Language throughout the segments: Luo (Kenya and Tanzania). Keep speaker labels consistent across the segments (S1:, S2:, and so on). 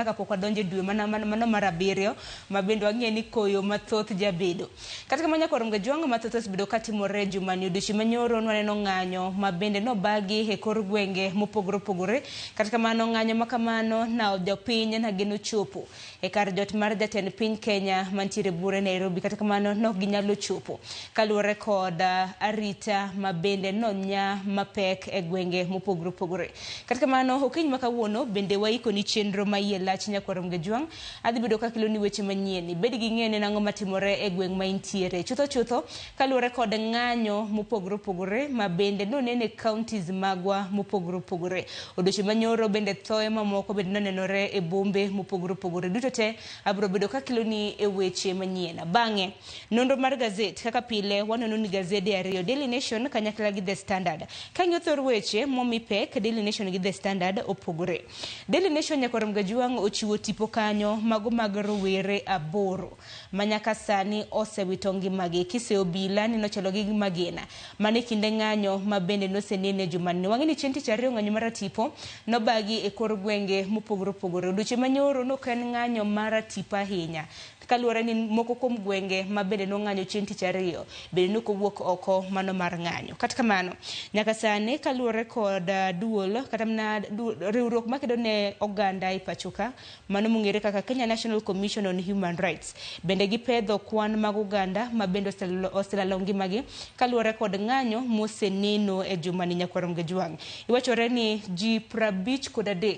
S1: Kapok wadonjo e dwe mana mano mar abiriyo ma bende wang'eyo ni koyo mathoth jabedo. Kata kamano nyakwar Mgajwang' mathoth osebedo katimore e jumani. Odiochieng' manyoro nwaneno ng'anyo ma bende nobagi e kor gwenge mopogore opogore. Kata kamano ng'anyo ma kamano na jopiny nageno chopo e kar jot mar jatend piny Kenya mantiere buore Nairobi. Kata kamano nok ginyalo chopo kaluwore kod arita ma bende nonya mapek e gwenge mopogore opogore. Kata kamano, okinyi ma kawuono bende waikoni chenro ma iye lach nyakwar Mgejwang'. Adhi bedo kakeloni weche manyien. Ibed gi ng'eyo ni en ang'o matimore e gweng' ma intiere. Chutho chutho, kaluwore kod ng'anyo mopogore opogore ma bende nonen e counties magwa mopogore opogore. Odiochieng' manyoro bende thoe mamoko bende nonenore e bombe mopogore opogore. Duto te abiro bedo kakeloni e weche manyien. Bang'e, nonro mar gazet kaka pile wanono ni gazede ariyo Daily Nation kanyakla gi The Standard. Kang'iyo thor weche momi pek Daily Nation gi The Standard opogore. Daily Nation nyakwar Mgajuang' ochiwo tipo kanyo mago mag rowere aboro ma nyaka sani osewito ngimagi. Kise obila ni nochalo gi magina mane kinde ng'anyo ma bende nosenene jumani. Wang'e ni chieng' tich ariyo ng'anyo mar tipo nobagi e kor gwenge mopogore opogore. Odiochieng' manyoro nok en ng'anyo mar tipo ahinya. Kaluwore ni moko kuom gwenge ma bende nong'anyo chieng' tich ariyo bende nok owuok oko mano mar ng'anyo. Kata kamano, nyaka sani kaluwore kod duol kata mana riwruok makedo ne oganda e pacho ka mano mong'ere kaka Kenya National Commission on Human Rights bende gipedho kwan mag oganda ma bende oselalo ngimagi kaluwore kod ng'anyo moseneno e jumani nyakwar Mgejwang'. Iwachore ni ji 53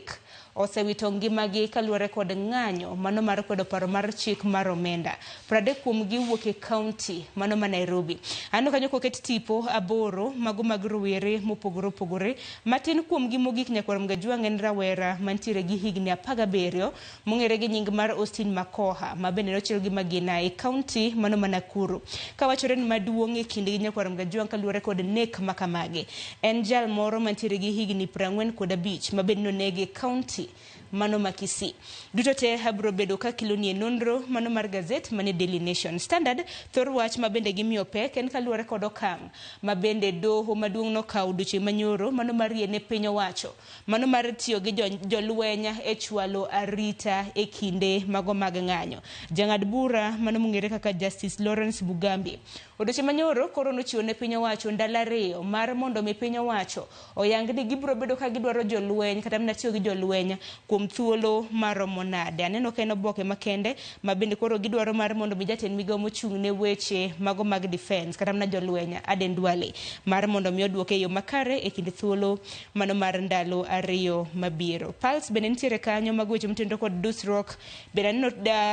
S1: osewito ngimagi kaluwore kod ng'anyo mano mar kwedo paro mar chik mar omenda. 30 kuomgi wuok e kaunti mano ma Nairobi. Aneno kanyo koket tipo aboro mago mag rowere mopogore opogore. Matin kuomgi mogik nyakwar Mgajwang' en rawera mantiere gi higni 17 mong'ere gi nying mar Austin Makoha ma bende nochiel gi magina e kaunti mano ma Nakuru. Kawachore ni maduong' e kindgi nyakwar Mgajwang' kaluwore kod nek makamagi en jal moro mantiere gi higni 45 ma bende noneg e kaunti mano ma Kisii. Duto te abiro bedo ka keloni e nonro mano mar gazet mane Daily Nation. Standard thor wach ma bende gimiyo pek en kaluwore kod okang' ma bende doho maduong' nokawo odiochieng' manyoro mano mar yie ne piny owacho mano mar tiyo gi jolweny e chwalo arita e kinde mago mag ng'anyo. Jang'ad bura mano mong'ere kaka Justice Lawrence Mugambi odiochieng' manyoro koro nochiwo ne piny owacho ndalo ariyo mar mondo mi piny owacho oyang ni gibiro bedo ka gidwaro jolweny kata mana tiyo gi jolweny kuom thuolo maromo nade. Aneno ka en oboke makende ma bende koro gidwaro mar mondo mi jatend migawo mochung' ne weche mago mag defense kata mana jolweny Aden Duale mar mondo mi oduoke e yo makare e kind thuolo mano mar ndalo ariyo mabiro. Pulse bende nitiere kanyo mago weche motenore kod dusruok. Bende aneno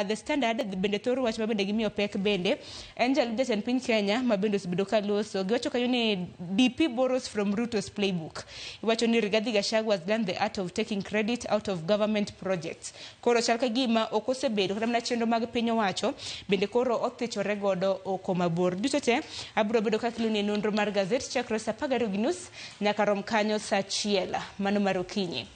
S1: The Standard bende thoro wach ma bende gimiyo pek bende en jalup jatend piny Kenya ma bende osebedo ka loso. Giwacho kanyo ni DP borrows from Ruto's playbook. Iwacho ni Rigathi Gachagua has learned the art of taking credit out of government projects. Koro chal ka gima ok osebedo kata mana chenro mag piny owacho bende koro othichore godo oko mabor. Duto te abiro bedo kakeloni e nonro mar gazet chakre saa 12:30 nyaka rom kanyo saa 1 mano mar okinyi.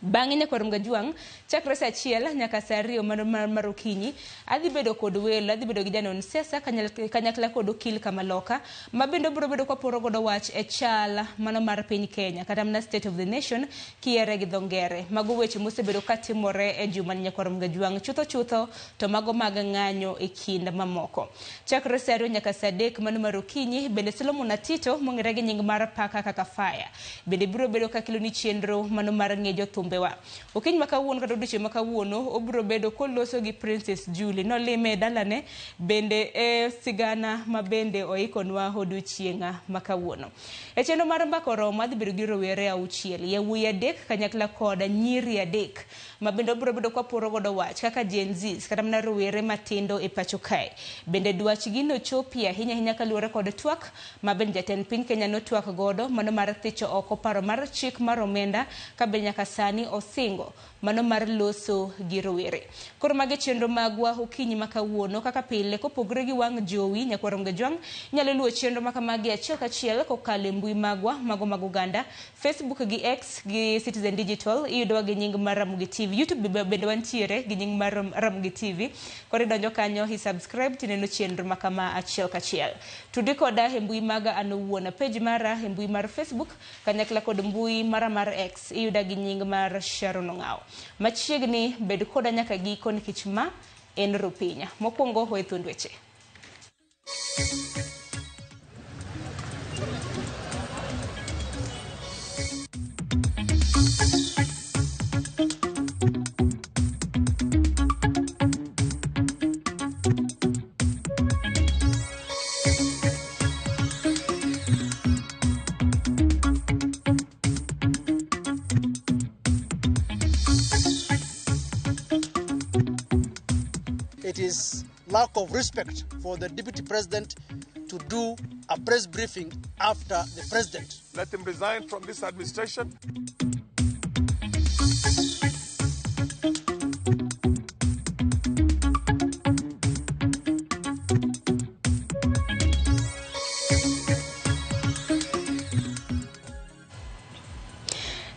S1: Bang'e nyakwar Mgajwang' chakre saa 1 nyaka saa 2 mar okinyi adhi bedo kod welo, adhi bedo gi janon siasa kanyakla kod okil Kamaloka ma bende obiro bedo kwaporo godo wach e chal mano mar piny Kenya kata mana state of the nation kiere gi dho ngere. Mago weche mosebedo katimore e jumani nyakwar Mgajwang' chutho chutho to mago mag ng'anyo e kind mamoko. Chakre saa 2 nyaka saa 3 mano mar okinyi bende Solomon Atito mong'ere gi nying mar Paka Kaka Fire bende biro bedo kakeloni chenro mano mar ng'e jothumbewa. Okinyi ma kawuono kata odiochieng' ma kawuono obiro bedo koloso gi Princess Julie. Nolime e dalane bende e sigana ma bende oikonwa odiochieng' ma kawuono. E chenro mar mbaka oromo adhi bedo gi rowere 6, yawuoyi 3 kanyakla kod nyiri 3 ma bende obiro bedo kwaporo godo wach kaka Gen Zs kata mana rowere matindo e pacho kae. Bende dwachgi nochopi ahinya ahinya kaluwore kod twak ma bende jatend piny Kenya notwak godo mano mar thicho oko paro mar chik mar omenda ka bende nyaka sani osingo mano mar loso gi rowere. Koro magi chenro magwa okinyi ma kawuono kaka pile kopogore gi wang' jowi nyakwar Mgajwang' inyalo luwo chenro ma kamagi achiel kachiel kokalo e mbui magwa mago mag oganda Facebook gi X gi Citizen Digital iyudowa gi nying mar Ramogi TV. YouTube bende wantiere gi nying mar Ramogi TV. Koro idonjo kanyo i subscribe tineno chenro ma kama achiel kachiel. Tudi koda e mbui maga an owuon, page mara e mbui mar Facebook kanyakla kod mbui mara mar X iyuda gi nying mar Sharon Ong'awo. Machiegni bed koda nyaka giko nikech ma en Rupinya. Mokwongo we thuond weche.
S2: It is lack of respect for the deputy president to do a press briefing after the president.
S3: Let him resign from this administration.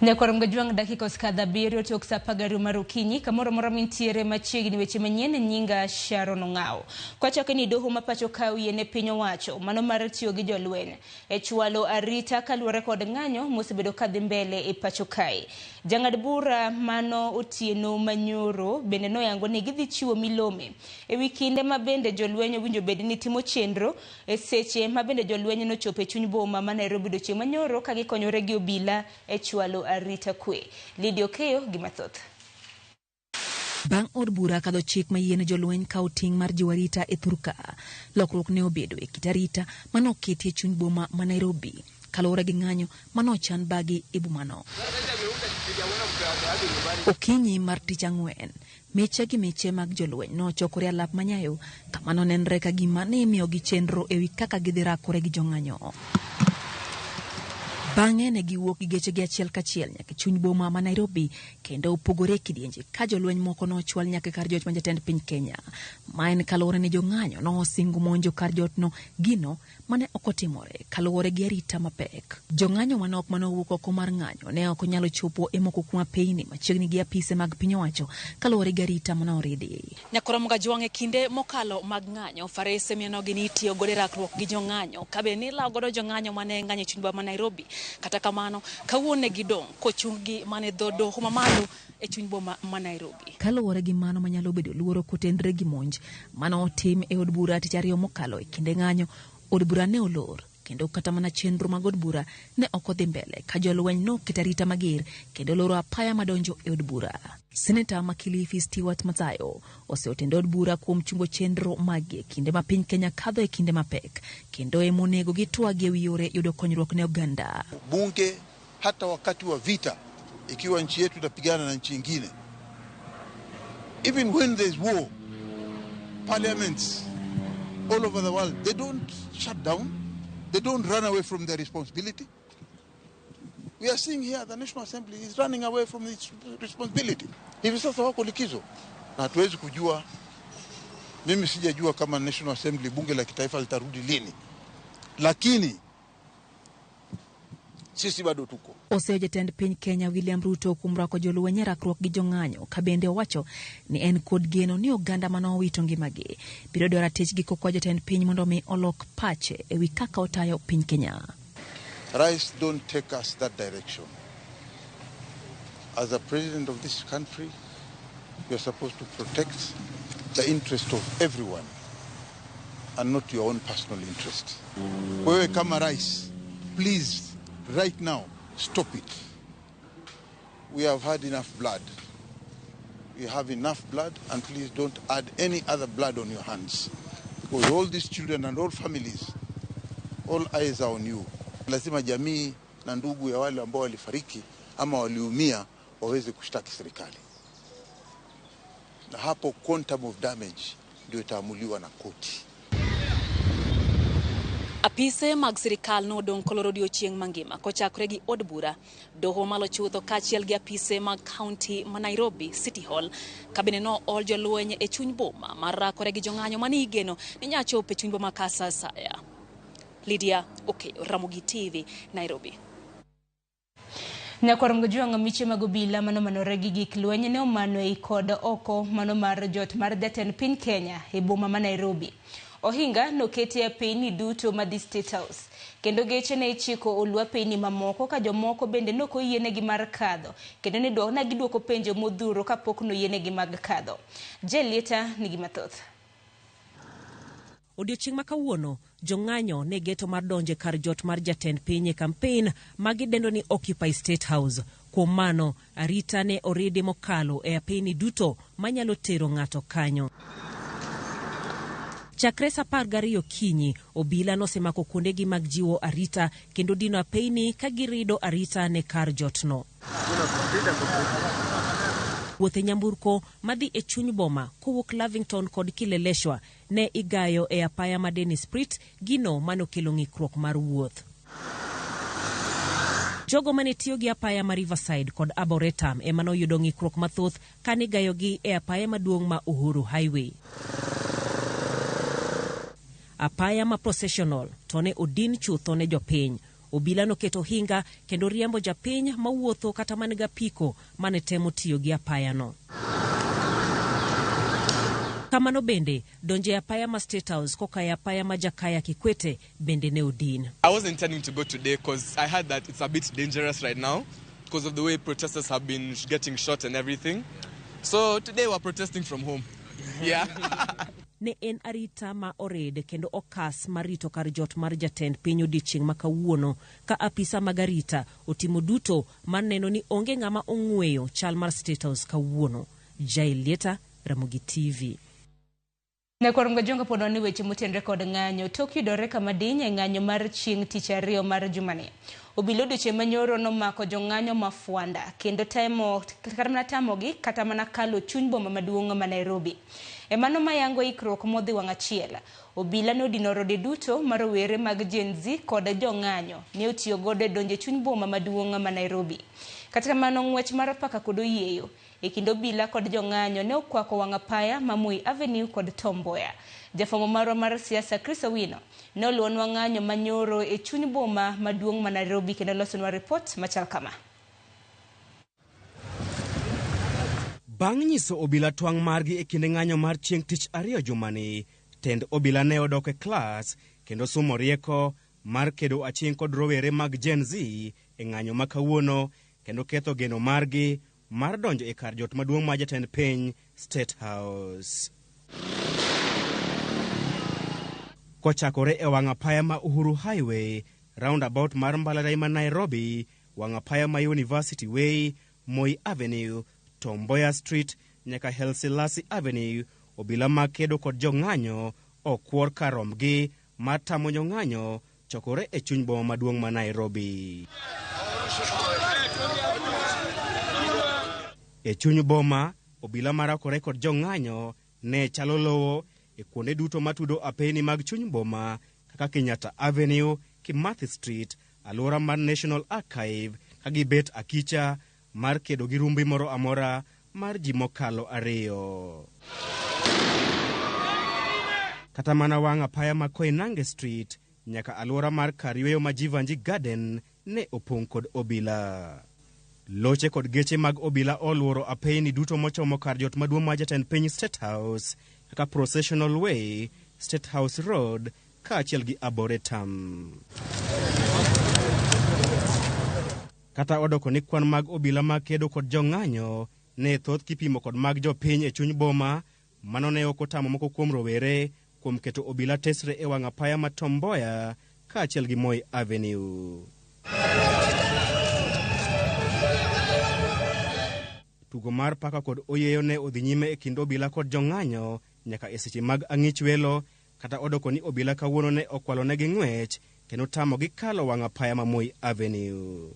S1: Nyakwar Mgajwang' dakika osekadho 7 tok saa 12 mar okinyi kamoro amora mintiere machiegni weche manyien nyinga Sharon Ong'awo. Kwachako ni doho ma pacho ka oyiene piny owacho mano mar tiyo gi jolweny e chwalo arita kaluwore kod ng'anyo mosebedo kadhi mbele e pacho kae. Jang'ad bura mano Otieno Manyoro bende noyango ni gidhi chiwo milome ewi kinde ma bende jolweny owinjo bed ni timo chenro e seche ma bende jolweny nochopo e chuny boma ma Nairobi odiochieng' manyoro ka gikonyore gi obila e chwalo arita kwe. Lydia Okeyo gi mathoth.
S4: Bang' od bura kadho chik mayiene jolweny kawo ting' mar jiwo arita e thurka, lokruok ne obedo e kit arita mane oketi e chuny boma ma Nairobi kaluwore gi ng'anyo mane ochan bagi e bomano. Okinyi mar tich ang'wen, miche gi miche mag jolweny nochokore alap manyayo kama nonenre ka gima ne imiyogi chenro ewi kaka gidhi rakore gi jong'anyo. Bang'e ne giwuok gi gechegi achiel kachiel nyaka e chuny boma ma Nairobi kendo opogore e kidienje ka jolweny moko nochwal nyaka kar jot ma jatend piny Kenya. Ma en kaluwore ni jong'anyo nosingo monjo kar jotno gino mane ok otimore kaluwore gi arita mapek. Jong'anyo manok mane owuok oko mar ng'anyo ne ok onyalo chopo e moko kuom apeyni machiegni gi apise mag piny owacho kaluwore gi arita mane oridi. Nyakoro Mgajwang' e kinde mokalo mag ng'anyo, farese mienogi ni itiyo godo e rakruok gi jong'anyo ka bende nilawo godo jong'anyo mane ng'anyo e chuny boma ma Nairobi. Kata kamano, kawuono ne gidong' kochung gi mana e dho doho mamalo e chuny boma ma Nairobi. Kaluwore gi mano manyalo bedo luoro kotenre gi monj mane otim e od bura tich ariyo mokalo e kinde ng'anyo, od bura ne olor kendo kata mana chenro mag od bura ne ok odhi mbele ka jolweny noketo arita mager kendo loro apaya madonjo e od bura. Seneta ma Kilifi Stewart Mathayo oseotendo od bura kuom chungo chenro magi e kinde ma piny Kenya kadho e kinde mapek kendo emonego gitwagi ewi yore yudo konyruok ne oganda.
S5: Bunge hata wakati wa vita, ikiwa nchi yetu itapigana na nchi ingine, even when there is war, parliaments all over the world, they don't shut down, they don't run away from their responsibility. We are seeing here the National Assembly is running away from its responsibility. Hivi sasa wako likizo na hatuwezi kujua, mimi sijajua kama National Assembly, bunge la kitaifa litarudi lini, lakini sisi bado tuko.
S4: Oseyo jatend piny Kenya William Ruto kuom rwako jolweny e rakruok gi jong'anyo ka bende owacho ni en kod geno ni oganda mane owito ngimagi biro dwaro ratich gi kokwa jatend piny mondo mi olok pache ewi kaka otayo piny Kenya.
S5: Rais, don't take us that direction. As a president of this country, you are supposed to protect the interest of everyone and not your own personal interest. Wewe kama rais, please, right now, stop it. We have had enough blood. We have enough blood, and please don't add any other blood on your hands. Because all these children and all families, all eyes are on you. Lazima jamii na ndugu ya wale ambao walifariki ama waliumia waweze kushtaki serikali. Na hapo quantum of damage ndio itaamuliwa na koti.
S4: Apise mag sirikal nodong' koloro odiochieng' mangima kochakore gi od bura, doho malo chutho kaachiel gi apise mag kaunti ma Nairobi City Hall ka bende no ol jolweny e chuny boma mar rakore gi jong'anyo mane igeno ni nya chopo e chuny boma ka sa asaya. Lydia Okeyo, Ramogi TV, Nairobi.
S1: Nyakwar Mgajwang' miche mag obila mano manore gi gik lweny ne omano ei kod oko mano mar jot mar jatend piny Kenya e boma ma Nairobi. Ohinga noketi e apeyni duto madhi State House. Kendo geche ne ichiko olu apeyni mamoko ka jomoko bende nok oyienegi mar kadho. Kendo ne giduoko penjo modhuro kapok noyienegi mag kadho. Jelieta nigi mathoth.
S6: Odiochieng' ma kawuono, jong'anyo ne geto mar donjo e kar jot mar jatend piny e kampen ma gidendo ni Occupy State House. Kuom mano, arita ne oridi mokalo e apeyni duto manyalo tero ng'ato kanyo. Chakre saa 12 okinyi, obila nosemako kuondegi mag jiwo arita kendo dino apeyni ka girido arita ne kar jotno. Wuoth e nyamburko madhi e chuny boma kowuok Lavington kod Kileleshwa ne igayo e apaya ma Dennis Pritt, gino manokelo ng'ikruok mar wuoth. Jogo mane tiyo gi apaya ma Riverside kod Arboretum ema noyudo ng'ikruok mathoth kane igayogi e apaya maduong' ma Uhuru Highway. Apaya ma Processional to ne odin chutho ne jopiny. Obila noketo ohinga kendo riembo japiny mawuotho kata man gapiko mane temo tiyo gi apayano. Kamano bende, donjo e apaya ma State House koka e apaya ma Jakaya Kikwete bende ne odin.
S7: I was intending to go today because I heard that it's a bit dangerous right now because of the way protesters have been getting shot and everything. So today we're protesting from home. Yeah.
S6: Ne en arita ma orid kendo okas mar rito kar jot mar jatend piny odiechieng' ma kawuono ka apisa mag arita otimo duto mar neno ni onge ng'ama ong'weyo chal mar State House kawuono. Jael Lieta, Ramogi TV.
S1: Nyakwar Mgajonga pod wan e weche motenore kod ng'anyo tok yudore kama diny e ng'anyo mar chieng' tich ariyo mar jumani. Obila odiochieng' manyoro nomako jong'anyo ma Fwanda kendo temo kata mana tamogi kata mana kalo chuny boma maduong' ma Nairobi. E mano mayango ikruok modhi wang' achiel. Obila nodino rode duto mar rowere mag Gen Z kod jong'anyo ne otiyo godo e donjo e chuny boma maduong' ma Nairobi. Kata kamano ng'wech mar paka kod oyieyo e kind obila kod jong'anyo ne okwako wang' apaya ma Moi Avenue kod Tom Mboya. Jafwambo marwa mar siasa Chris Owino ne oluwonwa ng'anyo manyoro e chuny boma maduong' ma Nairobi kendo losonwa ripot machal kama.
S8: Bang' nyiso obila twang' margi e kinde ng'anyo mar chieng' tich ariyo jumani, tend obila ne odok e klas kendo sumo rieko mar kedo aching' kod rowere mag Gen Z e ng'anyo ma kawuono kendo ketho geno margi mar donjo e kar jot maduong' ma jatend piny State House. Kochakore e wang' apaya ma Uhuru Highway, roundabout mar mbalariany ma Nairobi, wang' apaya ma University Way, Moi Avenue, Tom Mboya Street nyaka Helsilasi Avenue, obila mag kedo kod jong'anyo okwor kar rombgi mar tamo jong'anyo chokore e chuny boma maduong' ma Nairobi. E chuny boma, obila marakore kod jong'anyo ne chalo lowo e kuonde duto matudo apeyni mag chuny boma kaka Kenyatta Avenue, Kimathi Street, alwora mar National Archive ka gibet akicha mar kedo gi rumbi moro amora mar ji mokalo ariyo. Kata mana wang' apaya ma Koinange Street nyaka alwora mar kar yweyo ma Jivanji Garden ne opong' kod obila. Loche kod geche mag obila oluoro apeyni duto mochomo kar jot maduong' ma jatend piny State House kaka Processional Way, State House Road kaachiel gi Arboretum. Kata odoko ni kwan mag obila mag kedo kod jong'anyo ne thoth kipimo kod mag jopiny e chuny boma, mano ne ok otamo moko kuom rowere kuom keto obila tesre e wang' apaya ma Tom Mboya kaachiel gi Moi Avenue. Tugo mar paka kod oyieyo ne odhi nyime e kind obila kod jong'anyo nyaka e seche mag ang'ich welo, kata odoko ni obila kawuono ne okwalonegi ng'wech kendo tamogi kalo wang' apaya ma Moi Avenue.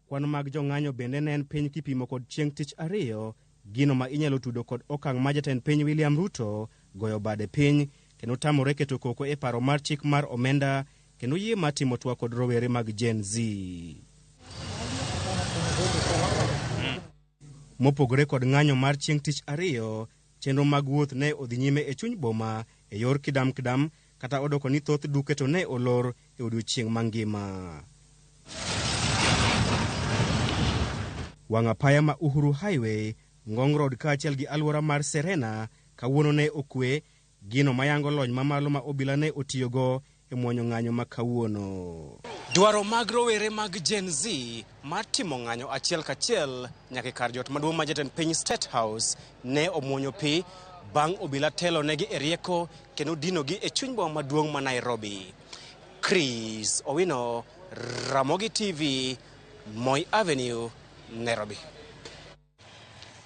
S8: Kwan mag jong'anyo bende ne en piny kipimo kod chieng' tich ariyo, gino ma inyalo tudo kod okang' ma jatend piny William Ruto goyo bade piny kendo tamore keto koko e paro mar chik mar omenda kendo yie mar timo twak kod rowere mag Gen Z. Mopogore kod ng'anyo mar chieng' tich ariyo, chenro mag wuoth ne odhi nyime e chuny boma e yor kidam kidam kata odoko ni thoth duke to ne olor e odiochieng' mangima. Wang' apaya ma Uhuru Highway, Ngong Road kaachiel gi alwora mar Serena Kawuono ne okwe, gino mayango lony mamalo ma obila ne otiyogo e muonyo ng'anyo ma kawuono. Dwaro mag rowere mag Gen Z mar timo ng'anyo achiel kachiel nyaka e kar jot maduong' ma jatend piny State House ne omuonyo pi bang' obila telo negi e rieko kendo dinogi e chuny boma maduong' ma Nairobi. Chris Owino, Ramogi TV, Moi Avenue, Nairobi.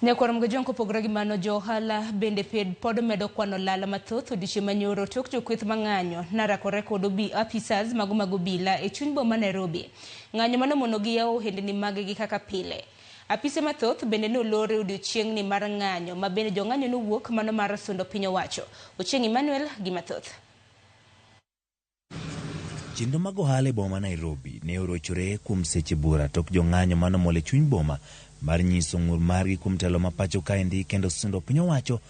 S1: Nyakwar Mgajwang' kopogore gi mano, jo ohala bende pod medo kwano lal mathoth odiochieng' manyoro tok jokweth mang'anyo narakore kod apisas mago mag obila e chuny boma Nairobi. Ng'anyo mano mono gi yawo ohendni mag-gi kaka pile. Apise mathoth bende nolor e odiochieng'ni mar ng'anyo ma bende jong'anyo nowuok mano mar sundo piny owacho. Ochieng' Emmanuel gi mathoth.
S9: Chenro mag ohala e boma ma Nairobi ne orochore kuom seche buora tok jong'anyo manomol e chuny boma mar nyiso ng'ur margi kuom telo ma pacho kaendi kendo sundo piny owacho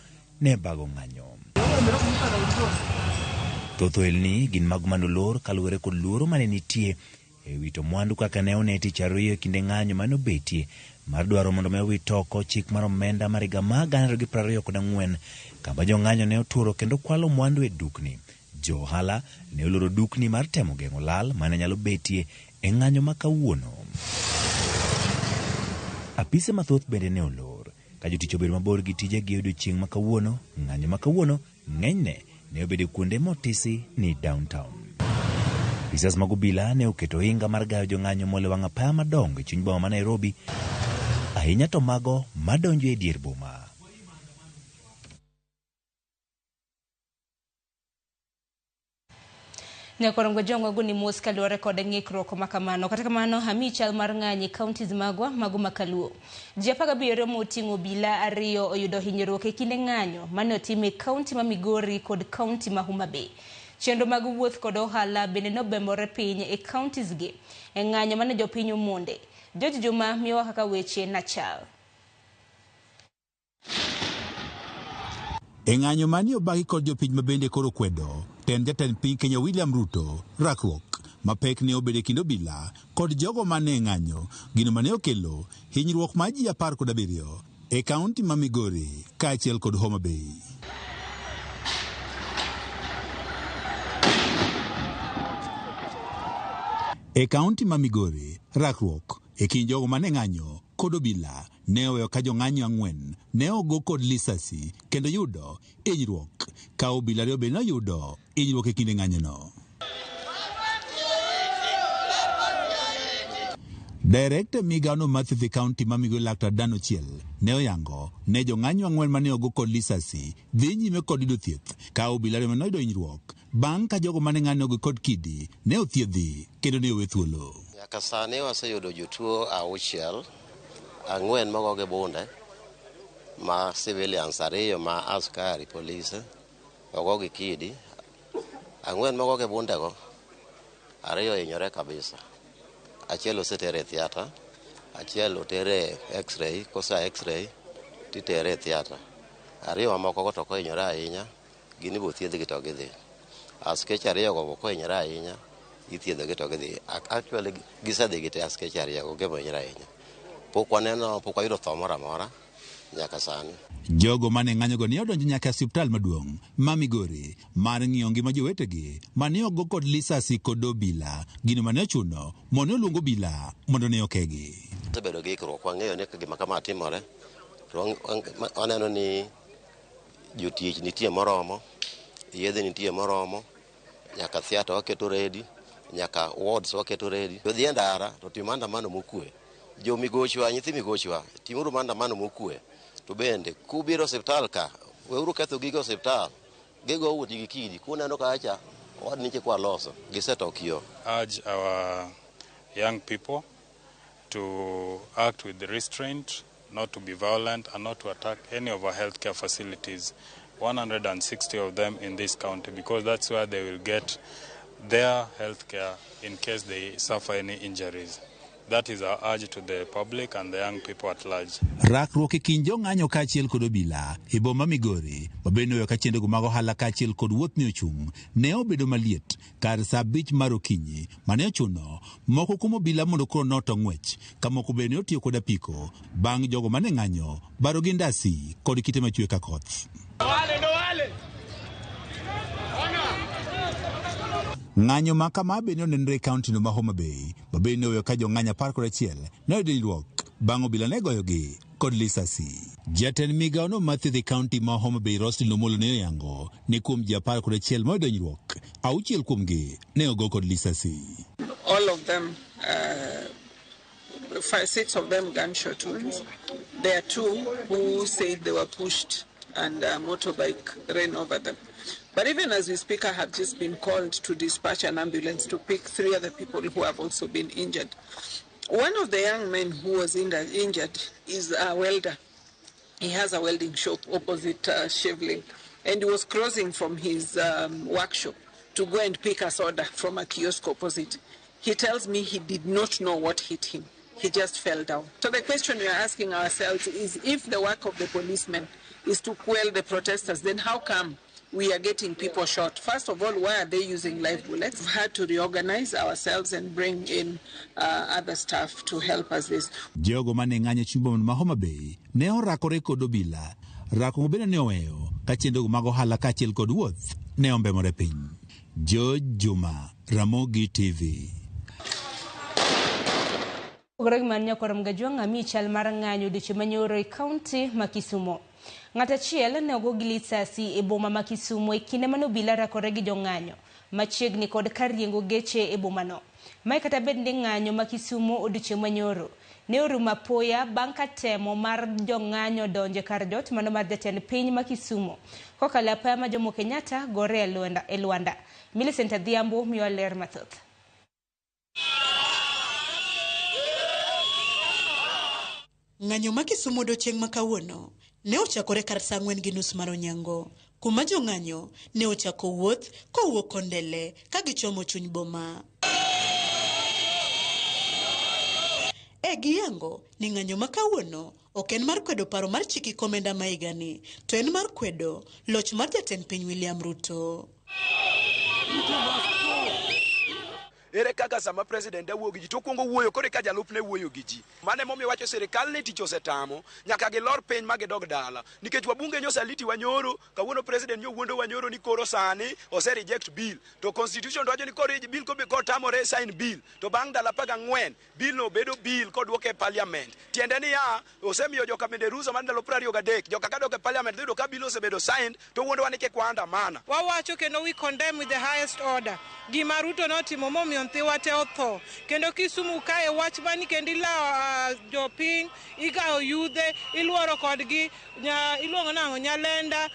S9: ne bago ng'anyo. Thoth ohelni gin mago manolor kaluwore kod luoro mane nitie e wito mwandu kaka ne one tich ariyo e kinde ng'anyo mane obetie mar dwaro mondo mi owit oko chik mar omenda mar higa mar 2024 kama jong'anyo ne oturo kendo kwalo mwandu e dukni. Jo ohala ne oloro dukni mar temo geng'o lal mane nyalo betie e ng'anyo ma kawuono. Apise mathoth bende ne olor ka jotich obedo mabor gi tijegi e odiochieng' ma kawuono. Ng'anyo ma kawuono ng'enyne ne obedo kuonde motisi ni downtown. Apisas mag obila ne oketo ohinga mar gayo jong'anyo mole wang' apaya madongo e chuny boma ma Nairobi, ahinya to mago madonjo e dier boma.
S1: Nyakwar Mgajwang' wagoni mos kaluwore kod ng'ikruok ma kamano. Kata kamano, ami chal mar ng'anyo e counties magwa mago ma kaluo. Ji 17 moting'o obila 2 oyudo hinyruok e kinde ng'anyo mane otim e kaunti ma Migori kod kaunti ma Homa Bay. Chenro mag wuoth kod ohala bende nobembore piny e counties gi e ng'anyo mane jopiny omonde. George Juma miyowa kaka weche nachal.
S10: E ng'anyo mani obagi kod jopiny mabende koro kwedo tend jatend piny Kenya William Ruto, rakruok mapek ne obedo e kind obila kod jogo mane ng'anyo, gino mane okelo hinyruok mar ji 17 e kaunti ma Migori kaachiel kod Homa Bay. E kaunti ma Migori, rakruok e kind jogo mane ng'anyo kod obila ne oweyo ka jong'anyo 4 ne ogo kod lisasi kendo yudo hinyruok, ka obila 2 bende noyudo hinyruok e kinde ng'anyono. Director migao mar thieth e kaunti ma Migori Laktar Dan Ochiel ne oyango ne jong'anyo 4 mane ogo kod lisasi dhi nyime kod yudo thieth, ka obila 2 mane oyudo hinyruok bang' ka jogo mane ng'anyo ogo kod kidi ne othiedhi kendo ne owe thuolo.
S11: Nyaka sani waseyudo jotuo 6, 4 mogo gi bunde ma civilians, 2 ma askari polise ogo gi kidi, 4 mogo gi bundego, 2 ohinyore kabisa. Achiel osetere e theatre, achiel otere e x-ray, kosa x-ray titere e theatre. 2 mamoko go to kohinyore ahinya, gin ibo thiedhgi to gidhi. Askeche 2 go kohinyore ahinya, ithiedhogi to gidhi. Actually gisedhi gi te askeche 2 go gima ohinyore ahinya. Pok waneno, pok wayudo tho moro amora nyaka sani.
S10: Jogo mane ng'anyogo ne odonjo nyaka e osiptal maduong' ma Migori mar ng'iyo ngima jowetegi mane ogo kod lisasi kod obila, gino mane ochuno mondo oluong obila mondo ne okegi.
S11: Wasebedo gi ikruok, wang'eyo ni gima kama timore, to waneno ni jotich nitie moromo, yedhe nitie moromo, nyaka theatre waketo ready, nyaka wards waketo ready. Jodhi e ndara to timo maandamano mokwe. Jo migochwa, nyithi migochwa, timuru maandamano mokwe. To bende kubiro osiptal ka, weuru ketho gigo osiptal, gigo wuoth gi kidi, kuneno kacha wad niche kwa loso, giseto kio.
S12: Urge our young people to act with restraint, not to be violent and not to attack any of our healthcare facilities, 160 of them in this county, because that's where they will get their healthcare in case they suffer any injuries. That is our urge to the public and the young people at large.
S10: Rakruok e kind jong'anyo kaachiel kod obila e boma Migori mabende oweyo ka chenrogo mag ohala kaachiel kod wuoth ne ochung' ne obedo maliet kar saa 5 mar okinyi mane ochuno moko kuom obila mondo koro noto ng'wech ka moko bende ne otiyo kod apiko bang' jogo mane ng'anyo baro gi ndasi kod kite machwe ka koth. Ng'anyo ma kama bende onenre e kaunti no ma Homa Bay, ma bende oweyo ka jong'anyo 11 ne oyudo hinyruok bang' obila ne goyogi kod lisasi. Jatend migawo no mar thieth e kaunti ma Homa Bay Roslyn Omolo ne oyango ni kuom ji 11 moyudo hinyruok, 6 kuomgi ne ogo kod lisasi.
S13: All of them, 5, 6 of them gunshot wounds. There are 2 who said they were pushed and a motorbike ran over them. But even as we speak, I have just been called to dispatch an ambulance to pick 3 other people who have also been injured. One of the young men who was injured is a welder. He has a welding shop opposite Shivling, and he was crossing from his workshop to go and pick a soda from a kiosk opposite. He tells me he did not know what hit him. He just fell down. So the question we are asking ourselves is, if the work of the policemen is to quell the protesters, then how come we are getting people shot? First of all, why are they using live bullets? We've had to reorganize ourselves and bring in other staff to help us this.
S10: Jogo mane ng'anyo chuny ma Homa Bay ne orakore kod obila. Rako bende ne oweyo ka chenro mag ohala kaachiel kod wuoth ne ombemore piny. George Juma, Ramogi TV.
S1: Pogore gi mano nyakwar Mgajwang' ami chal mar ng'anyo odiochieng' manyoro e kaunti ma Kisumo. Ng'at achiel ne ogo gi lisasi e boma ma Kisumo e kinde mane obila rakore gi jong'anyo machiegni kod kar riengo geche e bomano. Mae kata bed ni ng'anyo ma Kisumo odiochieng' manyoro ne orumo apoya bang' ka temo mar jong'anyo donjo e kar jot mano mar jatend piny ma Kisumo kokalo e apaya ma Jomo Kenyatta gore e Lwanda. Millicent Adhiambo miyo ler mathoth.
S14: Ng'anyo ma Kisumo odiochieng' ma kawuono ne ochakore kar saa 4:30 mar onyango, kuma jong'anyo ne ochako wuoth kowuok Kondele ka gichomo chuny boma. E giyango ni ng'anyo ma kawuono ok en mar kwedo paro mar chik komenda ma higani, to en mar kwedo loch mar jatend piny William Ruto.
S15: Ere kaka sama president wuoyo gi ji to okuongo wuoyo kore ka jalupne wuoyo gi ji. Mano emomiyo wacho sirikal ni tich osetamo nyaka gilor piny ma gidog dala. Nikech wabunge nyosaliti wanyoro, kawuono president nyowuondo wanyoro ni koro sani ose reject bill. To constitution wacho ni koro bill kotamore sign bill. To bang' ndalo 14 bill no bedo bill koduoke e parliament. Tiende ni ya osemiyo joka bende rusa mar ndalo 23 joka kadok e parliament dhiyudo ka bill osebedo signed to wuondowa ni kik waandamana.
S16: Wawacho kendo we condemn with the highest order. Gima Ruto notimo momiyo nyithiwa te otho. Kendo Kisumu kae wach mani kendo ilawo jopiny, ikawo yudhe, iluoro kodgi, iluongo nang'o Nyalenda,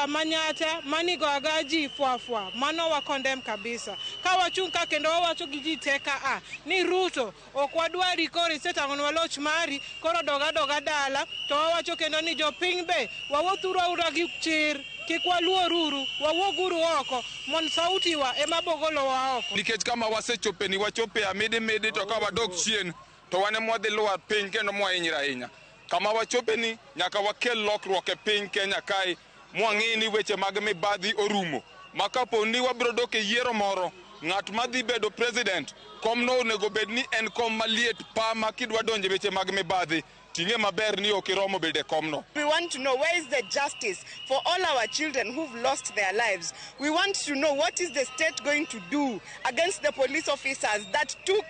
S16: Manyata, mani go aga ji fwafwa. Mano wa condemn kabisa. Ka wachung' ka kendo wawacho gi ji te ka a ni Ruto ok wadwari koro isetang'onwa loch mari, koro doga doga dala. To wawacho kendo ni jopiny be wawuothuru aura gi chir. Kik waluoruru, wawuoguru oko mondo sauti wa ema bogolowa oko.
S17: Nikech kama wasechope ni wachope amidi midi to ka wadok chien to wan ema wadhi lwar piny kendo mwahinyre ahinya. Kama wachope ni nyaka wakel lokruok e piny Kenya kae mwang'i ni weche mag mibadhi orumo. Ma kapo ni wabiro dok e yiero moro, ng'at madhi bedo president, komno onego bed ni en kom maliet pa ma kidwa donjo e weche mag mibadhi ting'e maber ni ok iromo bedo e komno.
S18: We want to know where is the justice for all our children who've lost their lives. We want to know what is the state going to do against the police officers that took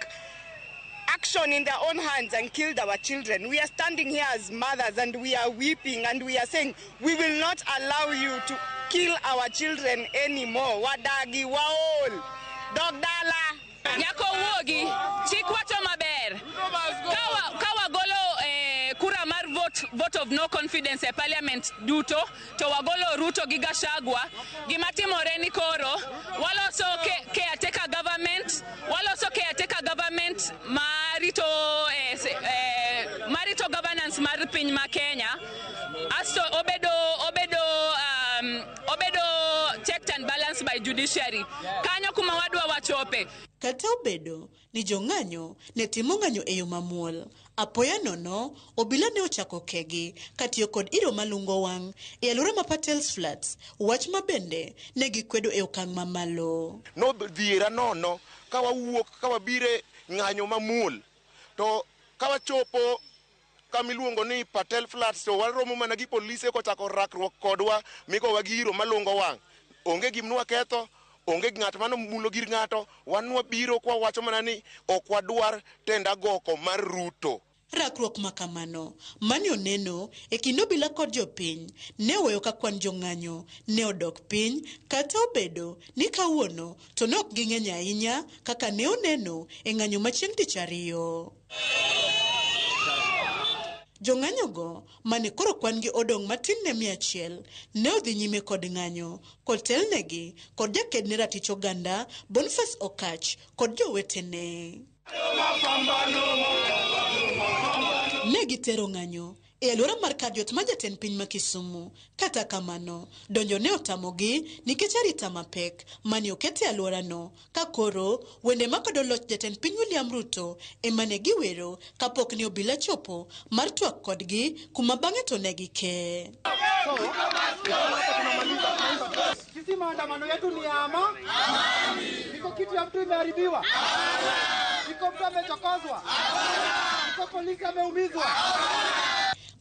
S18: action in their own hands and killed our children. We are standing here as mothers and we are weeping and we are saying we will not allow you to kill our children anymore. Wadagi waol. Dog dala.
S19: Nyako wuogi, chik wacho maber. Kawa golo kura mar vote of no confidence e parliament duto, to wagolo Ruto gi Gachagua. Gima timore ni koro waloso caretaker government, waloso caretaker government marito marito governance mar piny ma Kenya. Asto obedo checked and balanced by judiciary. Kanyo kuma wadwa wachope.
S14: Kata obedo ni jong'anyo ne timo ng'anyo e yo mamuol, apoya nono obila ne ochako kegi katiyo kod iro malungo wang' e alwora ma Patels Flats, wach ma bende ne gikwedo e okang' mamalo.
S20: Nodhiera nono ka wawuok ka wabire ng'anyo mamuol, to ka wachopo kama iluongo ni Patel Flats to waromo mana gi polise kochako rakruok kodwa migowa gi iro malungo wang'. Onge gima nwaketho, Onge ng'at mano mulo gir ng'ato, wan wabiro kwa wacho mana ni ok wadwar tend agoko mar Ruto.
S14: Rakruok makamano mane oneno e kind obila kod jopiny ne oweyo ka kwan jong'anyo ne odok piny, kata obedo ni kawuono to ne ok ging'eny ahinya kaka ne oneno e ng'anyo ma chieng' tich ariyo. Jong'anyogo mane koro kwan gi odong' matin ne 100 ne odhi nyime kod ng'anyo kotelnegi kod jaked ne ratich oganda Boniface Okach kod jowetene. Ne gitero ng'anyo e alwora mar kar jot mar jatend piny ma Kisumu. Kata kamano, donjo ne otamogi nikech arita mapek mane oket e alworano, ka koro wende makodo loch jatend piny William Ruto ema ne giwero kapok ne obila chopo mar twak kodgi, kuma bang'e to ne gike.
S2: Sisi maandamano yetu ni ya amani. Iko kitu ya mtu imeharibiwa? Iko mtu amechokozwa? Iko polisi ameumizwa?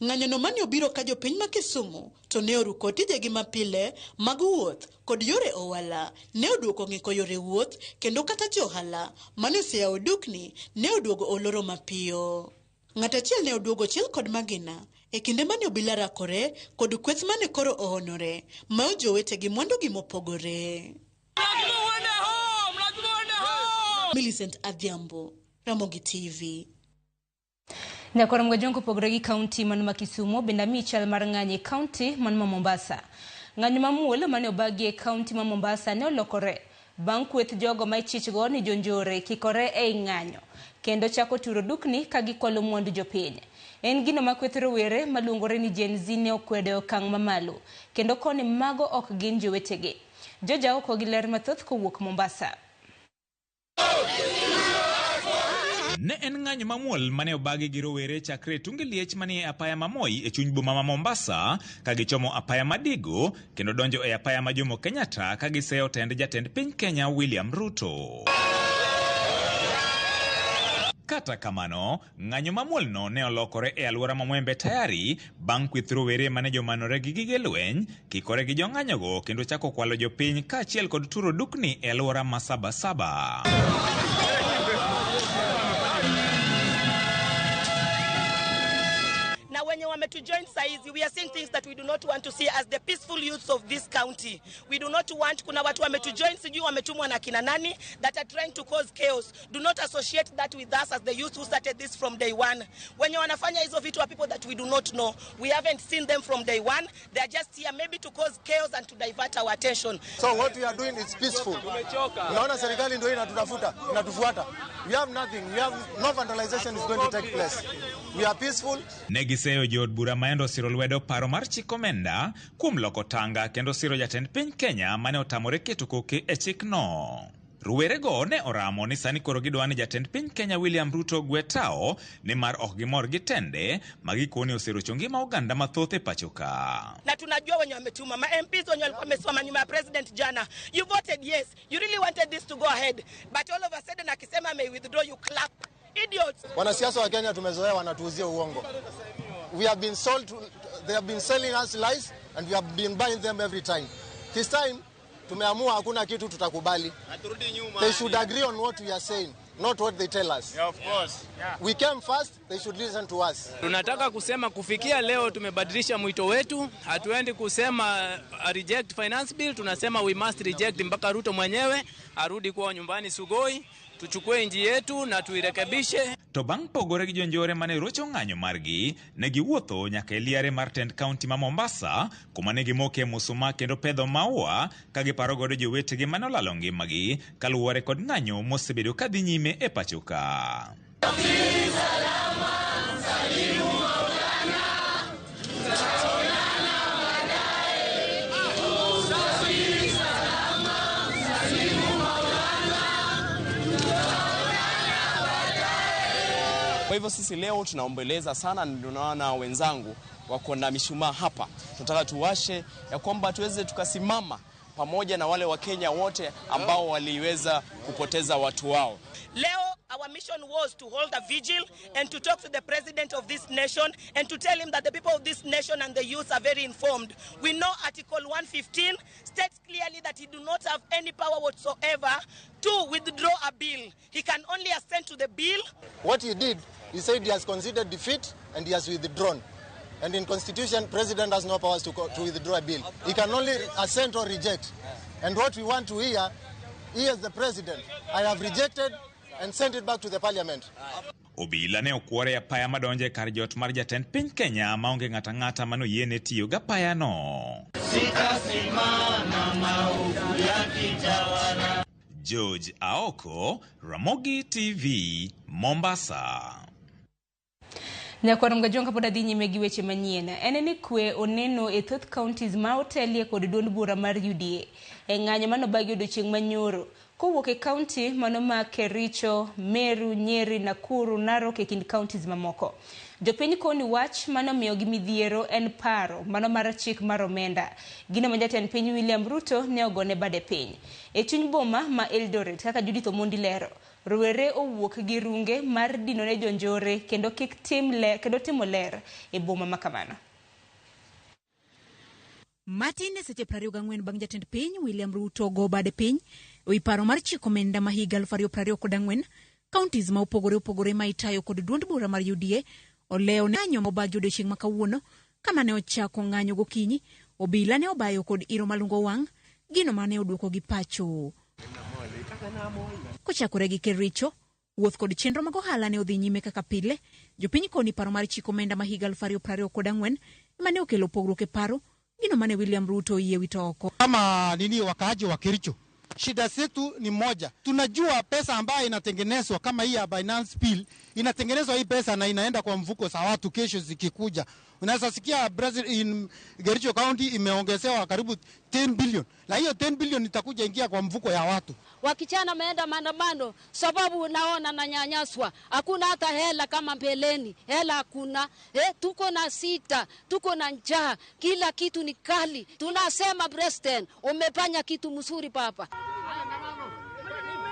S14: Ng'anyono mane obiro ka jopiny ma Kisumu to ne oruko tijegi mapile mag wuoth kod yore ohala ne oduoko ng'iko yore wuoth, kendo kata johala mane oseyawo dukni ne oduogo oloro mapiyo. Ng'at achiel ne oduogo chiel kod magina e kinde mane obila rakore kod kweth mane koro ohonore mayo jowetegi mwandugi mopogore. Millicent Adhiambo, Ramogi TV.
S1: Nyakwar Mgajong kopogore gi kaunti man ma Kisumu bende ami chal mar ng'anyo e kaunti man ma Mombasa. Ng'anyo mamuol mane obagi e kaunti ma Mombasa ne olokore bang' kweth jogo ma ichichgo ni jonjore kikore ei ng'anyo kendo chako turo dukni ka gikwalo mwandu jopiny. En gino ma kweth rowere maluongore ni Gen Z ne okwedo e okang' mamalo kendo koni mago ok gin jowetegi. Joja oko gi ler mathoth kowuok Mombasa.
S21: Ne en ng'anyo mamuol mane obagi gi rowere chakre tunge liech manie apaya ma Moi e chuny boma ma Mombasa ka gichomo apaya ma Digo kendo donjo e apaya ma Jomo Kenyatta ka giseyo tend jatend piny Kenya William Ruto. Kata kamano, ng'anyo mamuolno ne olokore e alwora ma Mwembe Tayari bang' kweth rowere mane jomanore gi gige lweny kikore gi jong'anyogo kendo chako kwalo jopiny kaachiel kod turo dukni e alwora ma Sabasaba.
S22: Wenye wametujoin saizi, we are seeing things that we do not want to see as the peaceful youths of this county. We do not want, kuna watu wametujoin sijui wametumwa na kina nani that are trying to cause chaos. Do not associate that with us as the youth who started this from day one. Wenye wanafanya hizo vitu are people that we do not know. We haven't seen them from day one. They are just here maybe to cause chaos and to divert our attention.
S23: So what we are doing is peaceful. Unaona serikali ndio inatutafuta, inatufuata. We have nothing. We have no vandalization is going to take place. We are peaceful.
S21: Negiseyo jood bura maendo siro lwedo paro mar chik omenda kuom loko tanga kendo siro jatend piny Kenya mane otamore keto koke e chikno. Rowerego ne oramo ni sani koro gidwa ni jatend piny Kenya William Ruto gwe tao nimar ok gimor gi tende ma gikoni oserocho ngima oganda mathoth e pacho ka.
S22: Na tunajua wenye wametuma ma MPs wenye walikuwa wamesimama nyuma ya president jana. You voted yes, you really wanted this to go ahead, but all of a sudden akisema may withdraw you clap. Idiots.
S23: Wanasiasa wa Kenya tumezoea wanatuuzia uongo. We have been sold, they have been selling us lies and we have been buying them every time. This time tumeamua hakuna kitu tutakubali. They should agree on what we are saying, not what they tell us.
S24: Yeah, of course. Yeah.
S23: We came first, they should listen to us.
S25: Tunataka kusema kufikia leo tumebadilisha mwito wetu. Hatuendi kusema reject finance bill, tunasema we must reject mpaka Ruto mwenyewe arudi kwa nyumbani Sugoi. Tuchukue nchi yetu na tuirekebishe.
S21: To bang' pogore gi jonjore mane rocho ng'anyo margi, ne giwuotho nyaka e liare mar tend kaunti ma Mombasa, kuma ne gimoke musuma kendo pedho maua ka giparo godo jowetegi mane olalo ngimagi kaluwore kod ng'anyo mosebedo kadhi nyime e pacho ka.
S7: Kwa hivyo sisi leo tunaombeleza sana, tunaona wenzangu wako na mishumaa hapa. Tunataka tuwashe ya kwamba tuweze tukasimama pamoja na wale wa Kenya wote ambao waliweza kupoteza watu wao.
S22: Leo Our mission was to hold a vigil and to talk to the president of this nation and to tell him that the people of this nation and the youth are very informed. We know Article 115 states clearly that he do not have any power whatsoever to withdraw a bill. He can only assent to the bill.
S23: What he did, he said he has considered defeat and he has withdrawn. And in Constitution, president has no powers to withdraw a bill. He can only assent or reject. And what we want to hear, he as the president, I have rejected and sent it back to the parliament.
S21: Obila ne okwore e apaya madonjo e kar jot mar jatend piny Kenya maonge ng'ato ang'ata manoyiene tiyo gi apayano. George Aoko, Ramogi TV, Mombasa.
S1: Nyakwar Mgajwang' kapod adhi nyime gi weche manyien, en ni kwe oneno e thoth counties ma otelie kod duond bura mar UDA e ng'anyo manobagi odiochieng' manyoro kowuok e county mano ma Kericho, Meru, Nyeri, Nakuru, Narok e kind counties mamoko. Jopiny koni wach manomiyogi midhiero en paro mano mar chik mar omenda. Gino ma jatend piny William Ruto ne ogone bade piny. E chuny boma ma Eldoret kaka Judith Omondi lero, rowere owuok gi runge mar dino ne jonjore kendo kik tim ler kendo timo ler e boma ma kamano.
S3: Matin e seche 24 bang' jatend piny William Ruto go bade piny ewi paro mar chik omenda ma higa 2024, counties ma opogore opogore ma itayo kod duond bura mar UDA olewo ng'anyo mobagi odiochieng' ma kawuono kama ne ochako ng'anyo gokinyi. Obila ne obayo kod iro malungo wang' gino mane oduoko gi pacho. Kochakore gi Kericho, wuoth kod chenro mag ohala ne odhi nyime kaka pile. Jopiny koni paro mar chik omenda ma higa 2024 ema ne okelo pogruok e paro, gino mane William Ruto oyie wito oko.
S2: Kama nini wakaaji wa Kericho, shida zetu ni moja. Tunajua pesa ambayo inatengenezwa kama hii ya Binance Bill, inatengenezwa hii pesa na inaenda kwa mfuko za watu kesho zikikuja. Unaweza sikia Brazil in Kericho County imeongezewa karibu 10 billion. Na hiyo 10 billion itakuja ingia kwa mfuko ya watu.
S4: Wakichana wameenda maandamano sababu naona nanyanyaswa. Hakuna hata hela kama mbeleni. Hela hakuna. Tuko na sita, tuko na njaa, kila kitu ni kali. Tunasema President, umefanya kitu mzuri papa.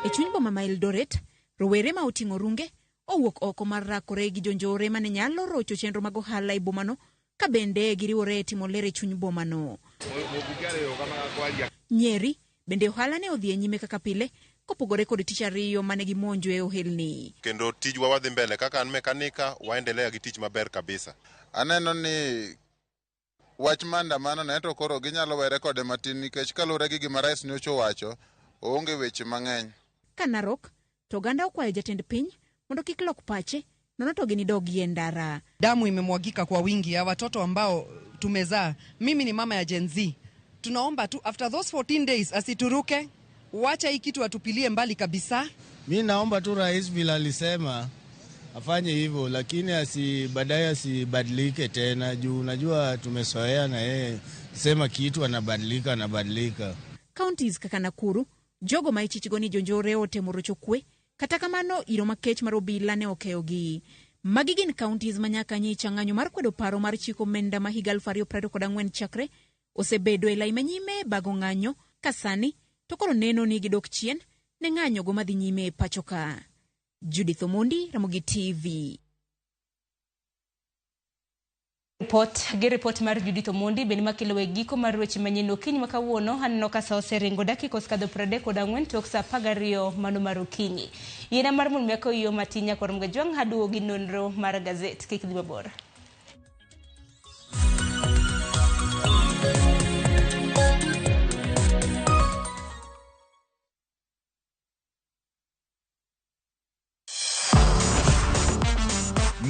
S3: E chuny boma ma Eldoret, rowere ma oting'o runge owuok oko mar rakore gi jonjore mane nyalo rocho chenro mag ohala e bomano ka bende giriwore e timo ler e chuny bomano. Nyeri bende ohala ne odhi e nyime kaka pile kopogore kod tich ariyo mane gimonjo e ohelni.
S5: Kendo tijwa wadhi mbele kaka an mekanika waendelea gi tich maber kabisa.
S6: Aneno ni wach maandamano ne to koro ginyalo were kode matin nikech kaluwore gi gima rais nyocha owacho, oonge weche mang'eny.
S3: Ka Narok to oganda okwayo jatend piny mondo kik lok pache nono to ginidogie ndara.
S24: Damu imemwagika kwa wingi ya watoto ambao tumezaa. Mimi ni mama ya Gen Z. Tunaomba tu after those 14 days asituruke, wacha hii kitu atupilie mbali kabisa.
S26: Mi naomba tu rais vile alisema afanye hivyo, lakini baadaye asibadilike tena juu unajua tumesoea na yeye sema kitu anabadilika.
S3: Counties kaka Nakuru, jogo ma ichichgo ni jonjore otemo rocho kwe, kata kamano iro makech mar obila ne okeyogi. Magi gin counties ma nyaka nyicha ng'anyo mar kwedo paro mar chik omenda ma higa 2024 chakre osebedo e lai manyime bago ng'anyo ka sani to koro neno ni gidok chien ne ng'anyo go madhi nyime e pacho ka. Judith Omondi, Ramogi TV.
S1: Report mar Judith Omondi bende makelo e giko mar weche manyien okinyi ma kawuono. Aneno ka sa oseringo dakika osekadho 34 tok sa 12 mano mar okinyi. Yiena mar mondo mi iyo matin nyakwar Mgajwang' aduogo gi nonro mar gazet. Kik dhi mabor.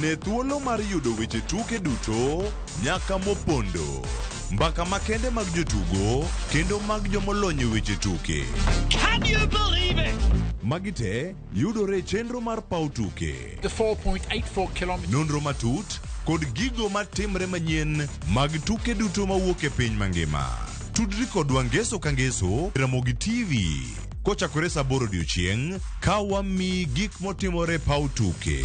S27: Ne thuolo mar yudo weche tuke duto nyaka mopondo, mbaka makende mag jotugo kendo mag jomolony e weche tuke.
S28: Can you believe it?
S27: Magi te yudore e chenro mar paw tuke.
S28: The 4.84 kilometers.
S27: Nonro matut kod gigo matimre manyien mag tuke duto mawuok e piny mangima. Tudri kodwa ngeso ka ngeso Ramogi TV kochakore saa 8 odiochieng' ka wamiyi gik motimore paw tuke.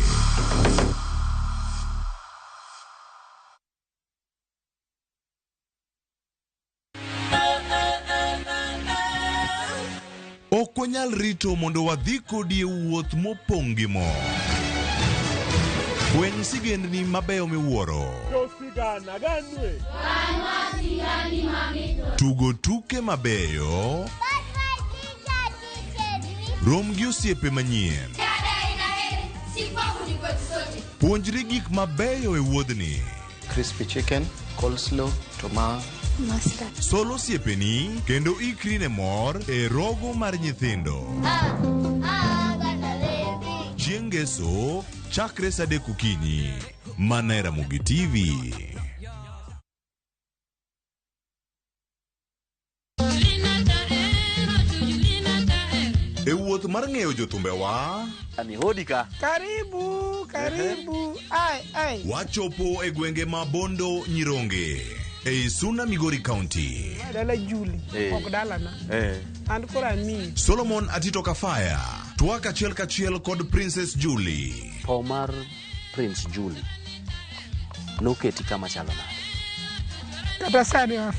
S27: Ok Ok wanyal rito mondo wadhi kodi e wuoth mopong' gi mor. Fweny sigendni mabeyo miwuoro. Tugo tuke mabeyo. Rom gi osiepe manyien. Puonjri gik mabeyo e wuodhni.
S8: Crispy chicken, coleslaw, tomato.
S27: Mustard. Sol osiepeni kendo ikri ne mor e rogo mar nyithindo. Chieng' Ngeso, chakre sa 3 okinyi. Mana e Ramogi TV. E wuoth mar ng'eyo jothumbewa,
S9: Ani hodi ka.
S10: Karibu, karibu. Ai, ai.
S27: Wachopo e gwenge ma Bondo Nyironge ei Suna Migori County.
S10: Dala Juli, ok dalana. An koro amiyi.
S27: Solomon Atito Kafaya, twak achiel kachiel kod Princess Julie.
S9: Tho mar Prince Julie noketi kama chalo nade?
S10: Kata sani wa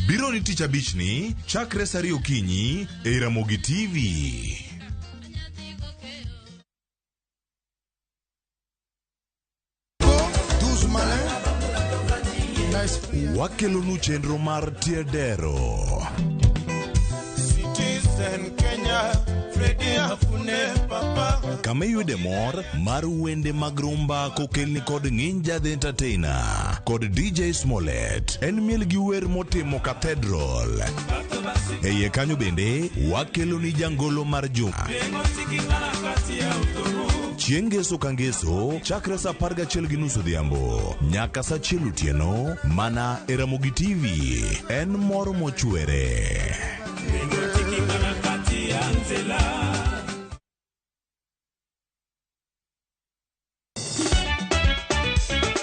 S27: Biro ni tich abichni chakre sa 2 okinyi ei Ramogi TV. Wakelonu chenro mar Tiedero.
S11: Citizen Kenya, Freddy Afune Papa.
S27: Kama iyude mor mar wende mag rumba kokelni kod Nginja the Entertainer kod DJ Smollett. En miel gi wer motimo Cathedral. E iye kanyo bende wakeloni jangolo mar juma. Chieng' ngeso ka ngeso chakre sa 11:30 odhiambo nyaka sa 1 otieno mana e Ramogi TV. En mor mochwere.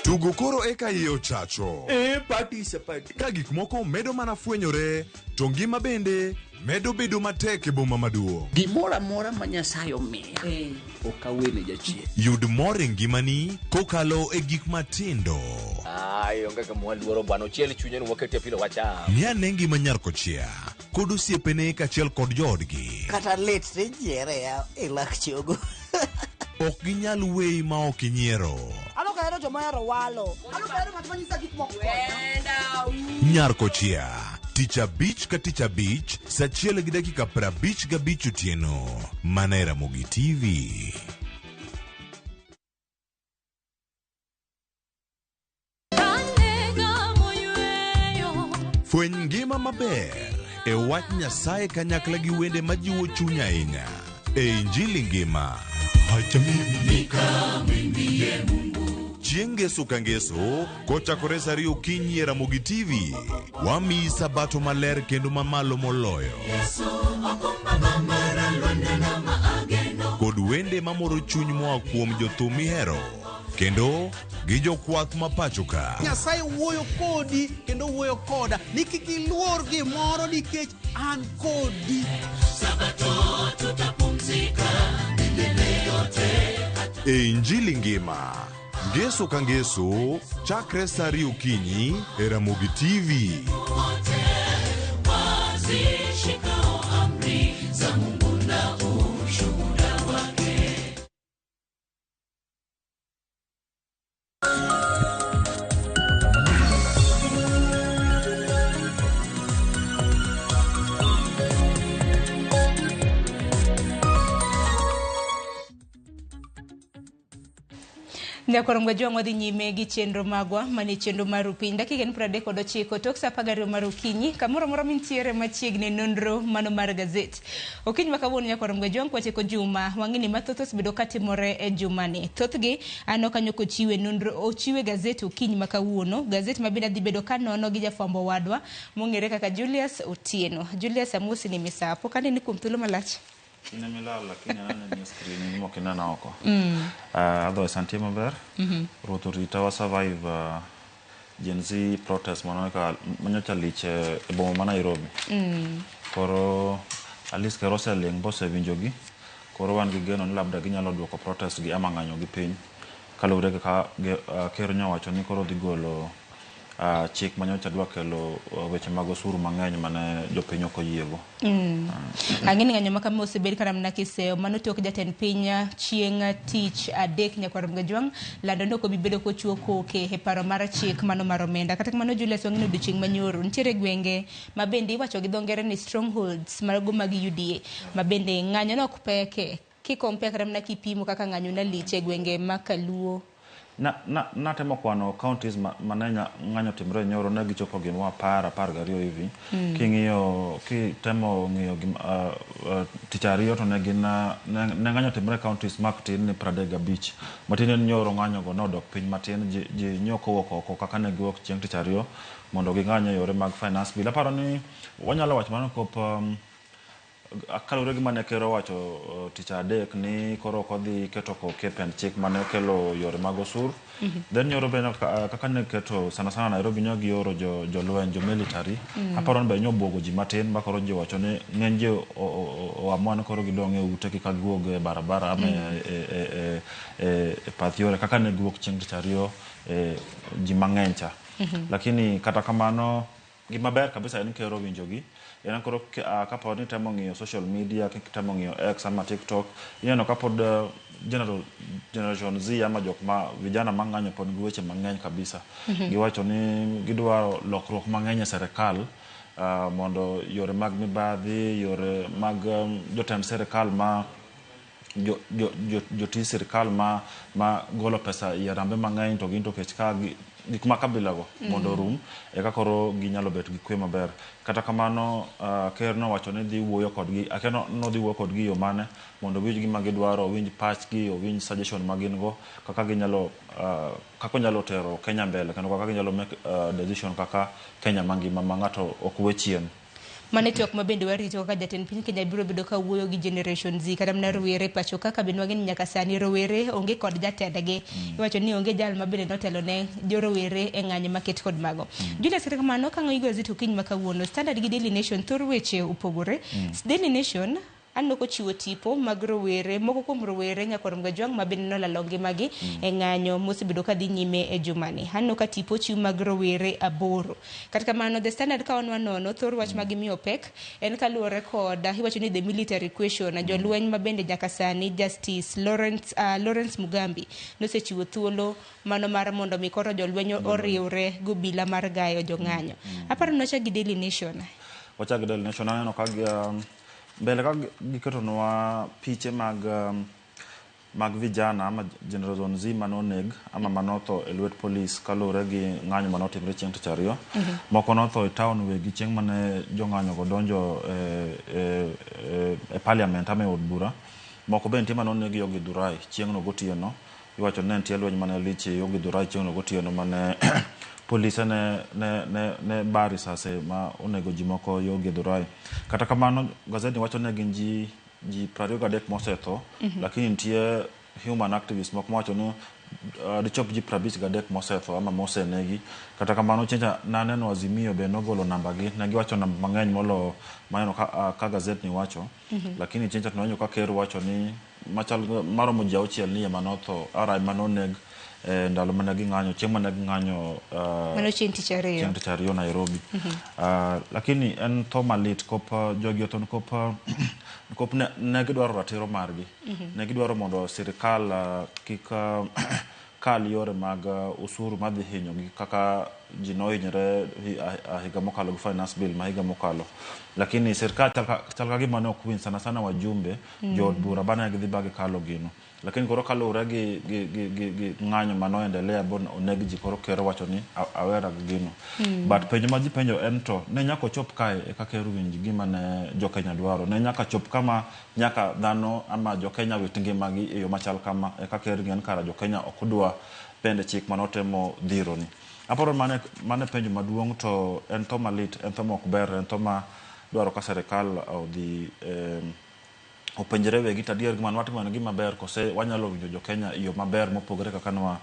S27: Tugo koro eka iye ochacho.
S11: E party is a party.
S27: Ka gik moko medo mana fwenyore, to ngima bende medo bedo matek e boma maduong'.
S12: Gimoro amora ma Nyasaye omiya, ok awene jachien.
S27: Yud mor e ngimani kokalo e gik matindo.
S9: Ai, onge kama waluoro bwana, ochiel chunye ni wakete pilo wacham.
S27: Ng'i ane ngima nyar kochia kod osiepene kaachiel kod joodgi.
S13: Kata lit tijiere ya e lak chogo.
S27: Ok ginyal weyi ma ok inyiero.
S10: An ok ahero joma ohero walo. An ok ahero ng'at ma nyisa gik moko.
S27: Nyar kochia tich abich ka tich abich sa 1:55 otieno mana e Ramogi TV. Fweny ngima maber e wach Nyasaye kanyakla gi wende majiwo chuny ahinya e Injili ngima. Chieng' ngeso ka ngeso kochakore sa 2 okinyi e Ramogi TV, wamiyi sabato maler kendo mamalo moloyo. Kod wende mamoro chuny moa kuom jothum mihero kendo gi jokwath ma pacho ka.
S2: Nyasaye wuoyo kodi kendo wuoyo koda ni kik iluor gimoro nikech an kodi.
S15: Sabato tutapumzika milele yote.
S27: E Injili ngima, ngeso ka ngeso, chakre sa 2 okinyi e Ramogi TV.
S15: Wote wazishikao amri za Mungu na ushuhuda wake.
S1: Nyakwar Mgajwang' wadhi nyime gi chenro magwa mane chenro mar Rupiny. Dakika en 39 tok sa 12 mar okinyi kamoro amora mintiere machiegni nonro mano mar gazet. Okinyi ma kawuono Nyakwar Mgajwang' kwachiko juma wang'e ni mathoth osebedo katimore e jumani. Thothgi aneno kanyo kochiwe nonro ochiwe gazet okinyi ma kawuono. Gazet ma bende dhi bedo kanono gi jafwambo wadwa mong'ere kaka Julius Otieno. Julius amosi ni misawa. Pok aneni kuom thuolo malach.
S16: In ema ilal lakini aneno e screen in mok inena oko. Otherwise antie maber. Ruoth orita wa survive Gen Z protest mano manyocha lich e boma ma Nairobi. Koro at least ker oseling' bosewinjogi. Koro wan gi geno ni labda ginyalo duoko protest gi ama ng'anyo gi piny. Kaluwore gi kaka ker nyowacho ni koro dhi golo chik manyocha dwa kelo weche mag osuru mang'eny mane jopiny ok oyiego.
S1: Ang'e ni ng'anyo ma kama osebed kata mana kiseyo mano tok jatend piny chieng' tich adek nyakwar Mgajwang' lando ni ok obi bedo kochiwo koke e paro mar chik mano mar omenda. Kata kamano Julius wang'e ni odiochieng' manyoro nitiere gwenge ma bende iwacho gi dho ngere ni strongholds mago mag UDA ma bende ng'anyo ne ok peke kikompea kata mana kipimo kaka ng'anyo ne lich e gwenge ma Kaluo.
S16: Natemo kwano counties mane ng'anyo timre nyoro, ne gichopo gimoro 10, 12 hivi. King'iyo, kitemo ng'iyo tich ariyo to ne gin ne ng'anyo timre counties mak tin ni 35. Matiende ni nyoro ng'anyo go nodok piny matin, ji nyok owuok oko kaka ne giwuok chieng' tich ariyo mondo ging'any e yore mag finance bill. Aparo ni wanyalo wacho mano kop kaluwore gi mane ker owacho tich adek ni koro ok odhi keto koke e pend chik mane okelo yore mag osuru. Then nyoro be kaka ne keto sana sana Nairobi nyo gioro jolweny, jo military. Aparo ni be nyobuogo ji matin ma koro ji owacho ni ng'eny ji oamua ni koro gidong' e ute kik giwuog e barabara ama e path yore kaka ne giwuok chieng' tich ariyo ji mang'eny cha. Lakini kata kamano gima ber kabisa en ker owinjogi. En koro kapo ni temo ng'iyo social media, kitemo ng'iyo X ama TikTok, ineno ka pod Generation Z ama jok ma vijana mang'anyo pod gi weche mang'eny kabisa. Giwacho ni gidwaro lokruok mang'eny e serikal mondo yore mag mibadhi, yore mag jotend serikal ma jotij sirikal ma golo pesa e arambe mang'eny to gin to kech ka gik ma kabilago mondo orum eka koro ginyalo bet gi kwe maber. Kata kamano ker nowacho ni dhi wuoyo kodgi, akia nodhi wuoyo kodgi yo mane mondo owinj gima gidwaro, owinj pachgi, owinj suggestion ma gin go kaka ginyalo kaka onyalo tero Kenya mbele kendo kaka ginyalo make decision kaka Kenya mangima ma ng'ato ok we chien.
S1: Mano e twak ma bende warito kaka jatend piny Kenya biro bedo ka wuoyo gi Generation Z kata mana rowere pacho kaka bende wang'e ni nyaka sani rowere onge kod jatendgi. Iwacho ni onge jal ma bende notelo ne jorowere e ng'anyo maket kod mago. Julius, kata kamano ka ng'iyo gazet okinyi ma kawuono, Standard gi Daily Nation thor weche opogore. Daily Nation aneno kochiwo tipo mag rowere, moko kuom rowere nyakwar Mgajwang' ma bende nolalo ngimagi e ng'anyo mosebedo ka dhi nyime e jumani. Aneno ka tipo ochiw mag rowere 8. Kata kamano The Standard ka wan wanono thor wach ma gimiyo pek en kaluwore kod iwacho ni the military question, jolweny ma bende nyaka sani Justice Lawrence Mugambi nosechiwo thuolo mano mar mondo mi koro jolweny oriwre gi obila mar gayo jong'anyo. Aparo ni wachak gi Daily Nation.
S16: Wachak gi Daily Nation, aneno ka mbele ka giketonwa piche mag vijana ama Generation Z manoneg ama manotho e lwet polis kaluwore gi ng'anyo manotimre chieng' tich ariyo. Moko notho e town wegi chieng' mane jong'anyo go donjo e parliament ama e od bura. Moko be nitie manoneg yo Githurai chieng'no gotieno. Iwacho ni ne nitie lweny mane lich yo Githurai chieng'no gotieno mane polise ne ba risase ma onego ji moko yo Githurai. Kata kamano gazeti wacho ni gin ji 23 mosetho, lakini nitie human activists moko mawacho ni dichop ji 53 mosetho ama mosenegi. Kata kamano chenja naneno Azimio be nogolo namba gi, ne giwacho namba mang'eny molo maneno ka gazet ni wacho. Lakini chenja tunawinjo ka ker wacho ni machal maromo ji 6 ni ema notho, ara manoneg ndalo mane ging'anyo, chieng' mane ging'anyo
S1: mano chieng' tich ariyo.
S16: Chieng' tich ariyo Nairobi. Lakini en tho malit kop jogi otho kop ne gidwaro ratiro margi. Ne gidwaro mondo sirikal kik kal yore mag osuru madhi hinyogi kaka ji nohinyore higa mokalo gi finance bill ma higa mokalo. Lakini sirikal chal ka gima ne ok winj sana sana wajumbe jood bura bana gidhi ba gikalo gino. Lakini koro kaluwore gi ng'anyo manoendelea bo oneg ji koro ker wacho ni awera gi gino. But penjo ma ji penjo en to ne nyaka ochop kae eka ker winj gima ne jokenya dwaro. Ne nyaka chop kama nyaka dhano ama jokenya wit ngimagi e yo machal kama eka ker ng'en kara jokenya ok dwa pende chik manotemo dhironi. Aparo mane penjo maduong' to en tho malit, en tho mok ber, en tho ma dwaro ka sirikal odhi openjre wegi to adier gima nwatimo en gima ber kose wanyalo winjo jokenya e yo maber mopogore kaka nwa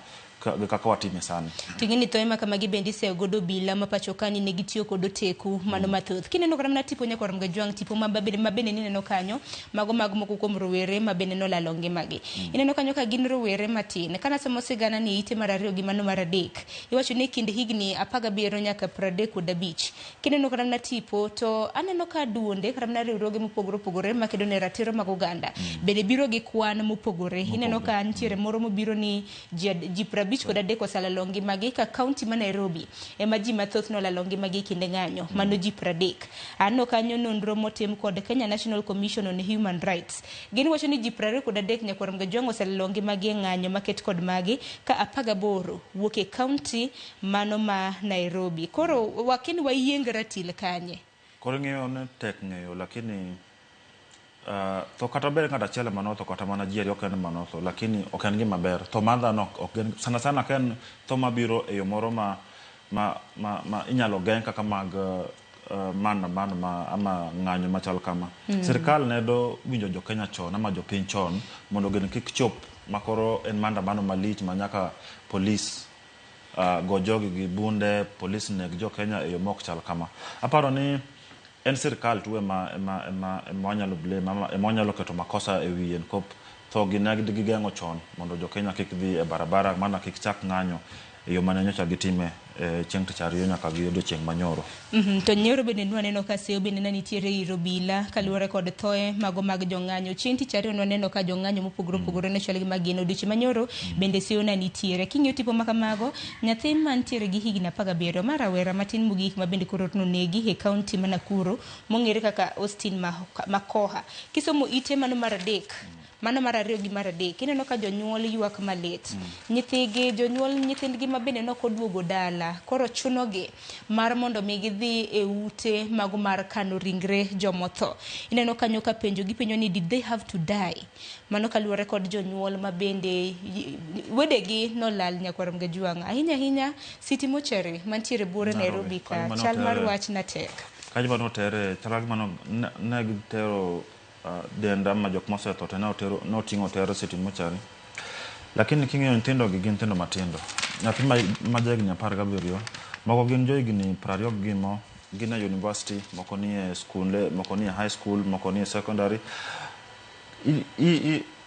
S16: gi kaka watime sani.
S1: Ting'eni thoe ma kamagi bende iseyo godo obila ma pacho ka ni ne gitiyo kod oteku mano mathoth. Kineno kata mana tipo nyakwar Mgajwang', tipo ma bende nineno kanyo, mago mag moko kuom rowere ma bende nolalo ngimagi. Ineno kanyo ka gin rowere matin. Kana somo sigana ni ite mar 2 gi mano mar 3, iwacho ni kind higni 17 nyaka 35. Kineno kata mana tipo to aneno ka duonde kata mana riwruoge mopogore opogore makedo ne ratiro mag oganda bende biro gi kwan mopogore. Ineno ka nitiere moro mobiro ni ji 53 oselalo ngimagi ka kaunti ma Nairobi ema ji mathoth nolalo ngimagi e kinde ng'anyo, mano ji 30. Aneno kanyo nonro motim kod Kenya National Commission on Human Rights. Gin wacho ni ji 23 nyakwar Mgajwang' oselalo ngimagi e ng'anyo maket kod magi ka 18 wuok e kaunti mano ma Nairobi. Koro wakini wayieng ratil kanye?
S16: Koro ng'eyo ne tek ng'eyo, lakini tho kata ber ng'ato achiel ema notho, kata mana ji ariyo kende ema notho, lakini ok en gima ber. Tho mar dhano ok en, sana sana ka en tho mabiro e yo moro ma inyalo geng' kaka mag maandamano ama ng'anyo machal kama. Sirkal ne do winjo jo Kenya chon ama jopiny chon mondo gino kik chop makoro en maandamano malich ma nyaka polis go jogi gi bunde, polis neg jo Kenya e yo mok chal kama. Aparo ni en sirkal tu ema wanyalo blame, ema wanyalo keto makosa e wiye nikop tho gi ne gigeng'o chon mondo jo Kenya kik dhi e barabara, mana kik chak ng'anyo e yo mane nyocha gitime chieng' tich ariyo nyaka gi odiochieng' manyoro.
S1: To nyoro bende nwaneno ka seyo bende ne nitiere ir obila kaluwore kod thoe mago mag jong'anyo. Chieng' tich ariyo nwaneno ka jong'anyo mopogore opogore ne chal gi mageno. Odiochieng' manyoro bende seyo ne nitiere. King'iyo tipo ma kamago, nyathi mantiere gi higni 17 ma rawera matin mogik ma bende koro nonegi e kaunti ma Nakuru mong'ere kaka Austin Makoha. Kisomo ite mano mar 3, mano mar 2 gi mar 3, ineno ka jonyuol ywak malit. Nyithigi, jonyuol nyithindgi ma bende nok oduogo dala, koro chunogi mar mondo mi gidhi e ute mago mar kano ringre jomotho. Ineno kanyo ka penjo gipenjo ni did they have to die? Mano kaluwore kod jonyuol ma bende wedegi nolal nyakwar Mgajwang'. Ahinya ahinya City Mortuary mantiere buore Nairobi ka chal mar wach na tek.
S16: Kanyo mano tere, chal gi mano ne gitero denda ma jok mosetho to ne otero noting'o otero City Mortuary. Lakini king'iyo nyithindo gi gin nyithindo matindo. Nyathi ma jahigni 17, moko gin johigni 20 gi gimo, gin e university, moko ni e skunde, moko ni e high school, moko ni e secondary.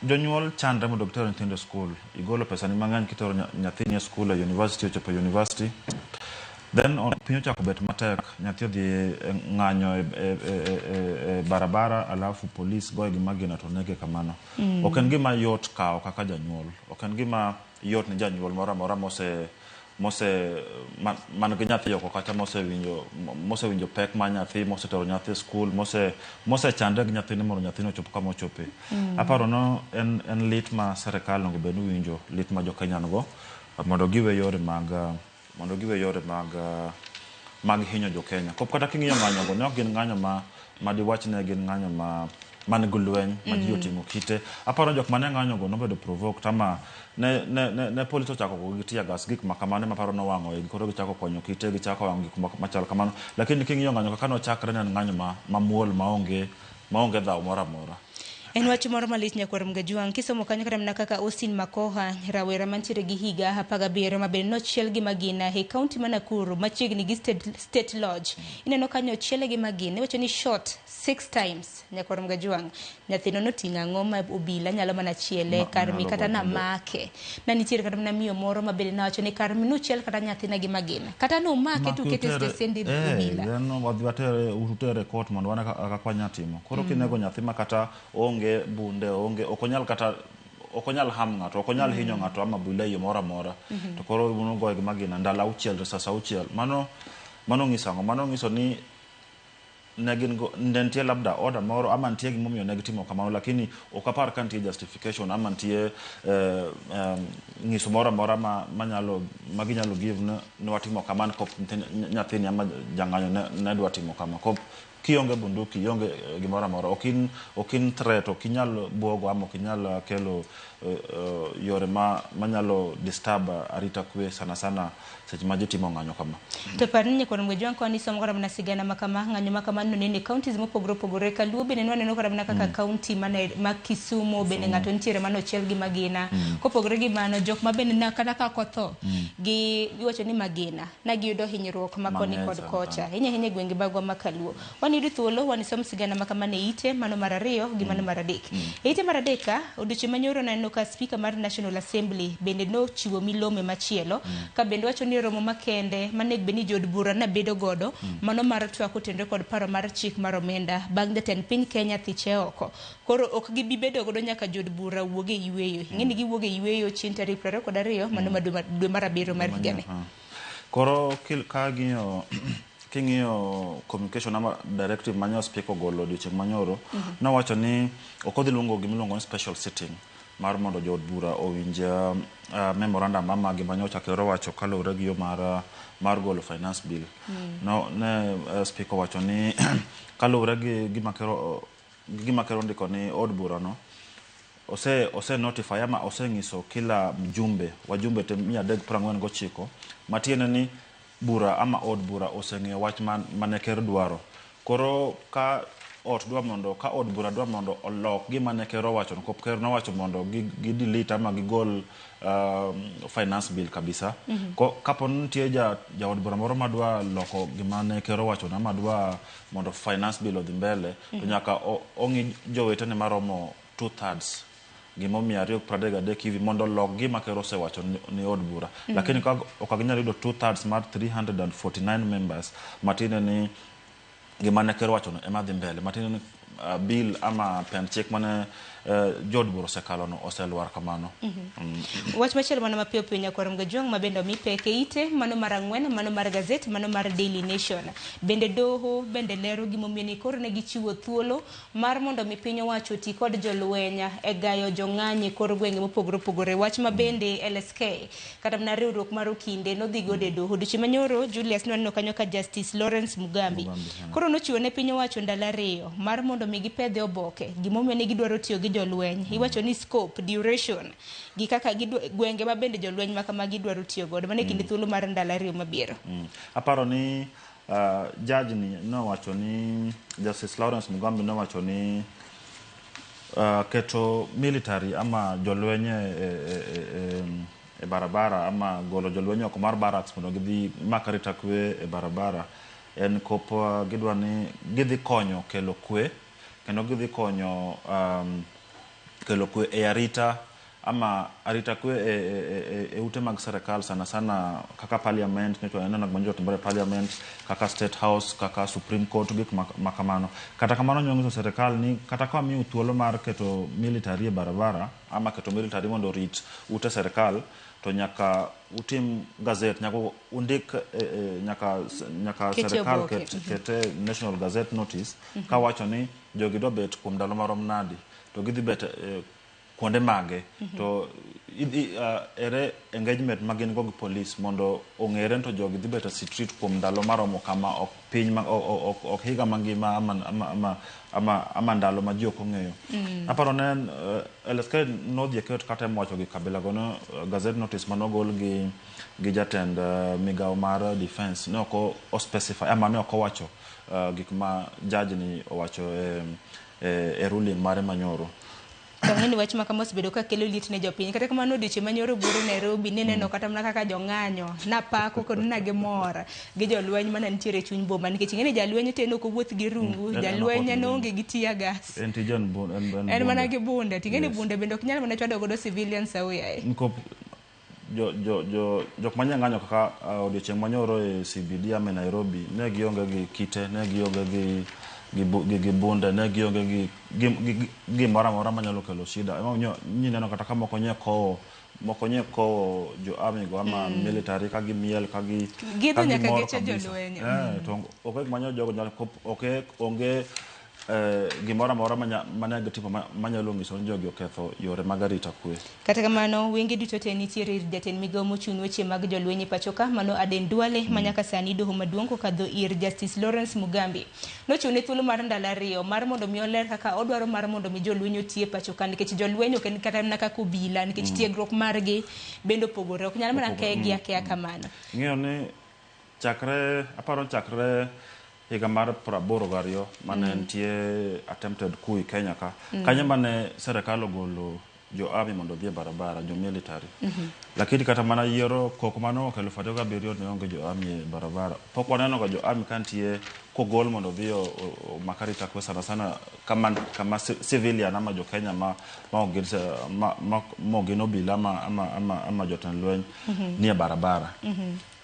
S16: Jonyuol chandre mondo giter nyithindo e skul. Igolo pesa ni mang'eny kitero nyathini e skul, e university, ochopo e university. Then piny ochako bet matek, nyathi odhi ng'anyo e barabara, alafu polis goye gi magina to nege kamano. Ok en gima yot kawo kaka janyuol. Ok en gima yot ni janyuol moro amora mose man gi nyathi oko kata mosewinjo pek mar nyathi, mosetero nyathi e skul, mosechandre gi nyathine mondo nyathino ochop kama ochope. Aparo no en lit ma sirkal onego bed ni winjo, lit ma jo Kenya nigo, mondo giwe yore mag hinyo jo Kenya. Kop kata king'iyo ng'anyo go, ne ok gin ng'anyo ma diwach ne gin ng'anyo ma man gi lweny, ma ji oting'o kite. Aparo jok mane ng'anyo go nobedo provoked ama ne polis ochako go gi tear gas, gik ma kamano ema aparo nowang'o igi, koro gichako konyo kite, gichako wang'o gik machal kamano. Lakini king'iyo ng'anyo kaka nochakre ne en ng'anyo mamuol maonge dhaw moro amora.
S1: En wach moro malich nyakwar Mgajwang'. Kisomo kanyo kata mana kaka Austin Makoha, rawera mantiere gi higa 17 ma bende nochiel gi magina e kaunti ma Nakuru machiegni gi State Lodge. Ineno kanyo ochiele gi magina, iwacho ni shot 6 times nyakwar Mgajwang'. Nyathino noting'o ang'o ma obila nyalo mana chiele kar mi kata namake. Na nitiere kata mana miyo moro ma bende nowacho ni kar mi nochiel kata nyathina gi magina. Kata nomake to okete e stesende obila.
S16: Wadhi watere utere court mondo wane kaka wanyalo timo. Koro kinego nyathi ma kata onge bunde, onge ok onyal ham ng'ato, ok onyal hinyo ng'ato ama bule e yo moro amora. To koro unugoye gi magina ndalo 6 risas 6. Mano nyiso ang'o? Mano nyiso ni ne gin go, ne nitie labda order moro ama nitie gimomiyo ne gitimo kamano, lakini ok apar ka nitie justification ama nitie nyiso moro amora ma ginyalo give ne watimo kamano kop nyathini ama jang'anyo ne dwa timo kama. Kop Kionge bunduki, ionge gimoro amora, ok in threat, ok inyal buogo ama ok inyal kelo yore manyalo disturb arita kwe sana sana seche ma ji timo ng'anyo kama.
S1: To par ni nyakwar Mgejwang' koni somo kata mana sigana makama, ng'anyo makama noneno e counties mopogore opogore. Kaluo bende nwaneno kata mana kaka county ma Kisumu bende ng'ato nitiere manochiel gi magina. Kopogore gi mano, jok ma bende na kata ka kotho gi iwacho ni magina na giyudo hinyruok ma koni kod kocha. Hinya hinya e gwenge magwa ma Kaluo. Waniyudo thuolo wanisom sigana makama ne ite mano mar 2 gi mano mar 3. E ite mar 3 ka odiochieng' manyoro naneno ka speaker mar National Assembly bende nochiwo milome machielo ka bende wacho ni romo makende manego bed ni jood bura ne bedo godo mano mar twak otenore kod paro mar chik mar omenda bang' jatend piny Kenya thiche oko. Koro ok gibi bedo godo nyaka jood bura wuog e yweyo. Ing'e ni giwuog e yweyo chieng' tarik 22 mano ma dwe mar 7 mar higani.
S16: Koro ka king'iyo communication ama directive manyo speaker ogolo odiochieng' manyoro, nowacho ni ok odhi luongo gimiluongo ni special sitting mar mondo jood bura owinj memorandum ama gima nyocha ker owacho kaluwore gi yo mar golo finance bill. No, ne speaker owacho ni kaluwore gi gima ker ondiko ni od bura no ose notify ama oseng'iso kila mjumbe wajumbe te 349 matiende ni bura ama od bura oseng'iyo wach mane ker dwaro. Koro ka od bura dwa mondo olok gima ne ker owacho, ker nowacho mondo gi delete ama gigol finance bill kabisa. Kapo ni nitie jaod bura moro madwa loko gima ne ker owacho ama dwa mondo finance bill odhi mbele, to nyaka ong'i jowetene maromo 2/3 gimomiyo 233 hivi mondo olok gima ker osewacho ni od bura. Lakini ka ok ginyal yudo 2/3 mar 349 members, matiende ni gima ne ker owacho no ema dhi mbele, matiende ni bill ama pend chik mane jood bura osekalo no oselwar kamano.
S1: Wach machielo mano mapiyo piyo nyakwar Mgajwang' ma bende omi pek e ite mano mar 4, mano mar gazet, mano mar Daily Nation. Bende doho bende lero gimomiyo ni koro ne gichiwo thuolo mar mondo mi piny owacho oti kod jolweny e gayo jong'anyo e kor gwenge mopogore opogore. Wach ma bende LSK kata mana riwruok mar okinde nodhi godo e doho. Odiochieng' manyoro Julius nwaneno kanyo ka Justice Lawrence Mugambi koro nochiwo ne piny owacho ndalo 2 mar mondo mi gipedhe oboke gimomiyo ne gidwaro tiyo gi jolweny. Iwacho ni scope, duration gi kaka gwenge ma bende jolweny ma kama gidwaro tiyo godo. Mano e kinde thuolo mar ndalo 2 mabiro.
S16: Aparo ni judge ni nowacho ni Justice Lawrence Mugambi nowacho ni keto military ama jolweny e barabara ama golo jolweny oko mar barracks mondo gidhi mak arita kwe e barabara en kop gidwa ni gidhi konyo kelo kwe kendo gidhi konyo kelo kwe e arita ama arita kwe e ute mag serikal sana sana kaka parliament, nyocha waneno gima nyocha otimore e parliament, kaka state house, kaka supreme court, gik makamano. Kata kamano nyo nyiso serikal ni kata ka wamiyo thuolo mar keto military e barabara ama keto military mondo orit ute serikal, to nyaka utim gazette, nyaka undik nyaka serikal kete National Gazette notice kawacho ni jogi dwa bet kuom ndalo marom nadi, to gidhi bet kuonde mage, to ere engagement ma gin go gi police mondo ong'ere to jogi dhi bet e street kuom ndalo maromo kama, ok piny ok higa mangima ama ndalo ma ji ok ong'eyo. Aparo ne LSK nodhi e court kata wacho gi kabila go no gazette notice manogol gi jatend migawo mar defense ne ok o specify ama ne ok owacho gik ma judge ni owacho e ruling mare manyoro.
S1: Tang'eni wach ma kama osebedo ka kelo lit ne jopiny. Kata kamano odiochieng' manyoro buore Nairobi ne neno kata mana kaka jong'anyo napako kod na gimor gi jolweny mane nitiere e chuny boma, nikech ing'e ni jalweny te ok owuoth gi rungu, jalweny ne onge gi tear gas.
S16: En tije en
S1: mana gi bunde. Ting'e ni bunde bende ok nyal mana chwado godo civilians aoyaye.
S16: Jok manyang'anyo kaka odiochieng' manyoro e CBD ama Nairobi ne gionge gi kite, ne gionge gi bunde, ne gionge gi gimoro amora manyalo kelo shida. Ema neno kata ka moko nye kowo jo army go ama military ka gimiel ka gi
S1: gidho nyaka geche jolweny.
S16: To ok manyo jogo nyalo ok onge Gimoro amora mane gitimo manyalo nyiso ni jogi oketho yore mag arita kwe.
S1: Kata kamano, wenge duto te nitiere ir jatend migao mochung' weche mag jolweny e pacho ka, mano Aden Duale, ma nyaka sani doho maduong' kokadho ir Justice Lawrence Mugambi. Nochiwne thuolo mar ndalo 2 mar mondo mi oler kaka odwaro mar mondo mi jolweny oti e pacho ka, nikech jolweny ok en kata mana kaka obila, nikech tiegruok margi bende opogore, ok nyal mana kegi akeya kamano.
S16: Ing'eyo ni chakre, aparo chakre higa mar 82 mane nitie attempted coup e Kenya ka, kanyo mane serikal ogolo jo army mondo odhi e barabara, jo military. Lakini kata mana yiero koko mane owuok 2007 ne onge jo army e barabara. Pok waneno ga jo army ka nitie kogol mondo odhi omak arita kwe, sana sana kama civilian ama jo Kenya ma ok gin obila ama jotend lweny nie barabara.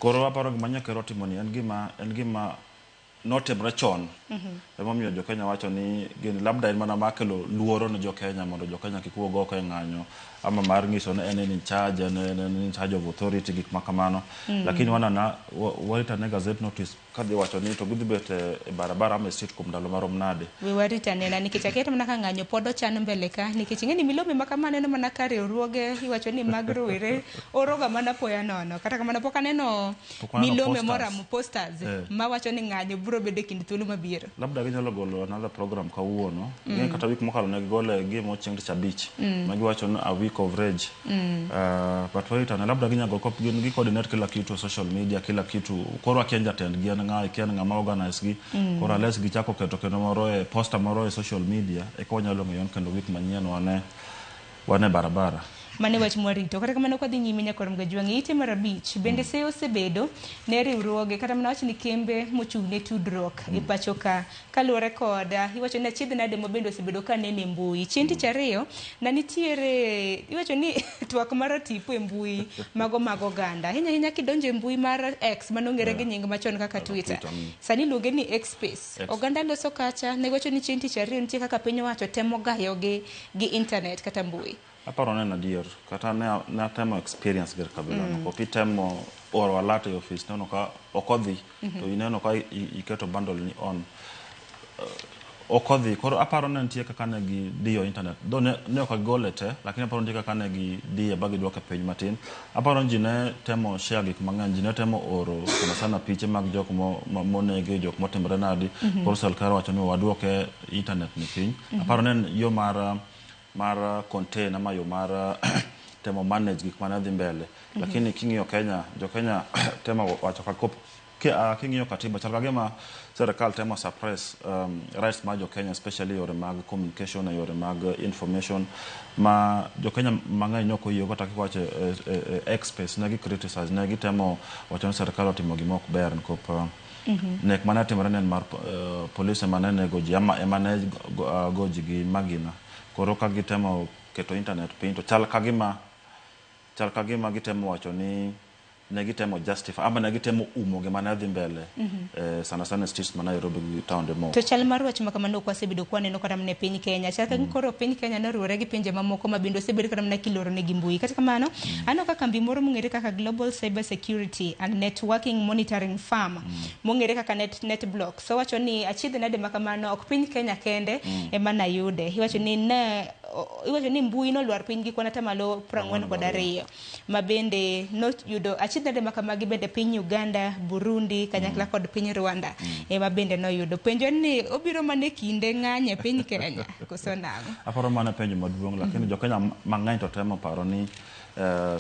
S16: Koro aparo gima Nyakero otimo ni en gima notimre chon. Emomiyo jo Kenya wacho ni gin labda en mana mar kelo luoro ne jo Kenya mondo jo Kenya kik wuog oko e ng'anyo, ama mar nyiso ni en in charge, en in charge of authority, gik ma kamano. Lakini wanana warita ne gazette notice kadhi wacho ni to gidhi bet e barabara ama e street kuom ndalo marom nade.
S1: We warita nena nikech aketo mana ka ng'anyo pod ochan mbele ka, nikech ing'e ni milome ma kama aneno mana ka riwruoge iwacho ni mag rowere oroga mana poya nono. Kata kamano pok aneno milome moramo posters mawacho ni ng'anyo biro bedo e kind thuolo mabiro.
S16: Labda ginyalo golo another program kawuono. Kata wik mokalo ne gigole gimo chieng' tich abich. Ma giwacho ni a week of rage. But warita ne labda ginyalo golo gin gi coordinate kila kitu social media, kila kitu. Koro akia jatend gi en ng'a, akia ng'ama organize gi. Koro unless gichako keto kendo moro e poster moro e social media, eka wanyalo ng'eyo kendo wik manyien wane barabara.
S1: Mane wach mwarito. Kata kamano kwadhi nyime nyakor Mgajwang' ite mar 5 bende seyo osebedo ne riwruoge kata mana wach ni kembe mochung' ne tudruok e pacho ka kaluwore kod iwacho ni achiedh nade ma bende osebedo ka nene e mbui. Chieng' tich ariyo na nitiere iwacho ni twak mar tipo e mbui mago mag oganda. Ahinya ahinya kidonjo e mbui mar X manong'ere gi nying machon kaka Twitter. Sani iluonge ni X Space. Oganda loso kacha ne wacho ni chieng' tich ariyo nitie kaka piny owacho temo gayogi gi internet kata mbui.
S16: Aparo ne en adier, kata ne atemo experience gir kabila no. Kok itemo oro alert e office, neno ka ok odhi, to ineno ka iketo bundle ni on. Ok odhi, koro aparo ne nitie kaka ne gidiyo internet. Though ne ok gigole te, lakini aparo nitie kaka ne gidiye ba gidwoke piny matin. Aparo ji ne temo share gik mang'eny, ji ne temo oro sana sana piche mag jok monegi, jok motimore nadi. Koro sirkal wacho ni waduoke internet ni piny. Aparo ne en yo mar contain ama yo mar temo manage gik mane dhi mbele. Lakini king'iyo Kenya, jo Kenya temo wacho ka king'iyo katiba chal ka gima sirkal temo suppress rights mar jo Kenya, especially yore mag communication, yore mag information ma jo Kenya mang'eny ok oyie kata kiwacho e X space ne gi criticize, ne gitemo wacho ni sirkal otimo gima ok ber nikop nek mane timore ne en mar polise mane nego ji ama ema ne go ji gi magina. Koro ka gitemo keto internet piny to chal ka gima gitemo wacho ni ne gitemo justify ama ne gitemo umo gima ne dhi mbele sana sana streets ma Nairobi gi taonde moko.
S1: To chal mar wach ma kamano ok wasebedo kwa neno kata mana e piny Kenya. Chal ka koro piny Kenya noriwore gi pinje mamoko ma bende osebedo kata mana kiloro negi mbui. Kata kamano, aneno ka kambi moro mong'ere kaka Global Cyber Security and Networking Monitoring Firm mong'ere kaka NetBlocks so wacho ni achiedh nade ma kamano ok piny Kenya kende ema nayude. Iwacho ni ne iwacho ni mbui nolwar piny gi kwan atamalo 42 ma bende noyudo achiedh nade ma kamagi bende piny Uganda, Burundi kanyakla kod piny Rwanda ema bende noyudo. Penjo en ni obiro mana e kinde ng'any e piny Kenya koso nang'o?
S16: Aparo mana penjo maduong' lakini jo Kenya mang'eny to temo paro ni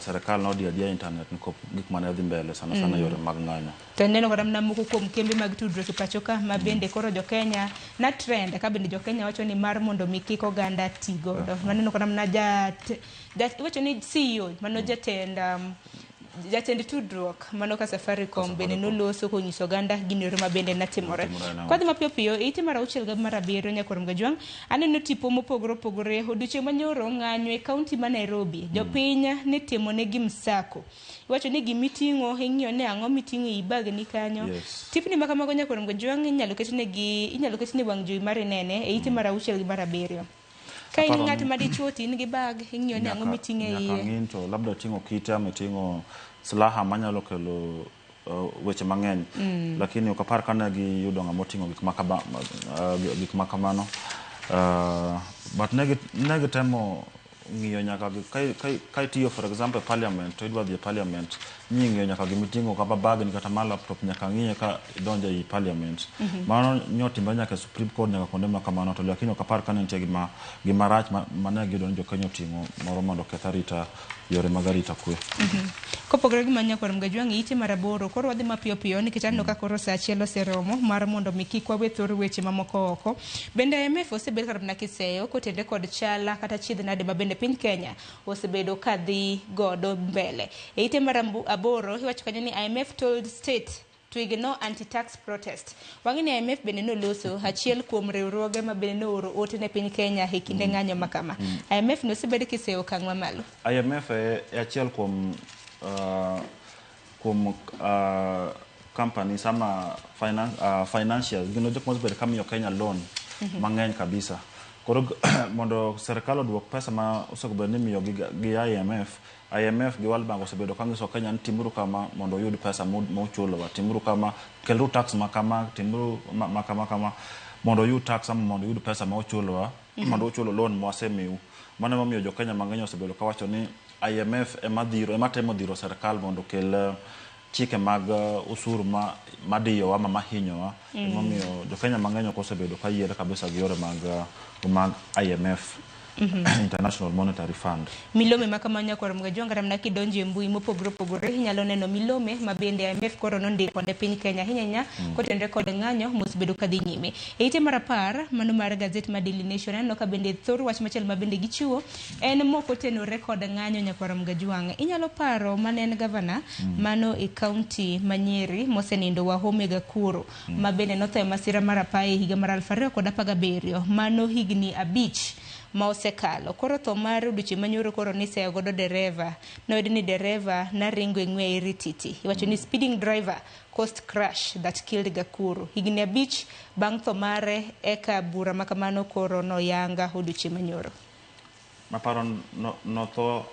S16: serikal nodiyo adiya internet nikop gik mane dhi mbele sana sana yore mag ng'anyo.
S1: To neno kata mana moko kuom kembe mag tudruok e pacho ka ma bende koro jo Kenya na trend ka bende jo Kenya wacho ni mar mondo mi kik oganda ti godo. Maneno kata mana iwacho ni CEO mano jatend jatend tudruok mano ka Safaricom bende noloso konyiso oganda gino ma bende natimore. Kwadhi mapiyo piyo e ite mar 6 gi mar 7 nyakor Mgajwang' aneno tipo mopogore opogore odiochieng' manyoro ng'anyo e kaunti ma Nairobi. Jopiny ne timo negi msako. Iwacho ni gimiting'o ing'iyo ni ang'o miting'o e bagni kanyo. Tipni ma kamago nyakor Mgajwang' inyalo ketne wang' jowi mar nene e ite mar 6 gi mar 7. Ka in ng'at ma dichuo to in gi bag, ing'iyo ni ang'o miting'o e iye.
S16: Nyaka ng'in to labda oting'o kite ama oting'o silaha manyalo kelo weche mang'eny. Lakini ok apar ka ne giyudo ng'ama oting'o gik ma kamano. But ne gitemo ng'iyo nyaka ka itiyo, for example, e parliament, to idwa dhi e parliament, ing'iyo nyaka gimiting'o kata bagni kata ma laptop, nyaka ng'iye ka idonjo ei parliament. Mano nyotimore nyaka e Supreme Court, nyaka kuonde ma kamano, to lakini ok apar ka ne nitie gima rach ma ne giyudo ni jokenya oting'o moro mondo oketh arita, yore mag arita kwe.
S1: Kopogore gi mano, nyakwar Mgajwang', ite mar 8. Koro wadhi mapiyo piyo nikech aneno ka koro sa 1 oseromo mar mondo mi kik wawe thor weche mamoko oko. Bende IMF osebedo kar mana kiseyo kotenore kod chala kata chiedh nade ma bende piny Kenya osebedo ka dhi godo mbele. E ite mar 8 iwacho kanyo ni IMF told state to ignore anti-tax protest. Wang'e ni IMF bende noloso achiel kuom riwruoge ma bende nooro ote ne piny Kenya e kinde ng'anyo ma kama. IMF nosebedo kiseyo okang' mamalo.
S16: IMF e achiel kuom companies ama financiers, gin jok mosebedo ka miyo Kenya loan mang'eny kabisa. Koro mondo sirkal oduok pesa ma osebedo bed ni imiyo gi IMF, IMF gi World Bank osebedo ka nyiso Kenya ni timuru kama mondo uyud pesa muchulowa, timuru kama, keluru tax ma kama, timuru ma kama kama mondo uyud tax ama mondo uyud pesa ma uchulowa, mondo uchulo loan mwasemiu. Mano emomiyo jo Kenya mang'eny osebedo kawacho ni IMF ema dhiro, ema temo dhiro sirkal mondo okel chike mag osuru ma madiyowa ma mahinyowa. Emomiyo jo Kenya mang'eny ok osebedo ka yiere kabisa gi yore mag IMF, International Monetary Fund.
S1: Milome ma kamano, nyakwar Mgajwang', kata mana kidonjo e mbui mopogore opogore inyalo neno milome ma bende IMF koro nondiko ne piny Kenya ahinya ahinya kotenore kod ng'anyo mosebedo kadhi nyime. E ite mar 10 mano mar gazet mar Daily Nation, aneno ka bende thor wach machielo ma bende gichiwo en mok otenore kod ng'anyo. Nyakwar Mgajwang', inyalo paro mane en gavana mano e kaunti ma Nyeri mosenindo, Wahome Gakuru, ma bende notho e masira mar apaya e higa mar 2017, mano higni 5 ma osekalo. Koro tho mar odiochieng' manyoro koro niseyo godo dereva, noyud ni dereva naringo e ng'we irititi. Iwacho ni speeding driver caused crash that killed Gakuru. Higni 5 bang' tho mare eka bura ma kamano koro noyanga odiochieng' manyoro.
S16: Maparo notho,